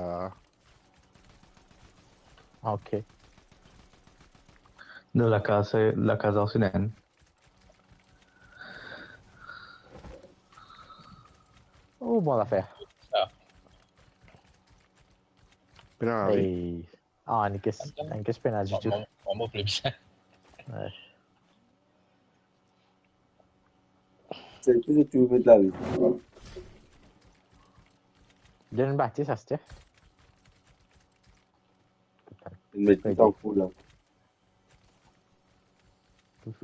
Ok. Non, lakaz, lakaz arsenen. Oh, bon zafer. Sa. Pena lavi. Hey. Ah, Nikes, atann. Nikes pena ditou. Mwa, mwa, mwa, mwa, pli bizin. Wi. Se ki tou met lavi. Donn Batis aster. Met tou an kou la.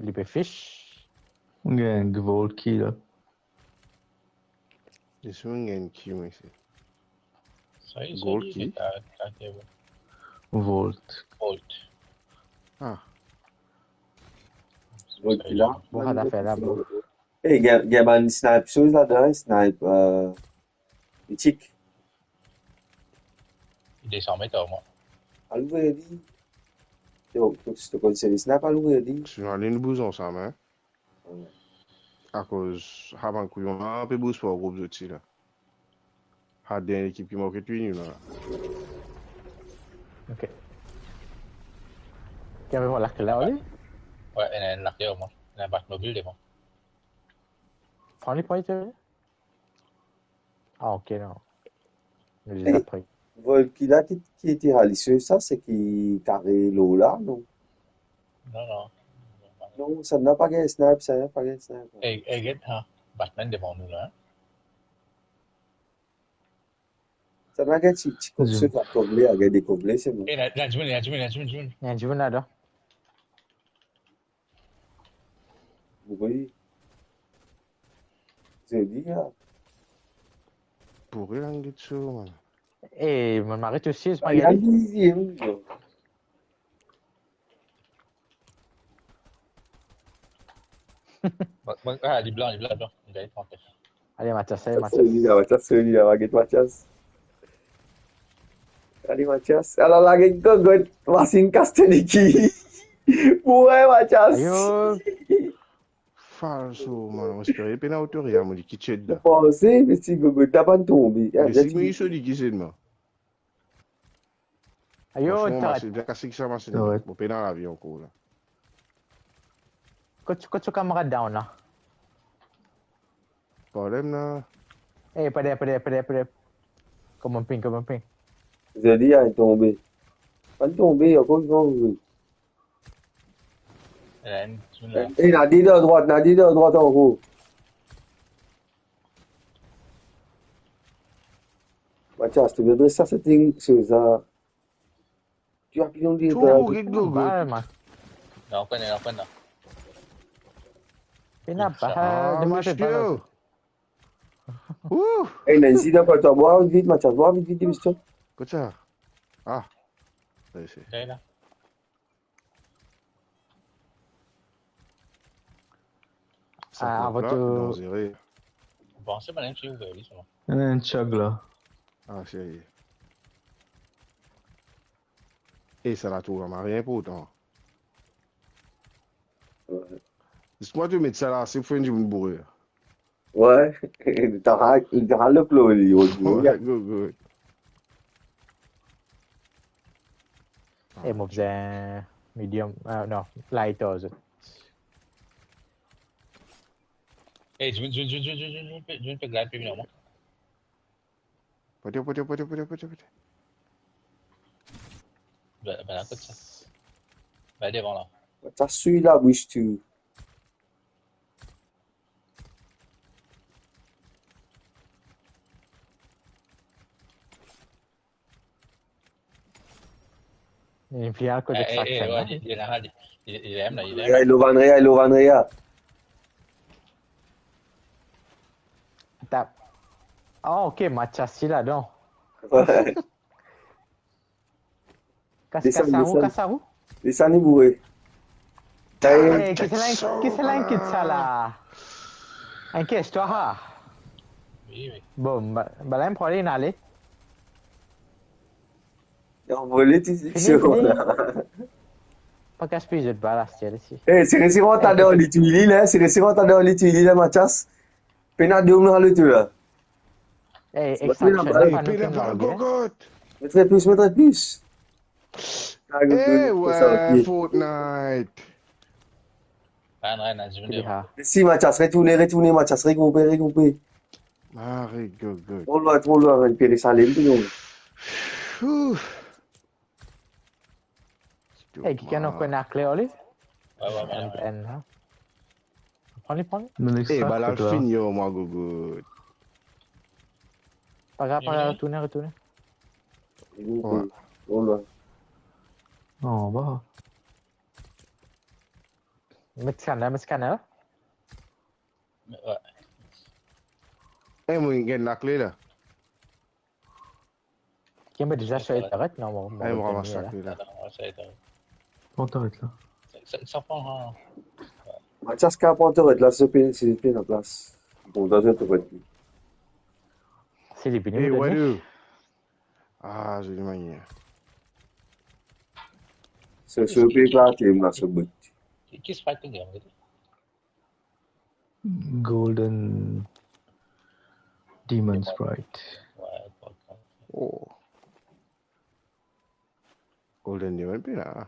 Li pe fish. Gagn gold ki la. Li sou gagn ki, mwa, isi. Sa y est, gold ki? Vault. Vault. Ah. Vault ki la. Bon, sa zafer la, bro. Eh, gagn, gagn bann snipe soz ladan, snipe, euh, mitik. Li desann met ar mwa. Al ouvrir li. Yo, to, to konn servis la, pa al ouvrir li. Si nou ale nou bouz ansam, hein. Wi. Akoz sa bann kouyon la pe bouz par group zot ti la. Sa dernie ekip ki marke touy nou la. Ok. Ki ave lakle la, li? Wi, ena enn lakle, omwin. Ena Batmobil devan. Pran li, pran li, pran li. Ah, ok, non. Mo deza pre. Volki la ki, ki ti al so sa, se ki kare lor la, non? Non, non. Non, sa na pa gagn snipe, sa na pa gagn snipe. Ey, ey, get, ha. Batman devan nou la, hein. Sa na gagn ti, ti kop so, la kole, a gagn de kole, se bon. Ey, la, la dimoun, la dimoun, la dimoun, dimoun. Ena dimoun ladan. Wi. Zoli, ya. Pou rien get so, man. Ey, mo mari tou sis, ah, pa li al deziem. Bon, bon, ah, li blan, li blan, li blan. Li gagn trant. Ale, Mathias, ale, Mathias. Soli la, Mathias, soli la, va get Mathias. Ale, Mathias. Ala la, get gogot. Masinn kas to liki. Pou wi, Mathias. Ayo. Falso, man. Mo espere pena otoria, mo di ki ti ena. Panse, mesi gogot, ta pann tonbe. Ah, mesi, mo so di ki ti ena. Ayo, fransman, ta- masinn bien kase ki sa masinn. Ah wi. Mo pena lavi ankor la. Kot, kot so kamarad down la? Problem la. Ey, pa deryer, pa deryer, pa deryer, pa deryer. Kouma ping, kouma ping. Zoli, inn tonbe. Inn tonbe, ankor inn tonbe. Ena enn, ena enn. Ey, ena de dan drwat, ena de dan drwat ankor. Mathias, to bien dres sa, setting, se sa. Ti apiy lor li, to get gogot. Bal, man. Non, pena, non, pena. Pena bal, ah, demann, mesye. Ouh! Ey, ena enn zid ankor, to bwar vit, Mathias, bwar vit, vit, vit, mesye. Kot sa? Ah. Sa, se. Gagn la. Sa, ah, pran avan la, to danzere. Bon, se pa enn ti ouver li, sa. Ena enn chug la. Ah, serye. E sa la tou, marye inportan. Wi. Zis mwa to met sa la, se pou fer enn dimoun boure. Wi, li ta, li ta loklo li, odi. Wi, good, good. E mo bizin medium, ah, non, light or zot. Ey, dimoun, dimoun, dimoun pe glide pi vinn ar mwa. Pote, pote, pote, pote, pote, pote. Ba, ba, kot sa? Ba, devan la. Sa swi labous tou. Li vinn al kote, eh, eh, eh, Jackson, eh, li la, li, li, li la, li la. Rea, lor vann, Rea, lor vann, Rea. Tap. Ah, ok, Mathias ti ladan. Wi. Kas, desann, kas a ou, desann. Kas a ou? Desann, li boure. Eh, kisannla, kisannla inn kit sa la? Inn kes twa, ha? Wi, wi. Bon, ba, ba la, inn pran li, inn ale. Anvole, ti, fini, fini. Pa gaspiy zot bal, aster isi. Eh, si resi rant ladan li, touy li la, si resi rant ladan li, touy li la, Mathias. Pena de oum dan letou la. Eh, extraction, pena bal. Pena bal, gogot. Met plis, met plis. Ah, good, good. Eh, wi, Fortnite. Ah, non, non, je viens de voir. Si, Mathias, retourne, retourne, Mathias, regroupe, regroupe. Ah, good, good. Tro lwin, tro lwin, Pere Salem, tou, non. Ouf. Eh, kikenn ankor ena kle, li? Wi, wi, wi, wi. Enn, enn, la. Pran li, pran li. Eh, extraction, ba la, fini, oh, mwa, gogot. Pa grav, pa grav, retourne, retourne. Wi. Anba. Met scanner, met scanner. Wi. Eh, mo gagn lakle la. Ki mo deza swiy taret, non, mo, mo, eh, mo ramas lakle la. Atann, mo ramas taret. Pran taret la. Sa, sa, sa pran, hein. Mathias, kan pran taret la, se pe, se pe na plas. Bon, dan taret. Se li, eh, vini, Wadou. Ah, zoli manier. Se, se pe eklate, mo la, se bout. Ki, ki spike li, an fait? Golden Demon Sprite. Wi, wi, wi. Oh. Golden Demon, pi la.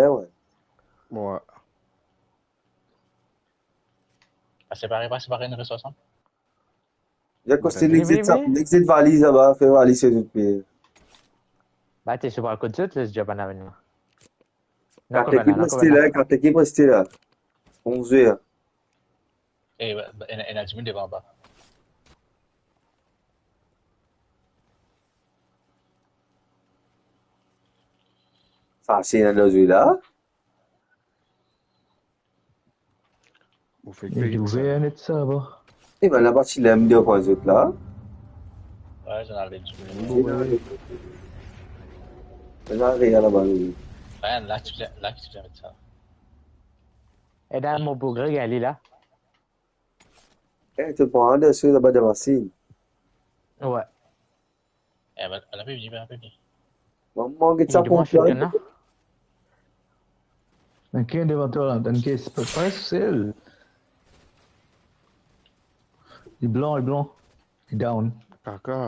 Wi, wi. Bon, Separe pa, separe nou res ansanm. Akoz nek zet sa, nek zet valiz laba, fer valiz se zot pe. Ba, ti so par kot zot, les job an avenir. Non, kat ekip reste la, kat ekip reste la. Onz zwer. Eh, ba, ba, ena, ena dimoun devan anba. Sa, se ena dan zwe la. Ou fer li ouver net sa, bon. E bann la pa ti lem de pran zot la. Wi, zot al de dimoun. Zot al de laba, wi. Wi, la, ti la, la, ti la met sa. E dan mo bougre, gagn li la. Eh, to pran de sou laba de masin. Wi. Eh, ben, la pe vini, la pe vini. Mama, get sa pou mwa. Enn ki devan twa la, enn ki pa, pa sel. Li blan, li blan. Li down. Kaka.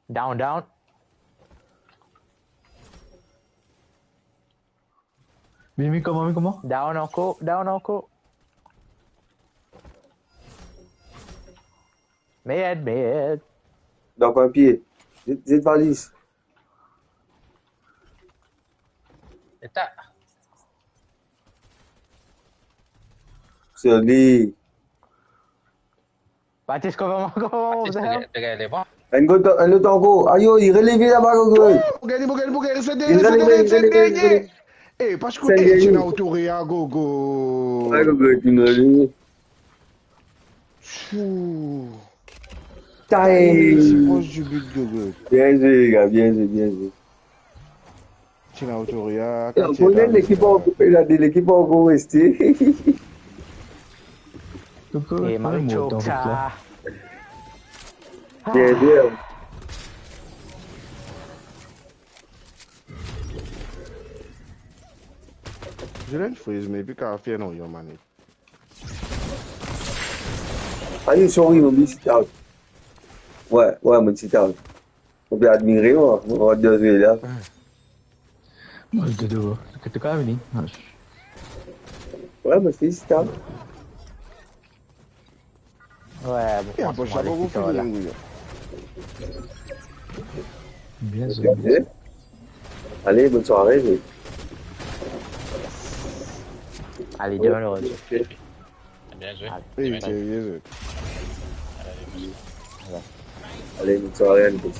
Down, down. Vini, vini, koman, vini, koman? Down ankor, down ankor. Merd, merd. Dan kwin pie. Zet, zet valiz. Eta. Seli. Batis, koman, koman, Batis, koman? Enn lot, enn lot ankor. Ayo, li releve laba, Gogo. Oh, Bougelin, Bougelin, Bougelin, se dernie, se dernie, se dernie. Eh, pa kout, eh, ti ena otoria, Gogo. Wi, Gogo, ti ena li. Chou. Taille. Si pros di but, Gogo. Bien zwe, les gars, bien zwe, bien zwe. Ti ena otoria, eh, on connaît l'équipe en, il a de l'équipe en gros resté. Coucou, eh, Marie Choke sa. Bien, bien. Zelen freeze, me pi ka fer non, yo, mane. Ayo, sorry, mo oubli sit out. Wi, wi, mo sit out. Mo pe admire, mwa, mo rant dan zwe la. Mo, dedo, ke to kav vini? Wi, mo sit out. Wi, bon, fransman, sa, les bon, fini la. Bien zwe. Ale, bonn sware, zwe. Ale, devan lor. Bien zwe. Ale. Ey, serye, zwe. Ale, bonn sware, ale, bonn.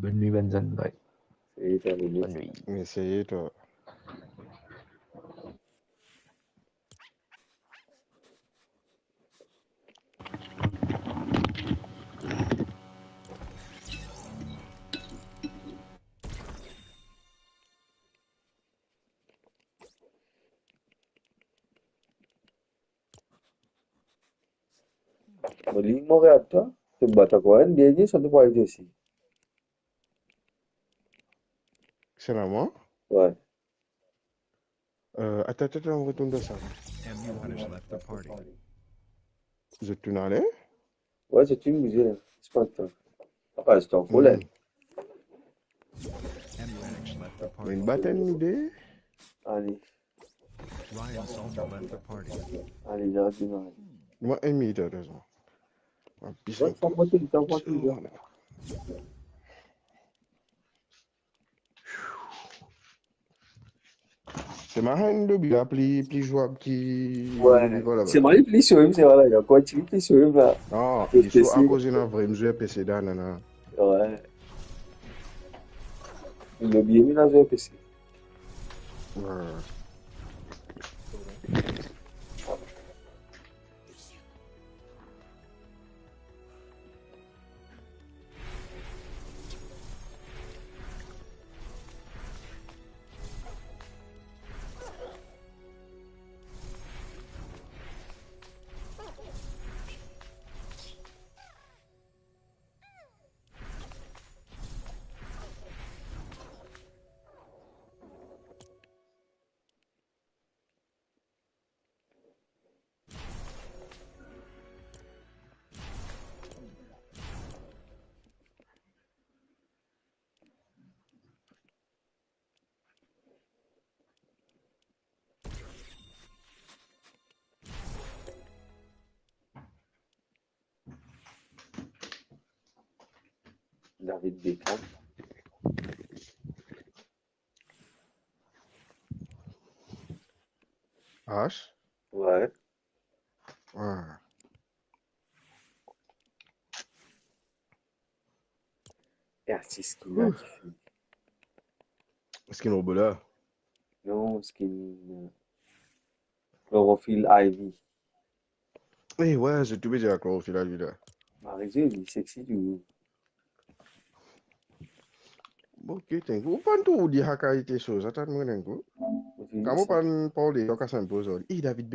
Bonn nwit, bonn zannwit. Bonn nwit. Mesi, twa. Mo li mo reaktè, se bat ankor enn dernie, sa nou pou al osi. Se la mwa? Wi. Euh, atann, atann, atann, nou retourn dan sa. Zot tourn ale? Wi, zot tourn bouze la. Se pa tan. Apa, zot ankor la. Hmm. Enn batenn nou de. Ale. Ale, ale. Mwa, enn minit, atann. Mwa, pis. Wi, sa monte, sa monte. Se mwa enn lobi la pli, pli zwab ki... Wi, lobi par laba. Se mwa li pli sou mem, se vre la, ankor ti pli sou mem la. Non, li sou akoz ena vremem zwer P C dan, non, non. Wi. Lobi, ena zwer P C. Wi. David Beckham. H? Ouais. Ah. E atis ki la Ouf. Skin Robola. Non, skin euh, Chlorophyll Ivy. Eh ouais, j'ai tout dit à Chlorophyll Ivy là. Marie-Josée, li sexy du coup. Ok, thank you. Ou pann tou di sa kalite soz, atann mwa enn kou. Kan mo pann parle, ou kas enn poz. Eh, David